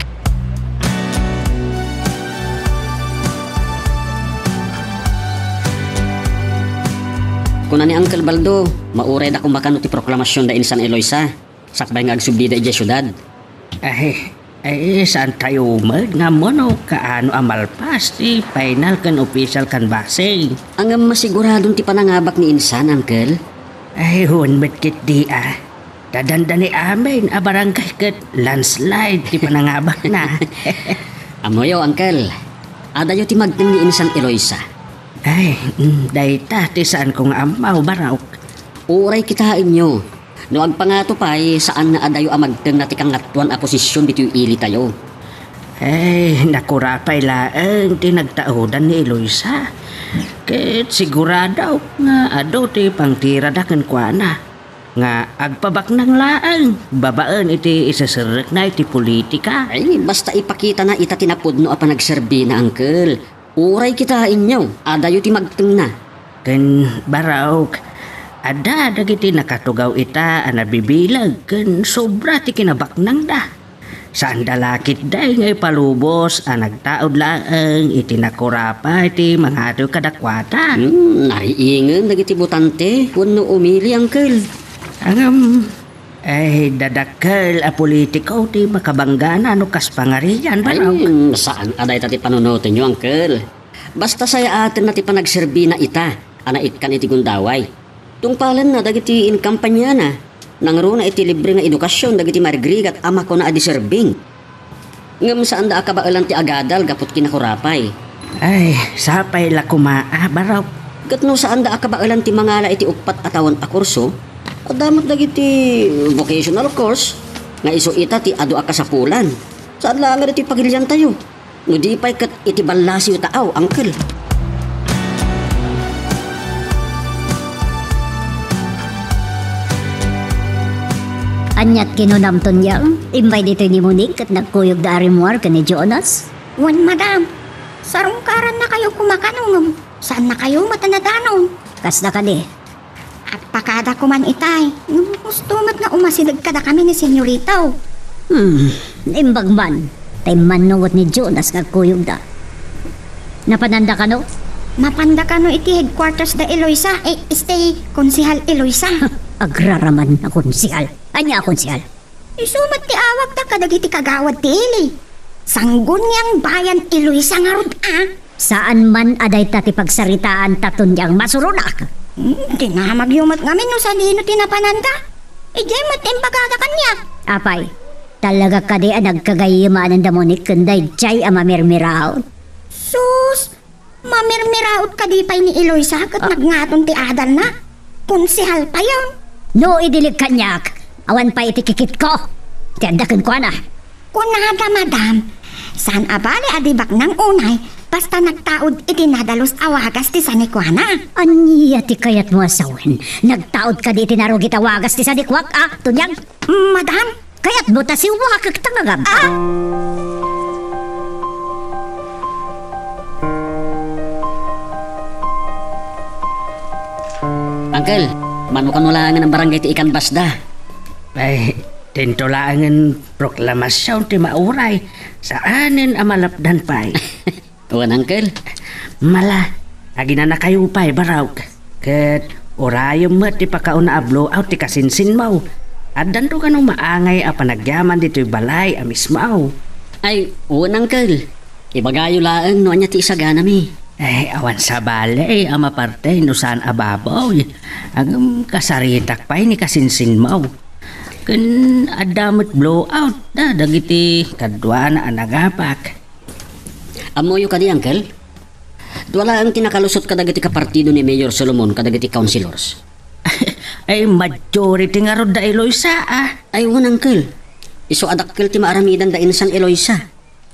Kuna ni Uncle Baldo, maurayda koma kano ti proklamasion da insan Eloisa, sakbay nga agsublida idiay siudad. Ay, ay, saantayo met nga ammo no kaano a malpas ti final ken official canvassing. Ngem masiguradon ti panangabak ni insan, Uncle? Ay, wen met ketdi a. Ta dandani amin a barangay ket landslide ti panangabakna. Ammoyo, Uncle. Adayo ti magteng ni insan Eloisa. Ay, mm, dayta ti saanko nga ammo, Barok. Uray kitaenyo. No agpangato pay, saan nga adayo a magtengna ti kangatoan a posision ditoy ilitayo. Ay, nakurapay laeng ti nagtaudan ni Eloisa. Ket siguradok nga adu ti pangtirada kenkuana nga agpabaknang laeng babaen iti iseserrekna iti politika. Ay, basta ipakitana ita ti napudno a panagserbina, Uncle. Uray kitaenyo, adayo ti magtengna. Ken, Barok, adda dagiti nakatugaw ita a nabibileg ken sobra ti kinabaknangda. Saanda la ketdi nga ipalubos a nagtaud laeng iti nakurapay ti mangatoy kadakuada. Hmm, nariingen dagiti botante wenno umili, Uncle. Ngem, ay, dadakkel a politiko ti makabanggana no kas pangarian, Barok. Ay, saan a dayta ti panunotenyo, Uncle. Basta sayaatenna ti panagserbina ita a naikkan iti gundaway. Tungpalenna dagiti inkampaniana. Nangruna iti libre nga edukasyon dagiti marigrigat a makuna a deserving. Ngem saanda a kabaelan ti agadal gapu ti kinakurapay. Ay, sapay la koma a, Barok. Ket no saanda a kabaelan ti mangala iti uppat a tawen a kurso, adda met dagiti vocational course nga isu ita ti adu a kasapulan. Saan laeng nga ditoy pagiliantayo. No di pay ket iti ballasiw ta aw, Uncle. Ania ti kinunam, Tonyang? Imbay ditoy ni Monique ket nagkuyogda a rimmuar ken ni Jonas? Wen, madam. Sarungkarannakayo koma kano ngem saannakayo met a nadanon. Kasta kadi. Agpakada koman itay, ngem husto met nga umasideg kadakami ni Senyorito. Hmm, naimbag man, ta immannugot ni Jonas nga agkuyogda. Napananda kano? Mapanda kano iti headquarters da Eloisa, eh, este, Konsehal Eloisa. Agraraman a konsehal. Ania a konsehal? Isu met ti awagda kadagiti kagawad ti ili. Sangguniang Bayan Eloisa ngarud a. Saan man a dayta ti pagsaritaanta, Tonyang, masuronak. Hmm, dinamagyo met ngamin no sadino ti napananda. Idiay met ti imbagada kaniak. Apay, talaga kadi a nagkagayyem manen da Monique ken daydiay a mamirmiraot? Sus, mamirmiraot kadi pay ni Eloisa ket Ah. nagngaton ti adalna? Konsehal payen. No idilig kaniak, awan pay iti kikitko ti adda kenkuana. Kunada, madam, saan a bale a di baknang unay, basta nagtaud iti nadalus a wagas ti sanikuana. Ania ti kayatmo a sawen? Nagtaud kadi iti narugit a wagas ti sanikuak, a, Tonyang? Madam? Kayatmo ta siwakek ta ngagam. Ah! Uncle, mano kano laengen a barangay ti ikanbasda? Ay, dinto laengen proklamasion ti mauray, saanen a malapdan pay. Wen, Uncle. Mala, aginanakayo pay, Barok. Ket urayem met ti pakauna a blowout ti kasinsinmo. Addanto kano maangay a panagyaman ditoy balay a mismo. Ay, wen, Uncle. Ibagayo laeng no ania ti isaganami. Eh, awan sabali a maparte no saan a baboy. Ngem kasaritak pay ni kasinsinmo. Ken adda met blowout da dagiti kaduana a nagapak. Ammoyo kadi, Uncle? Dua laeng ti nakalusot kadagiti kapartido ni Mayor Solomon kadagiti councilors. Ay, majority ngarud da Eloisa, a. Ay, wen, Uncle. Isu a dakkel ti maaramidan da insan Eloisa.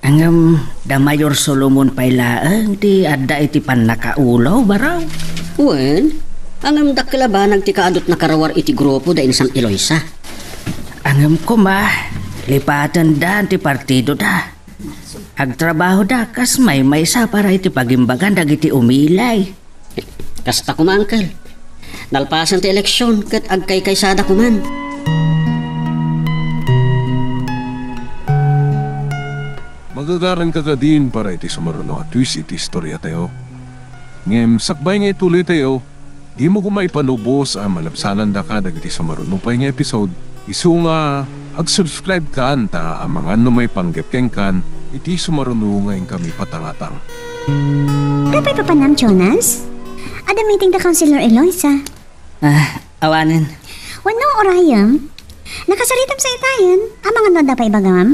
Ngem da Mayor Solomon pay laeng ti adda iti pannakaulo, Barok. Wen, ngem dakkel a banag ti kaadut nakarawar iti grupo da insan Eloisa. Ngem koma, lipatenda ti partidoda. Agtrabahoda kas maymaysa para iti pagimbagan dagiti umilay. Kasta koma, Uncle. Nalpasen ti eleksion ket agkaykaysada koman. Magagaranka kadin para iti sumaruno a twist iti istoriatayo. Ngem sakbay nga ituloytayo, dimo koma ipanubos a malabsanandaka dagiti sumaruno pay nga episode, isu nga ag-subscribe kan ta amangan no maipanggep kenkan iti sumaruno nga inkami patangatang. Apay papanam, Jonas? Adda meeting da Councilor Eloisa. Ah, awanen. Wenno, urayem. Nakasaritam sa itayen. Amangan no adda pay ibagam?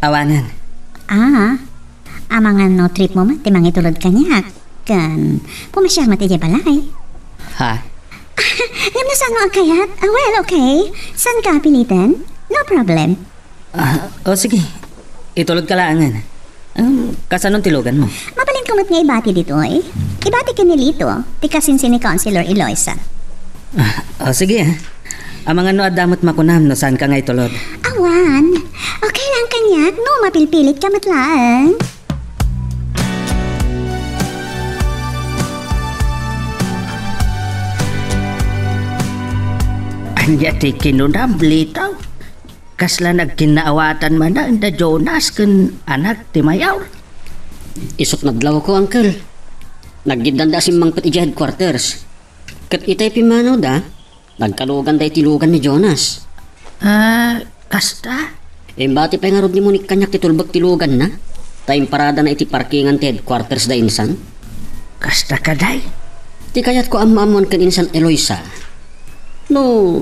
Awanen. Ah, amangan no tripmo met ti mangitulod kaniak. Ken, pumasiar met idiay balay. Ha? Ngem no saanmo agkayat? Ah, well, okay. Saanka a piliten? No problem. Ah, o sige. Itulodka laengen. Em, kasanon ti luganmo? Mabalinko met nga ibati ditoy. Ibati ken ni Lito, ti kasinsin ni Councilor Eloisa. Ah, o sige, ah. Amangan no adda met makunam no saanka nga itulod. Awan. Okay lang kaniak no mapilpilitka met laeng. Ania ti kinunam, Lito? Kasla nagkinnaawatan manen da Jonas ken anak ti mayor? Isut' nadlawko, Uncle. Naggiddanda a simmangpet idiay headquarters. Ket itay pimmanawda, nagkaluganda iti lugan ni Jonas. Ah, kasta? Imbati pay ngarud ni Monique kaniak ti tulbek ti luganna, ta imparadana iti parkingan ti headquarters da insan. Kasta kadi? Ti kayatko ammoammoan ken insan Eloisa. No,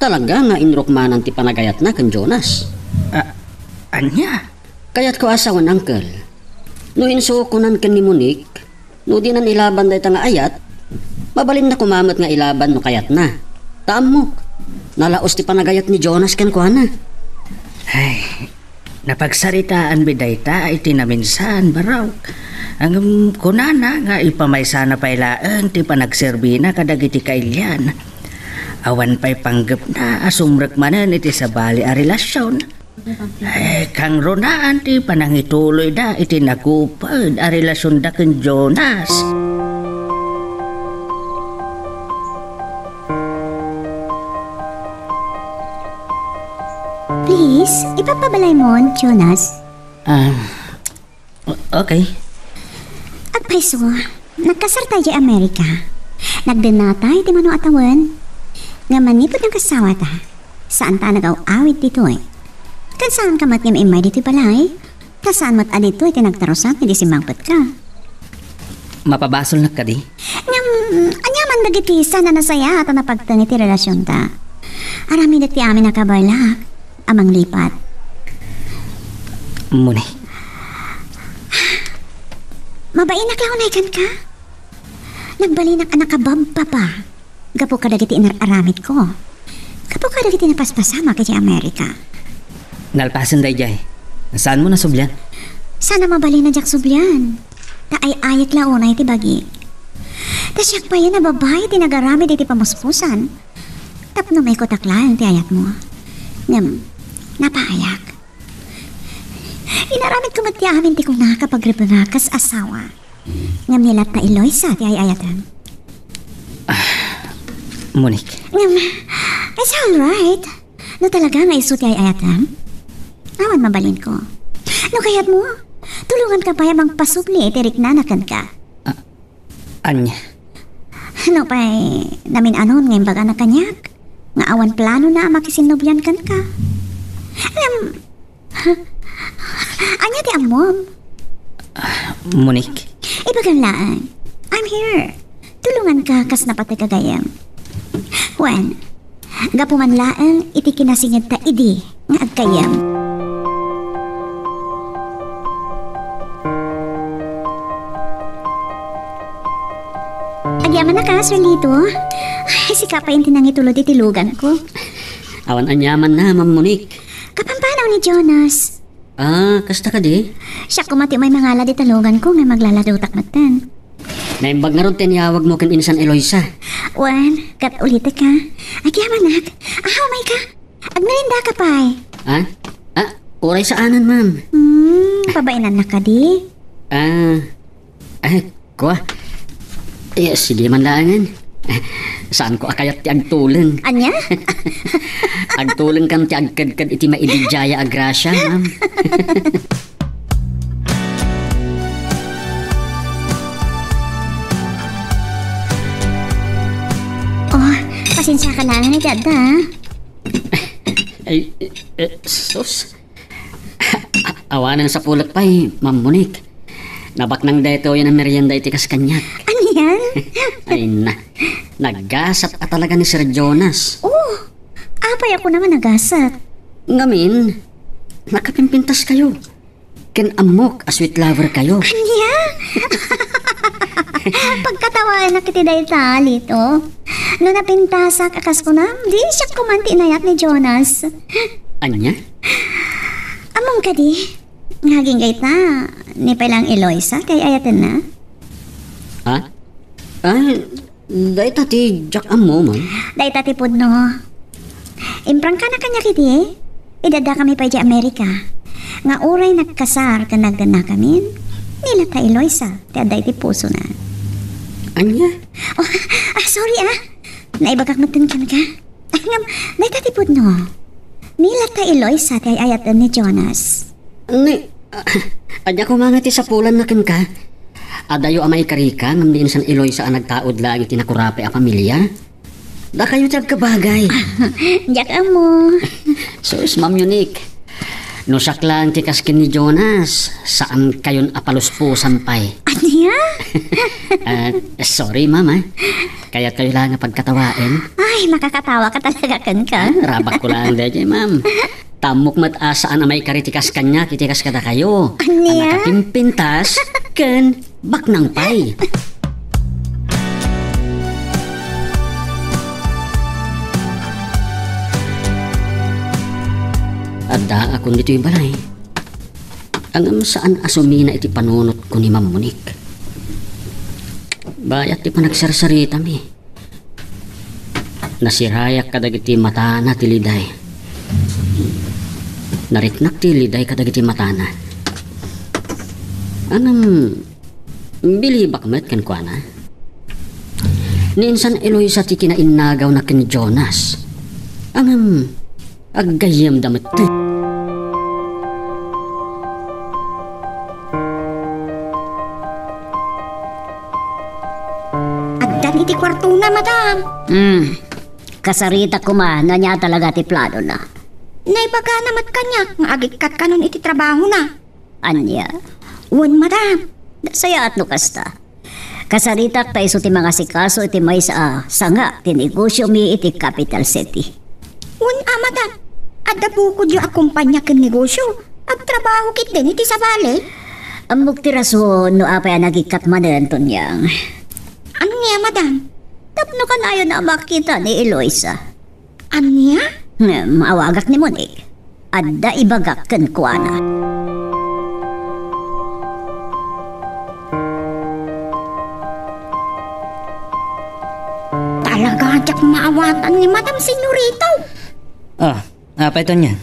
Talaga nga inrukmanan ti panagayatna ken Jonas. A-, ania? Kayatko a sawen, Uncle. No insukonan ken ni Monique, no dinan ilaban dayta nga ayat, mabalinna koma met nga ilaban no kayatna. Ta ammok, nalaus ti panagayat ni Jonas kenkuana. Ay, napagsaritaanmi dayta iti naminsan, Barok. Ngem kunana nga ipamaysana pay laeng ti panagserbina kadagiti kailian. Awan pay panggepna a sumrek manen iti sabali a relasion. Eh, kangrunaan ti panangituloyda iti nagupod a relasionda ken Jonas. Please, ipapabalaymon, Jonas. Ah, o-, okay. Agpayso, nagkasarta idiay Amerika. Nagdennata iti mano a tawen. Nga manipud nagkasawata, saanta a nagaw-awid ditoy. Ken saanka met nga maimmay ditoy balay. Ta saan met a ditoy ti nagtarusam idi simmangpetka. Mapabasolnak kadi? Ngem, ania man dagiti saan a nasayaat a napagteng iti relasionta? Aramidek ti amin a kabaelak a manglipat. Muni. Mabainak la unay kenka? Nagbalinak a nakababba pa gapu kadagiti inar-aramidko. Gapu kadagiti napaspasamak idiay Amerika. Nalpasen daydiay. Saanmo nasublian? Saan a mabalin a diak sublian. Ta ay-ayek la unay ti bagik. Ta siak payen a babai ti nagaramid iti pamuspusan. Tapno maikutak laeng ti ayatmo. Ngem, napaayak. Inaramidko met ti amin ti kunaka pagrebengak kas asawa. Ngem ni latta Eloisa ti ay-ayatem. Ah, Monique. Ngem, it's all right. No talaga nga isu ti ay-ayatem, awan mabalinko. No kayatmo, tulonganka pay a mangpasubli iti riknana kenka. Ah, ania? No pay, namin-anon nga imbagana kaniak nga awan planona a makisinnobian kenka. Ngem, ania ti ammom? Ah, Monique. Ibagam laeng. I'm here. Tulonganka kas napateg a gayyem. Wen, gapu man laeng iti kinasingedta idi nga aggayyem. Agyamanak a, Sir Lito. Ay, sika pay ti nangitulod iti luganko. Awan aniamanna, Ma'am Monique. Kapampanaw ni Jonas. Ah, kasta kadi? Siak koma ti umay mangala dita luganko nga maglaladutak metten. Naimbag ngarud ti inyawagmo ken insan Eloisa. Wen, ket ulitek a. Agyamanak. Aha, umayka. Agmerendaka pay. Ah? Ah, uray saanen, ma'am. Hmm, pabainannak kadi? Ah, eh, kua. Eh, sige man laengen. Saanko a kayat ti agtuleng. Ania? Agtulengkan ti agkedked iti maididdiaya a grasia, ma'am. Oh, pasensiaka laengen iti adda, ah. Ay, eh, eh, sus. Awanen sapulek pay, Ma'am Monique. Nabaknang daytoyen a merienda iti kas kaniak. Anian? Ay na, naggasat a talaga ni Sir Jonas. Oh, apay a kunam a naggasat? Ngamin, nakapimpintaskayo. Ken ammok a sweet lover kayo. Ania? Pagkatawanak iti dayta, Lito. No napintasak a kas kunam, di siak koman ti inayat ni Jonas. Ania? Ammom kadi, nga agingga ita, ni pay laeng Eloisa ti ay-ayatenna? Ha? Ay, dayta ti diak ammo, ma'am. Dayta ti pudno. Imprangkana kaniak iti, idi addakami pay idiay Amerika, nga uray nagkasar ken nagdennakamin, ni latta Eloisa ti adda iti pusona. Ania? Oh, ah, sorry, ah. Naibagak metten kenka. Ngem, dayta ti pudno. Ni latta Eloisa ti ay-ayaten ni Jonas. Ni, ania koma nga ti sapulanna kenka? Adayo a maikarika ngem ni insan Eloisa a nagtaud laeng iti nakurapay a pamilia? Dakayo ti agkabagay. Diak ammo. Sus, Ma'am Monique. No siak laeng ti kas ken ni Jonas, saan kayon a paluspusan pay. Ania? Ah, sorry, ma'am, ah. Kayatkayo la nga pagkatawaen? Ay, makakatawa ka talaga kenka. Ah, rabakko laeng daydiay, ma'am. Ta ammok met a saan a maikari ti kas kaniak iti kas kadakayo. Ania? A nakapimpintas ken baknang pay. Addaakon ditoy balay. Ngem saan a sumina iti panunotko ni Ma'am Monique. Bayat ti panagsarsaritami. Nasirayak kadagiti matana ti liday. Nariknak ti liday kadagiti matana. Ngem, bilibak met kenkuana. Ni insan Eloisa ti kinainnagawna ken Jonas. Ngem, aggayyemda met. Addan iti kuartona, madam. Hmm. Kasaritak koma no ania talaga ti planona. Naibagana met kaniak nga agikkat kanon iti trabahona. Ania? Wen, madam. Nasayaat no kasta. Kasaritak ta isu ti mangasikaso iti maysa a sanga ti negosiomi iti capital city. Wen a, madam. Adda bukodyo a kompania ken negosio. Agtrabaho ketdin iti sabali. Ammok ti rason no apay a nagikkat manen, Tonyang. Ania, madam? Tapno kanayon a makita ni Eloisa. Ania? Ngem, awagak ni Monique. Adda ibagak kenkuana. Talaga diak maawatan ni Madam Senyorito. Ah, apay, Tonyang?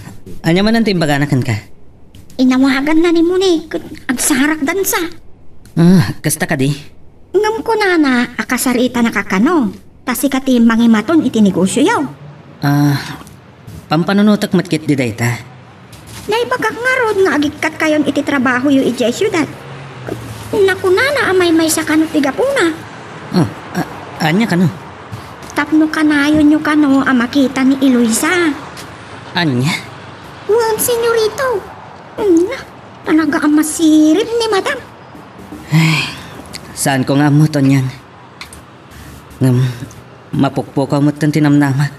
Ania manen ti imbagana kenka? Inawaganna ni Monique, agsarakdansa. Ah, kasta kadi? Ngem kunana a kasaritanaka kano, ta sika ti mangimaton iti negosioyo. Ah, pampanunotek met ketdi dayta. Naibagak ngarud nga agikkat kayon iti trabahoyo idiay siudad. Nakunana a maymaysa kano ti gapuna. Oh, a-, ania kano? Tapno kanayonyo kano a makita ni Eloisa. Ania? Wen, senyorito. Hmm, talaga a masirib ni Madam. Ay, saanko nga ammo, Tonyang. Ngem, mapukpukaw metten ti namnamak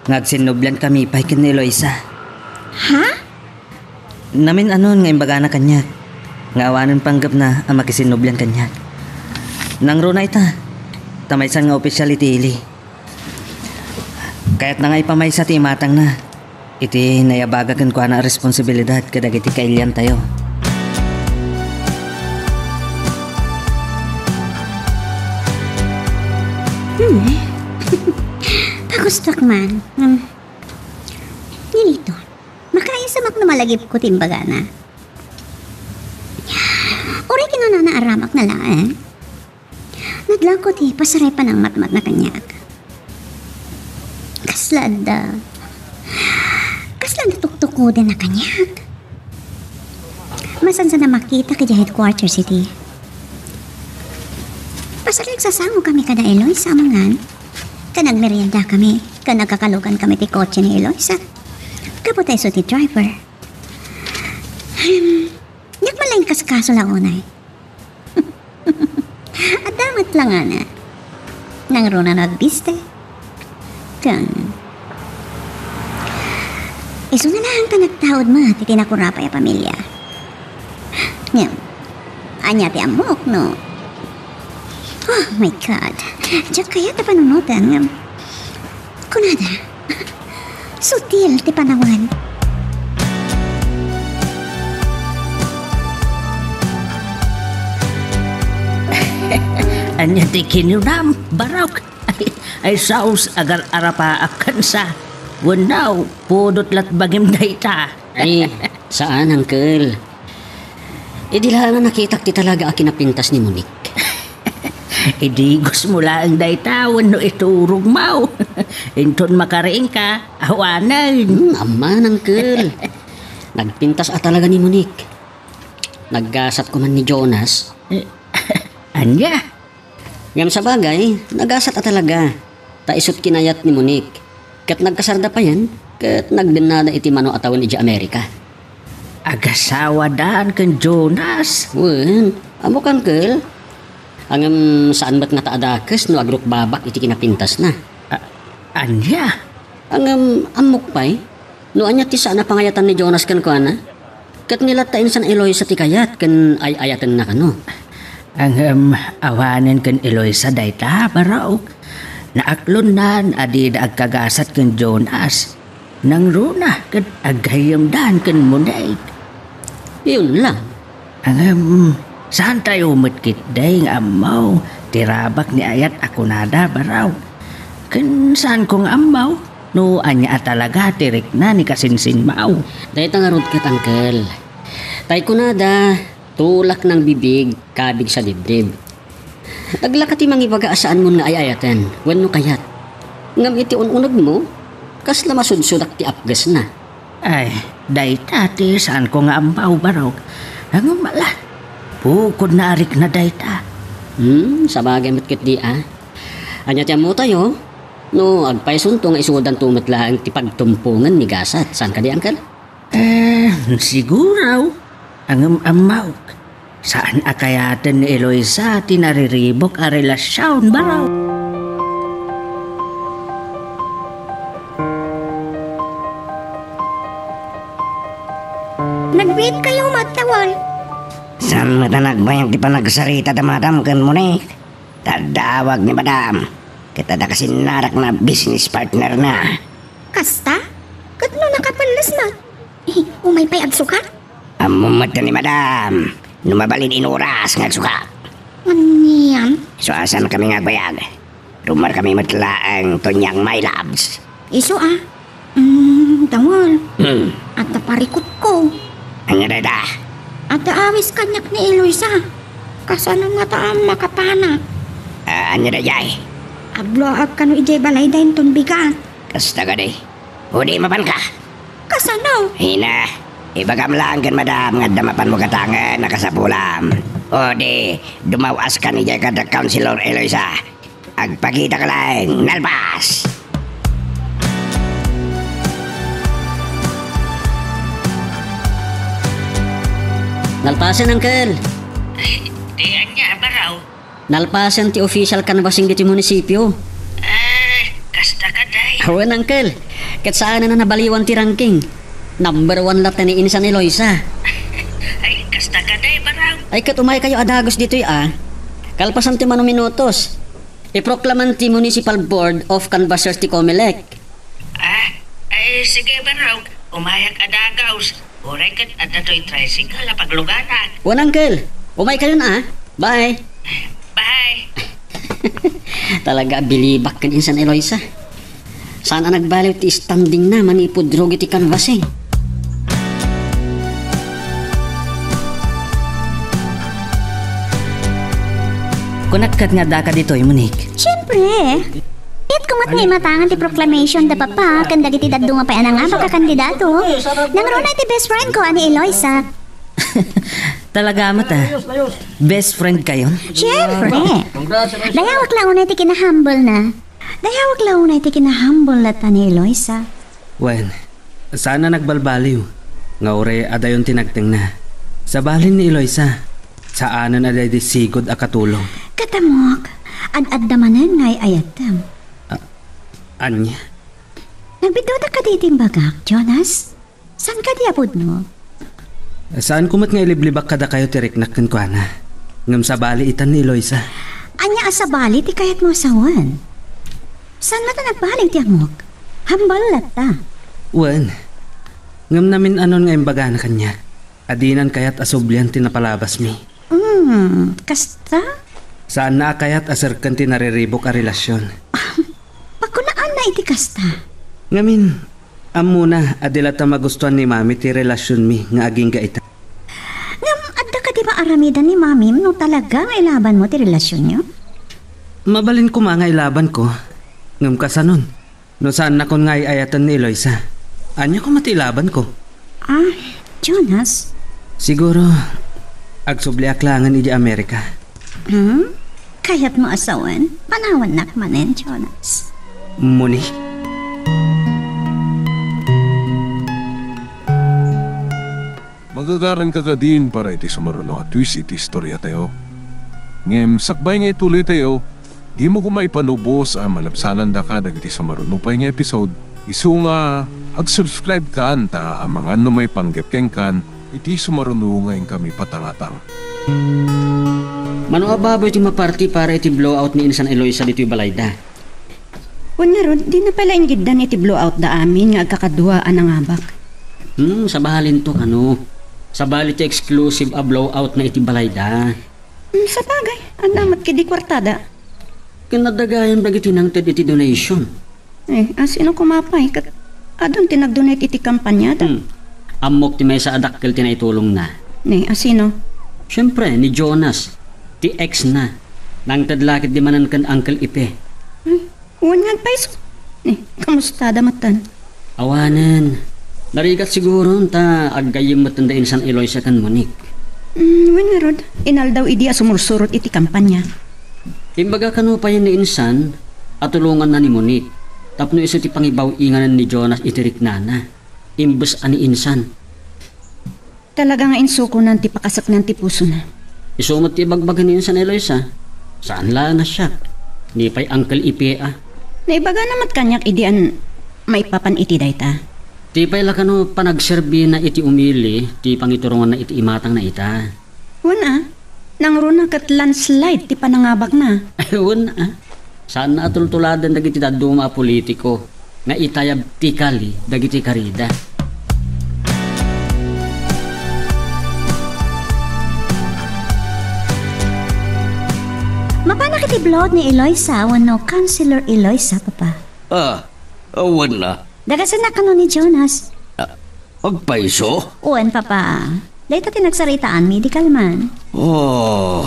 nga agsinnubliankami pay ken ni Eloisa. Ha? Namin-anon nga imbagana kaniak nga awanen panggepna a makisinnublian kaniak. Nangruna ita, ta maysa nga opisial iti ili. Kayatna nga ipamaysa ti imatangna iti nayabaga kenkuana a responsibilidad kadagiti kailiantayo. Hmm. Pagustuak man. Hmm. Niniton, makaisam ak no malagipko ti imbagana. Uray kinunana aramakna laeng. Nadlawko ti pasaray panangmatmatna kaniak. Kasla adda, kasla adda tuktukodenna kaniak. Masansan a makitak idiay headquarters iti. Pasaray agsasangokami kada Eloisa a mangan. Ken agmeriendakami, ken agkakalokankami ti kotse ni Eloisa. Gapu ta isu ti driver. Hmm, diak man la inkasikaso la unay. Adda met la ngana. Nangruna no agbiste. Ken, isuna laeng ta nagtaud met iti nakurapay a pamilia. Ngem, ania ti ammok no? Oh my God. Diak kayat a panunoten, ngem kunada, sutil ti panawen. Ania ti kinunam, Barok? Ay, ay, saos agar-arapaak kensa. Wenno, pudot latbagim dayta. Ay, saan, Uncle. Idi laeng a nakitak ti talaga a kinapintas ni Monique. Idigosmo laeng dayta wenno iturogmo. Inton makariingka, awanen. Hmm, amman, Uncle. Nagpintas a talaga ni Monique. Naggasat koma ni Jonas. Eh, ania? Ngem sabagay, nagasat a talaga. Ta isut' kinayat ni Monique. Ket nagkasarda payen, ket nagdennada iti mano a tawen idiay Amerika. Agasawada ken Jonas? Wen, ammok, Uncle. Ngem saan met ngata a dakes no agrukbabak iti kinapintasna. A-, ania? Ngem ammok pay no ania ti saan a pangayatan ni Jonas kenkuana. Ket ni latta insan Eloisa ti kayat ken ay-ayatenna kano. Ngem awanen ken Eloisa dayta, barok. Naaklonnan a dida agkagasat ken Jonas. Nangruna ket aggayyemdan ken Monique. Iyon lang. Ngem, saantayo met ketdi nga ammo ti rabak ni ayat a kunada, barok. Ken saanko nga ammo no ania a talaga ti rikna ni kasinsinmaw. Dayta ngarud ket, angkel. Tay kunada, tulak nang bibig, kabig sa dibdib. Naglaka ti mangibaga a saanmon nga ay-ayaten wenno kayat. Ngem iti un-unegmo, kasla masudsudak ti apgesna. Ay, dayta ti saanko nga ammo, barok. Ngem ala, bukodna a rikna dayta. Hmm, sabagay met ketdi a. Ania ti ammotayo? No agpaysonto nga isudanto met laeng ti pagtumpongen ni gasat, saan kadi, angkel? Eh, siguro. Ngem ammok, saan a kayaten ni Eloisa ti nariribuk a relasion, barok. Nagbiit kayo, Matawal. Saan met a nagbayag ti panagsarita da Madam ken Monique? Tadawag ni Madam. Ket adda kasinnarak na business partner na. Kasta? Ket no nakapelles met? Eh, umay pay agsukat? Ammo met ni Madam no mabalin in oras nga agsukat. Anian? Isu a saan kami nga agbayag. Rumarkami met laeng tuniang, my loves. Isu a. Mm, Tawal. Hmm. Adda parikutko. Ania dayta? Adda awis kaniak ni Eloisa. Kasano ngata a makapanak? Ah, ania daydiay? Agluaak kano idiay balayda inton bigat. Kasta kadi? O di mapanka? Kasano? Ina, ibagam laeng ken Madam nga adda mapanmo gatangen a kasapulam. O di, dumaw-askan idiay kada Councilor Eloisa. Agpakitaka laeng, nalpas! Nalpasen, angkel. Ay, ti ania, barok? Nalpasen ti official canvassing ditoy munisipio. Ah, kasta kadi? Wen, angkel. Ket saanen a nabaliwan ti ranking. Number one latta ni insan Eloisa. Ay, kasta kadi, barok? Ay, ket umaykayo a dagus ditoy a. Kalpasan ti mano minutos, iproklaman ti Municipal Board of Canvassers ti Comelec. Ah, ay, sige, barok. Umayak a dagus. Uray ket adda toy tricycle a pagluganak. Wen, angkel. Umaykayon a. Bye. Bye. Talaga, bilibak ken insan Eloisa. Saan a nagbaliw ti standingna manipud rugi ti canvassing. Kunak ket nga addaka ditoy, Monique. Siyempre. Ket kumat nga imatangan ti proclamation da Papa ken dagiti dadduma pay a nangabak a kandidato. Nangruna iti best friend ko a ni Eloisa. Talaga met a. Best friend kayon? Siyempre. Dayawak la unay ti kinahambol na. Dayawak la unay ti kinahambol latta ni Eloisa. Wen, saan a nagbalbaliw nga uray adayon ti nagtengna. Sabali ni Eloisa, saanen a daydi sigud a katulong. Ket ammok, ad-adda manen nga ay-ayatem. A-, ania? Nagbiddutaka kadi iti imbagak, Jonas? Saan kadi a pudno? Saanko met nga iliblibak kadakayo ti riknak kenkuana. Ngem sabali itan ni Eloisa. Ania a sabali ti kayatmo a sawen? Saan met a nagbaliw ti ammok? Hambal latta. Wen. Ngem namin-anon nga imbagana kaniak a dinan kayat a sublian ti napalabasmi. Hmm, kasta? Saanna a kayat a serken ti nariribuk a relasion. Pakunaanna iti kasta. Ngamin, ammona a di latta magustuan ni Mami ti relasionmi nga agingga ita. Ngem adda kadi maaramidan ni Mamim no talaga nga ilabanmo ti relasionyo? Mabalin koma nga ilabanko. Ngem kasanon, no saannakon nga ay-ayaten ni Eloisa? Ania koma ti ilabanko? Ah, Jonas? Siguro, agsubliak laengen idiay Amerika. Hmm? Kayatmo a sawen? Panawannak manen, Jonas. Moni? Magagaranka kadin para iti sumaruno a twist iti istoriatayo. Ngem sakbay nga ituloytayo, dimo koma ipanubos a malabsanandaka dagiti sumaruno pay nga episode, isu nga ag-subscribe kan ta amangan no maipanggep kenkan iti sumaruno nga inkami patangatang. Mano a baboy ti maparti para iti blowout ni Insan Eloisa ditoy balayda? Wen ngarud, dina pay la inggiddan iti blowout da amin nga agkakadua a nangabak. Hmm, sabalinto kano. Sabali ti exclusive a blowout na iti balayda. Hmm, sabagay, adda met ketdi kuartada. Ken adda gayam dagiti nangted iti donation. Eh, a sino koma pay ket adun ti nag-donate iti kampanyada? Hmm. Ammok ti maysa a dakkel ti naitulongna. Ne, a sino? Siempre, ni Jonas, ti ex na. Nangted la ketdi manen ken Uncle Ipe. Hmm, wen nga agpayso. Ne, kamustada metten? Awanen. Narigat siguron ta aggayyem metten da Insan Eloisa ken Monique. Hmm, wen ngarud, inaldaw idi a sumursurot iti kampanya. Imbaga kano payen ni Insan a tulonganna ni Monique tapno isu ti pangibaw-inganen ni Jonas iti riknana, imbes a ni Insan. Talaga nga insukonan ti pakaseknan ti pusona. Isu met ti ibagbaga ni Insan Eloisa. Saan la a nasiak. Ni pay Uncle Ipe a. Naibagana met kaniak idi an maipapan iti dayta. Ti pay la kano panagserbina iti umili ti pangituronganna iti imatangna ita. Wen a, nangruna ket landslide ti panangabakna. Wen a, saanna a tultuladen dagiti dadduma a politiko nga itayab ti kali dagiti karida. Mapanak iti blowout ni Eloisa wenno Councilor Eloisa, Papa? Ah, awan na. Dagasennak kano ni Jonas? Ah, agpayso? Wen, Papa. Dayta ti nagsaritaanmi idi kalman. Oh.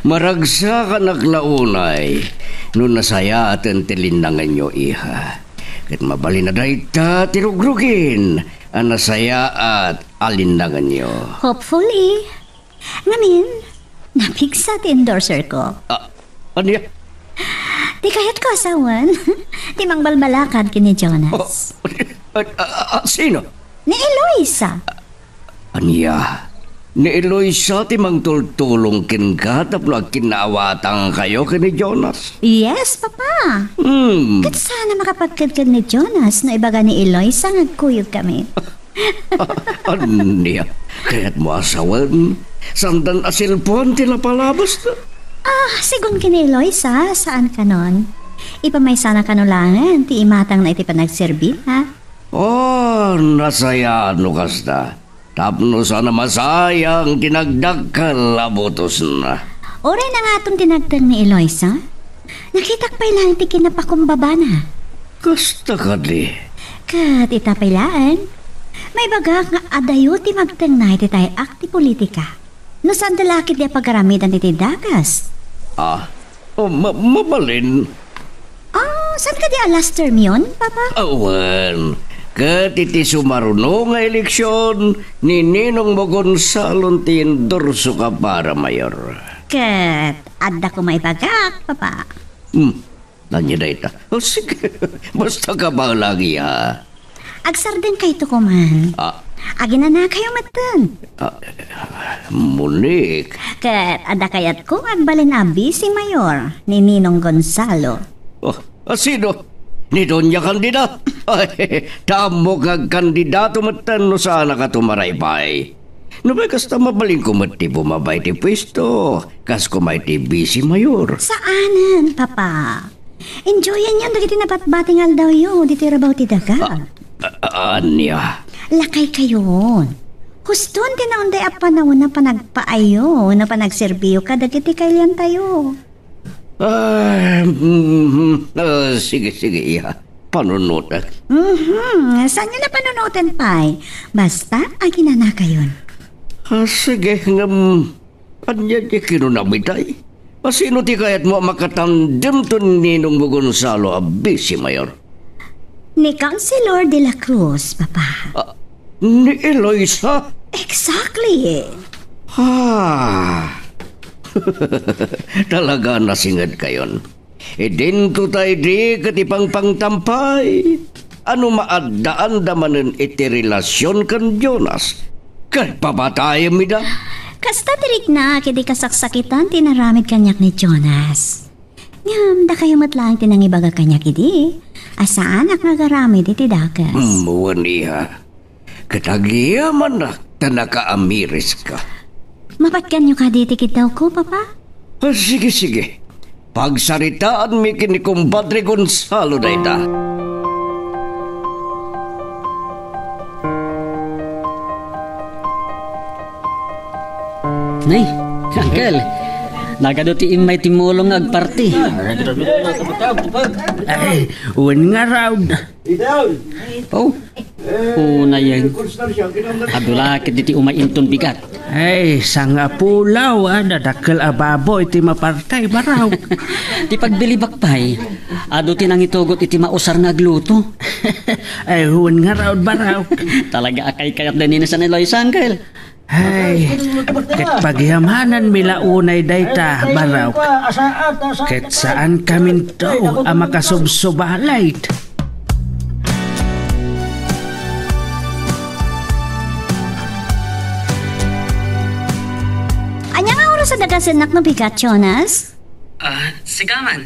Maragsakanak la unay no nasayaaten ti linnangenyo, iha. Ket mabalin a dayta ti rugrugin a nasayaat a linnangenyo. Hopefully. Ngamin, napigsa ti endorser ko. Ah, ania? Ti kayatko a sawen, ti mangbalbalakad ken ni Jonas. Oh, ah, ah, ah, sino? Ni Eloisa. Ania? Ni Eloisa ti mangtultulong kenka tapno agkinnaawatangkayo ken ni Jonas? Yes, Papa. Hmm. Ket saan a makapagkedked ni Jonas no ibaga ni Eloisa nga agkuyogkami. Ania? Kayatmo a sawen? Sandan a selpoan ti napalabasna? Ah, segun ken ni Eloisa, saan kanon. Ipamaysana kano laengen ti imatangna iti panagserbina. Oh, nasayaan no kasta. Tapno saan a masayang ti nagdakkel a butosna. Uray nangaton ti nagteng ni Eloisa? Nakitak pay laeng ti kinapakumbabana. Kasta kadi. Ket ita pay laeng, maibagak nga adayo ti magtengna iti tay-ak ti politika. No saan da la ketdi a pagaramidan iti dagas? Ah, oh, ma-, mabalin. Ah, saan kadi a last term yon, Papa? Awan. Ket iti sumaruno nga eleksion, ni Ninong mo Gonzalo ti endorso ka para mayor. Ket adda koma ibagak, Papa. Hmm. Ania dayta? O, sige. Basta ka bahala, ha. Agsardengkayto koman. Ah. Aginanakayo metten. Ah, Monique. Ket adda kayatko nga agbalin a vice mayor ni Ninong Gonzalo. Oh, a sino? Ni Doña Candida? Ay, ta ammok nga agkandidato metten no saanakato maraypay. No pay kasta, mabalinko met ti bumaba iti puesto, kas koma iti vice mayor. Saanen, Papa. Enjoyanyon dagiti nabatbati nga aldawyo, ditoy rabaw ti daga. A-, a-, ania? Lakaykayon. Huston ti naunday a panawen a panagpaayyo wenno panagserbiyo kadagiti kaliantayo. Ah, mhm. Ah, sige, sige, iya. Panunotek. Mhm. Saanyo la panunoten pay? Basta, aginanakayon. Ah, sige, ngem, ania ti kinunam itay? A sino ti kayatmo a makatandem ken Ninong mo Gonzalo a vice mayor? Ni Councilor de la Cruz, Papa. Ah, ni Eloisa? Exactly. Ah. Talaga nasingedkayon. Idinto ta idi ket ipangpangtam pay. Ano maaddaanda manen iti relasion ken Jonas? Ket papatayem ida? Kasta ti riknak idi kasaksakitan ti inaramid kaniak ni Jonas. Ngem dakayo met laeng ti nangibaga kaniak idi a saanak nga agaramid iti dakes. Hmm, wen, iha. Ket agyamanak ta nakaamiriska. Mapatganyo kadi ti kiddawko, Papa? Ah, sige, sige. Pagsaritaanmi ken ni Kumpadre Gonzalo dayta. Nay, Uncle, nagadu ti immay ti mulong nga agparti. Ay, wen ngarud. Oh, unayen. Adu la ket diti umay inton bigat. Ay, sangapulaw, a, nadakkel a baboy ti maparti, Baraw. Ti pagbilibak pay, adu ti nangitugot iti mausar nga agluto. Ay, wen ngarud, Baraw. Talaga a kaykayatda ni San Eloy, Uncle. Ay, ket pagyamananmi la unay dayta, Baraw. Ket saankaminto a makasubsubalit. Ania nga oras a dagasennak no bigat, Jonas? Ah, sika man.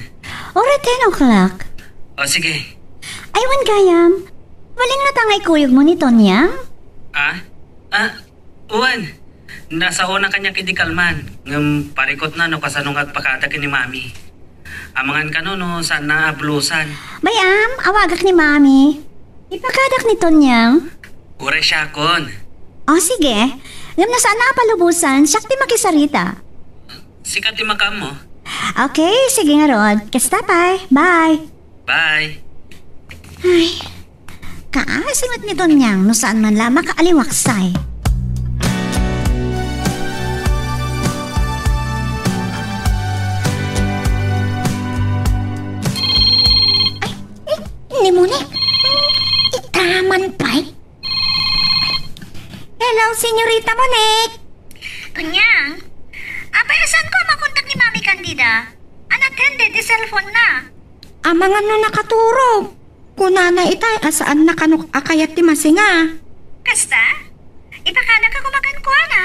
Uray ten o'clock. O, sige. Ay, wen gayam. Malingrata nga ikuyogmo ni Tonyang? Ah? Ah, Wen, nasaona kaniak idi kalman, ngem parikutna no kasano nga agpakada ken ni Mami. Amangan kano no saanna a bulusan. Bay-am, awagak ni Mami. Ipakadak ni Tonyang. Uray siakon. O, sige. Ngem no saanna a palubosan, siak ti makisarita. Sika ti makaammo. Okay, sige ngarud. Kasta pay. Bye. Bye. Ay, kaasi met ni Tonyang no saan man la makaaliwaksay. Ay, eh, ni Monique. Ita man pay. Hello, Senyorita Monique. Tonyang, apay a saanko a makontak ni Mami Candida? Unattended ti cellphone na. Amangan no nakaturog. Kunana itay a saanna kano a kayat ti masinga. Kasta? Ipakadaka koma kenkuana.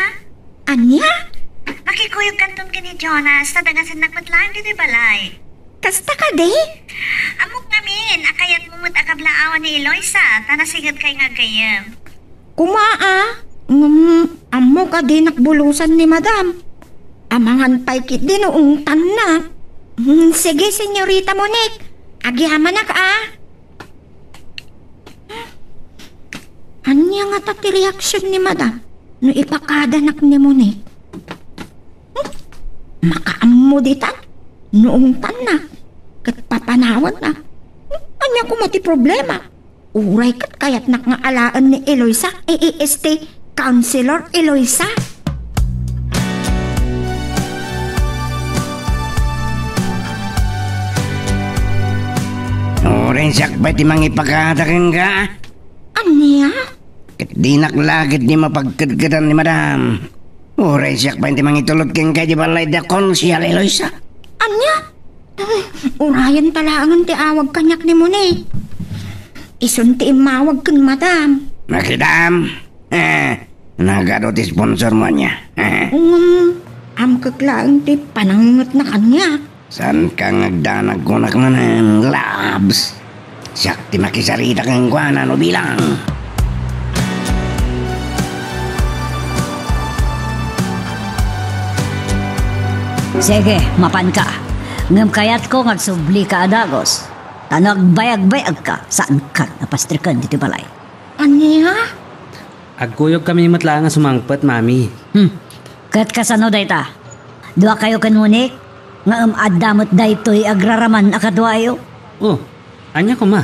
Ania? Makikuyogkanton ken ni Jonas, ta dagasennak met laeng ditoy balay. Kasta kadi? Ammok ngamin a kayatmo met a kablaawan ni Eloisa, ta nasingetkay nga aggayyem. Koma a, ngem ammok a dinak bulusan ni Madam. Amangan pay ketdi no ungtanna. Hmm, sige, Senyorita Monique. Agyamanak a. Ania ngata ti reaksion ni Madam no ipakadanak ni Monique? Hmm? Makaammo ditan no ungtanna ket papanawanna. Hmm? Ania koma ti problema? Uray ket kayatnak nga alaen ni Eloisa, A A S T, Counselor Eloisa. Uray siak pay ti mangipakada kenka? Ania? Ket dinak la ketdi mapagkedkedan ni Madam. Uray siak pay ti mangitulod kenka iti balay da Konsehal Eloisa. Ania? Ay, urayen ta laengen ti awag kaniak ni Monique. Isun ti immawag ken Madam. Nakitam? Eh, nagadu ti sponsormo ania? Eh. Ngem, amkek laeng ti panangngetna kaniak. Saanka nga agdanag kunak manen, Labs? Siak ti makisarita kenkuana no bilang. Sige, mapanka. Ngem kayatko nga agsublika a dagus. Ta no agbayagbayagka, saankan a pastreken ditoy balay. Ania? Agkuyogkami met laeng a sumangpet, Mami. Hmm. Ket kasano dayta? Duakayo ken Monique? Ngem adda met daytoy agraraman a kaduayo? Oh, ania koma?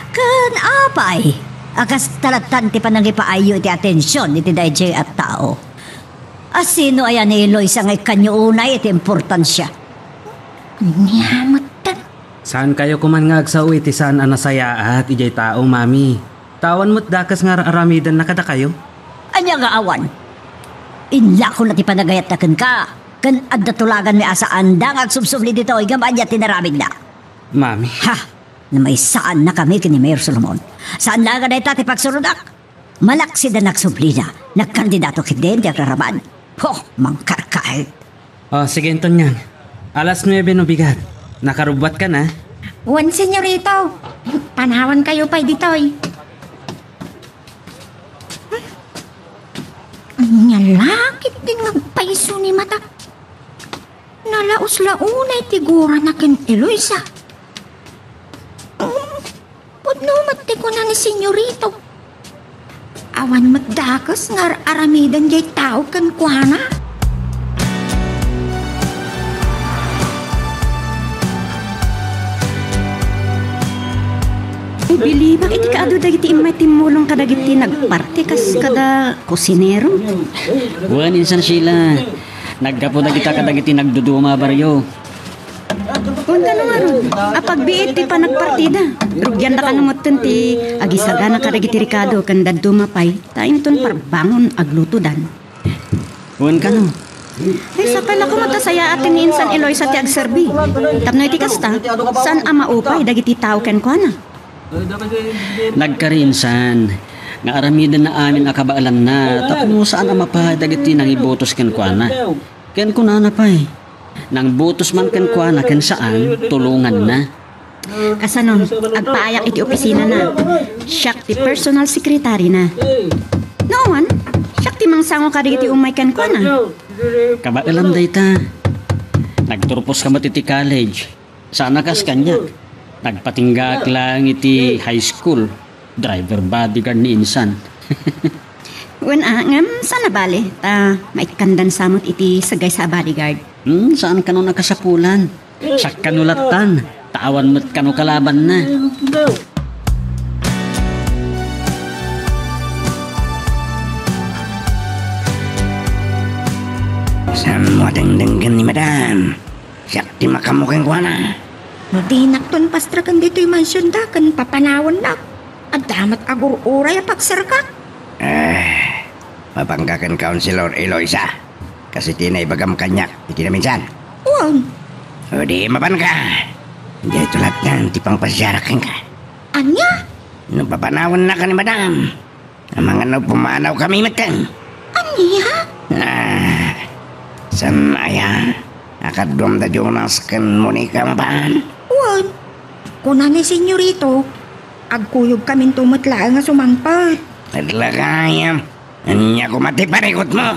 Ken apay a kasta lattan ti panangipaayyo iti atension iti daydiay a tao? A sino aya ni Eloisa nga ikkanyo unay iti importansia? Ania met? Saankayo koman nga agsao iti saan a nasayaat idiay tao, Mami. Ta awan met dakes nga ar-aramidenna kadakayo. Ania nga awan? Inlakona ti panagayatna kenka, ken adda tulaganmi a saanda nga agsubsubli ditoy ngem ania ti inaramidna? Mami. Ha! Namaysaannakami ken ni Mayor Solomon. Saan laeng a dayta ti pagsurodak. Malaksid a nagsublina, nagkandidato ketdin ti agraraman. Ko, mangkarkaet. Oh, sige, Antonio. Alas nuebe no bigat. Nakarubbuat ka na. Wen, senyorito. Panawan kayo pay ditoy. Ania la ketdin nga agpayso ni Mata? Nalaos la unay ti gurana ken Eloisa. Um, pudno met ti kuna ni senyorito. Awan met dakes nga ar-aramiden diay tao kenkuana. Ibilibak iti kaadu dagiti immay timmulong kadagiti nagparti kas kada kusinero. Wen, insan Sheila, naggapu dagita kadagiti nagduduma a barrio. Wen, kano ngarud, apagbiit ti panagpartida. Rugianda kano metten ti agisagana kadagiti rikado ken dadduma pay, ta inton parbangon aglutodan. Wen, kano? Ay, sapay la koma ta sayaaten ni insan Eloisa ti agserbi. Tapno iti kasta, saan a maupay dagiti tao kenkuana. Nagkari insan nga aramidenna amin a kabaelanna tapno saan a mapaay dagiti nangibutos kenkuana. Ken kunana pay, nangbutos man kenkuana ken saan, tulonganna. Kasano, agpaayak iti opisinana. Siak ti personal secretary na. No awan, siak ti mangsango kadagiti umay kenkuana. Kabaelam dayta. Nagturpos ka met iti college. Saan a kas kaniak. Nagpatinggaak laeng iti high school. Driver bodyguard ni insan. Wen a, ngem saan a bale, ta maikkandan sa met iti sagaysa a bodyguard. Hmm, saan kano nakasapulan. Siak kano lattan, ta awan met kano kalabanna. Saan mo a dengdenggen ni Madam? Siak ti makaammo kenkuana. No dinakton pastreken ditoy mansionda ken papanawannak, adda met agur-uray a pagserkak. Eh, mapanka ken Councilor Eloisa, kas iti naibagam kaniak iti naminsan. Wen. O di mapanka. Daytoy lattan ti pangpasiarak kenka. Ania? No papanawannaka ni Madam, amangan no pumanawkami metten. Ania? Ah, saan aya a kaduam da Jonas ken Monica mapan? Wen, kuna ni Senyorito, agkuyogkaminto met laeng a sumangpet. Adlakayam, ania koma ti parikutmo?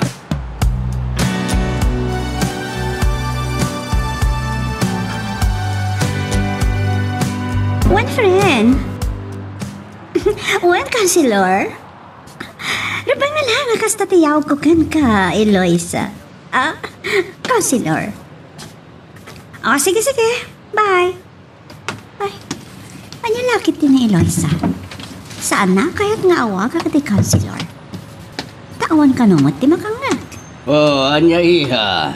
Wen, friend. Wen, Councilor. Rubay nga laeng a kasta ti yaogko kenka, Eloisa. Ah, Councilor. O, sige, sige. Bye. Ay, ania la ketdi ni Eloisa? Saan a kayat nga awagak ti Councilor? Ta awan kano met ti makangngeg. O, ania, iha?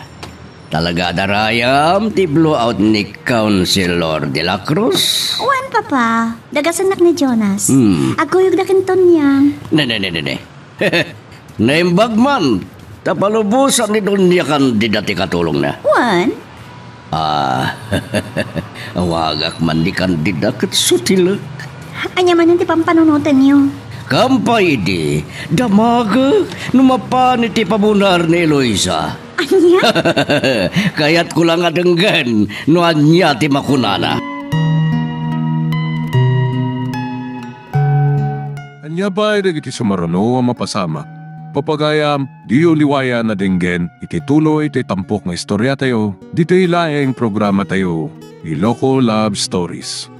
Talaga darayam ti blowout ni Councilor de la Cruz? Wen, Papa. Dagasennak ni Jonas. Hmm. Agkuyogda ken Tonyang. Ne, ne, ne, ne, ne. Naimbag man, ta palubosan ni Doña Candida ti katulongna. Wen? Ah, awagak man ni Candida ket sutilek. Ania manen ti pampanunotenyo? Kampay idi, damagek no mapan iti pabunar ni Eloisa. Ania? Kayatko la nga denggen no ania ti makunana. Ania pay dagiti sumaruno a mapasamak? Papagayam, diyo liwayan a denggen iti tuloy ti tampok nga istoriatayo, ditoy laeng programatayo, Iloko Love Stories.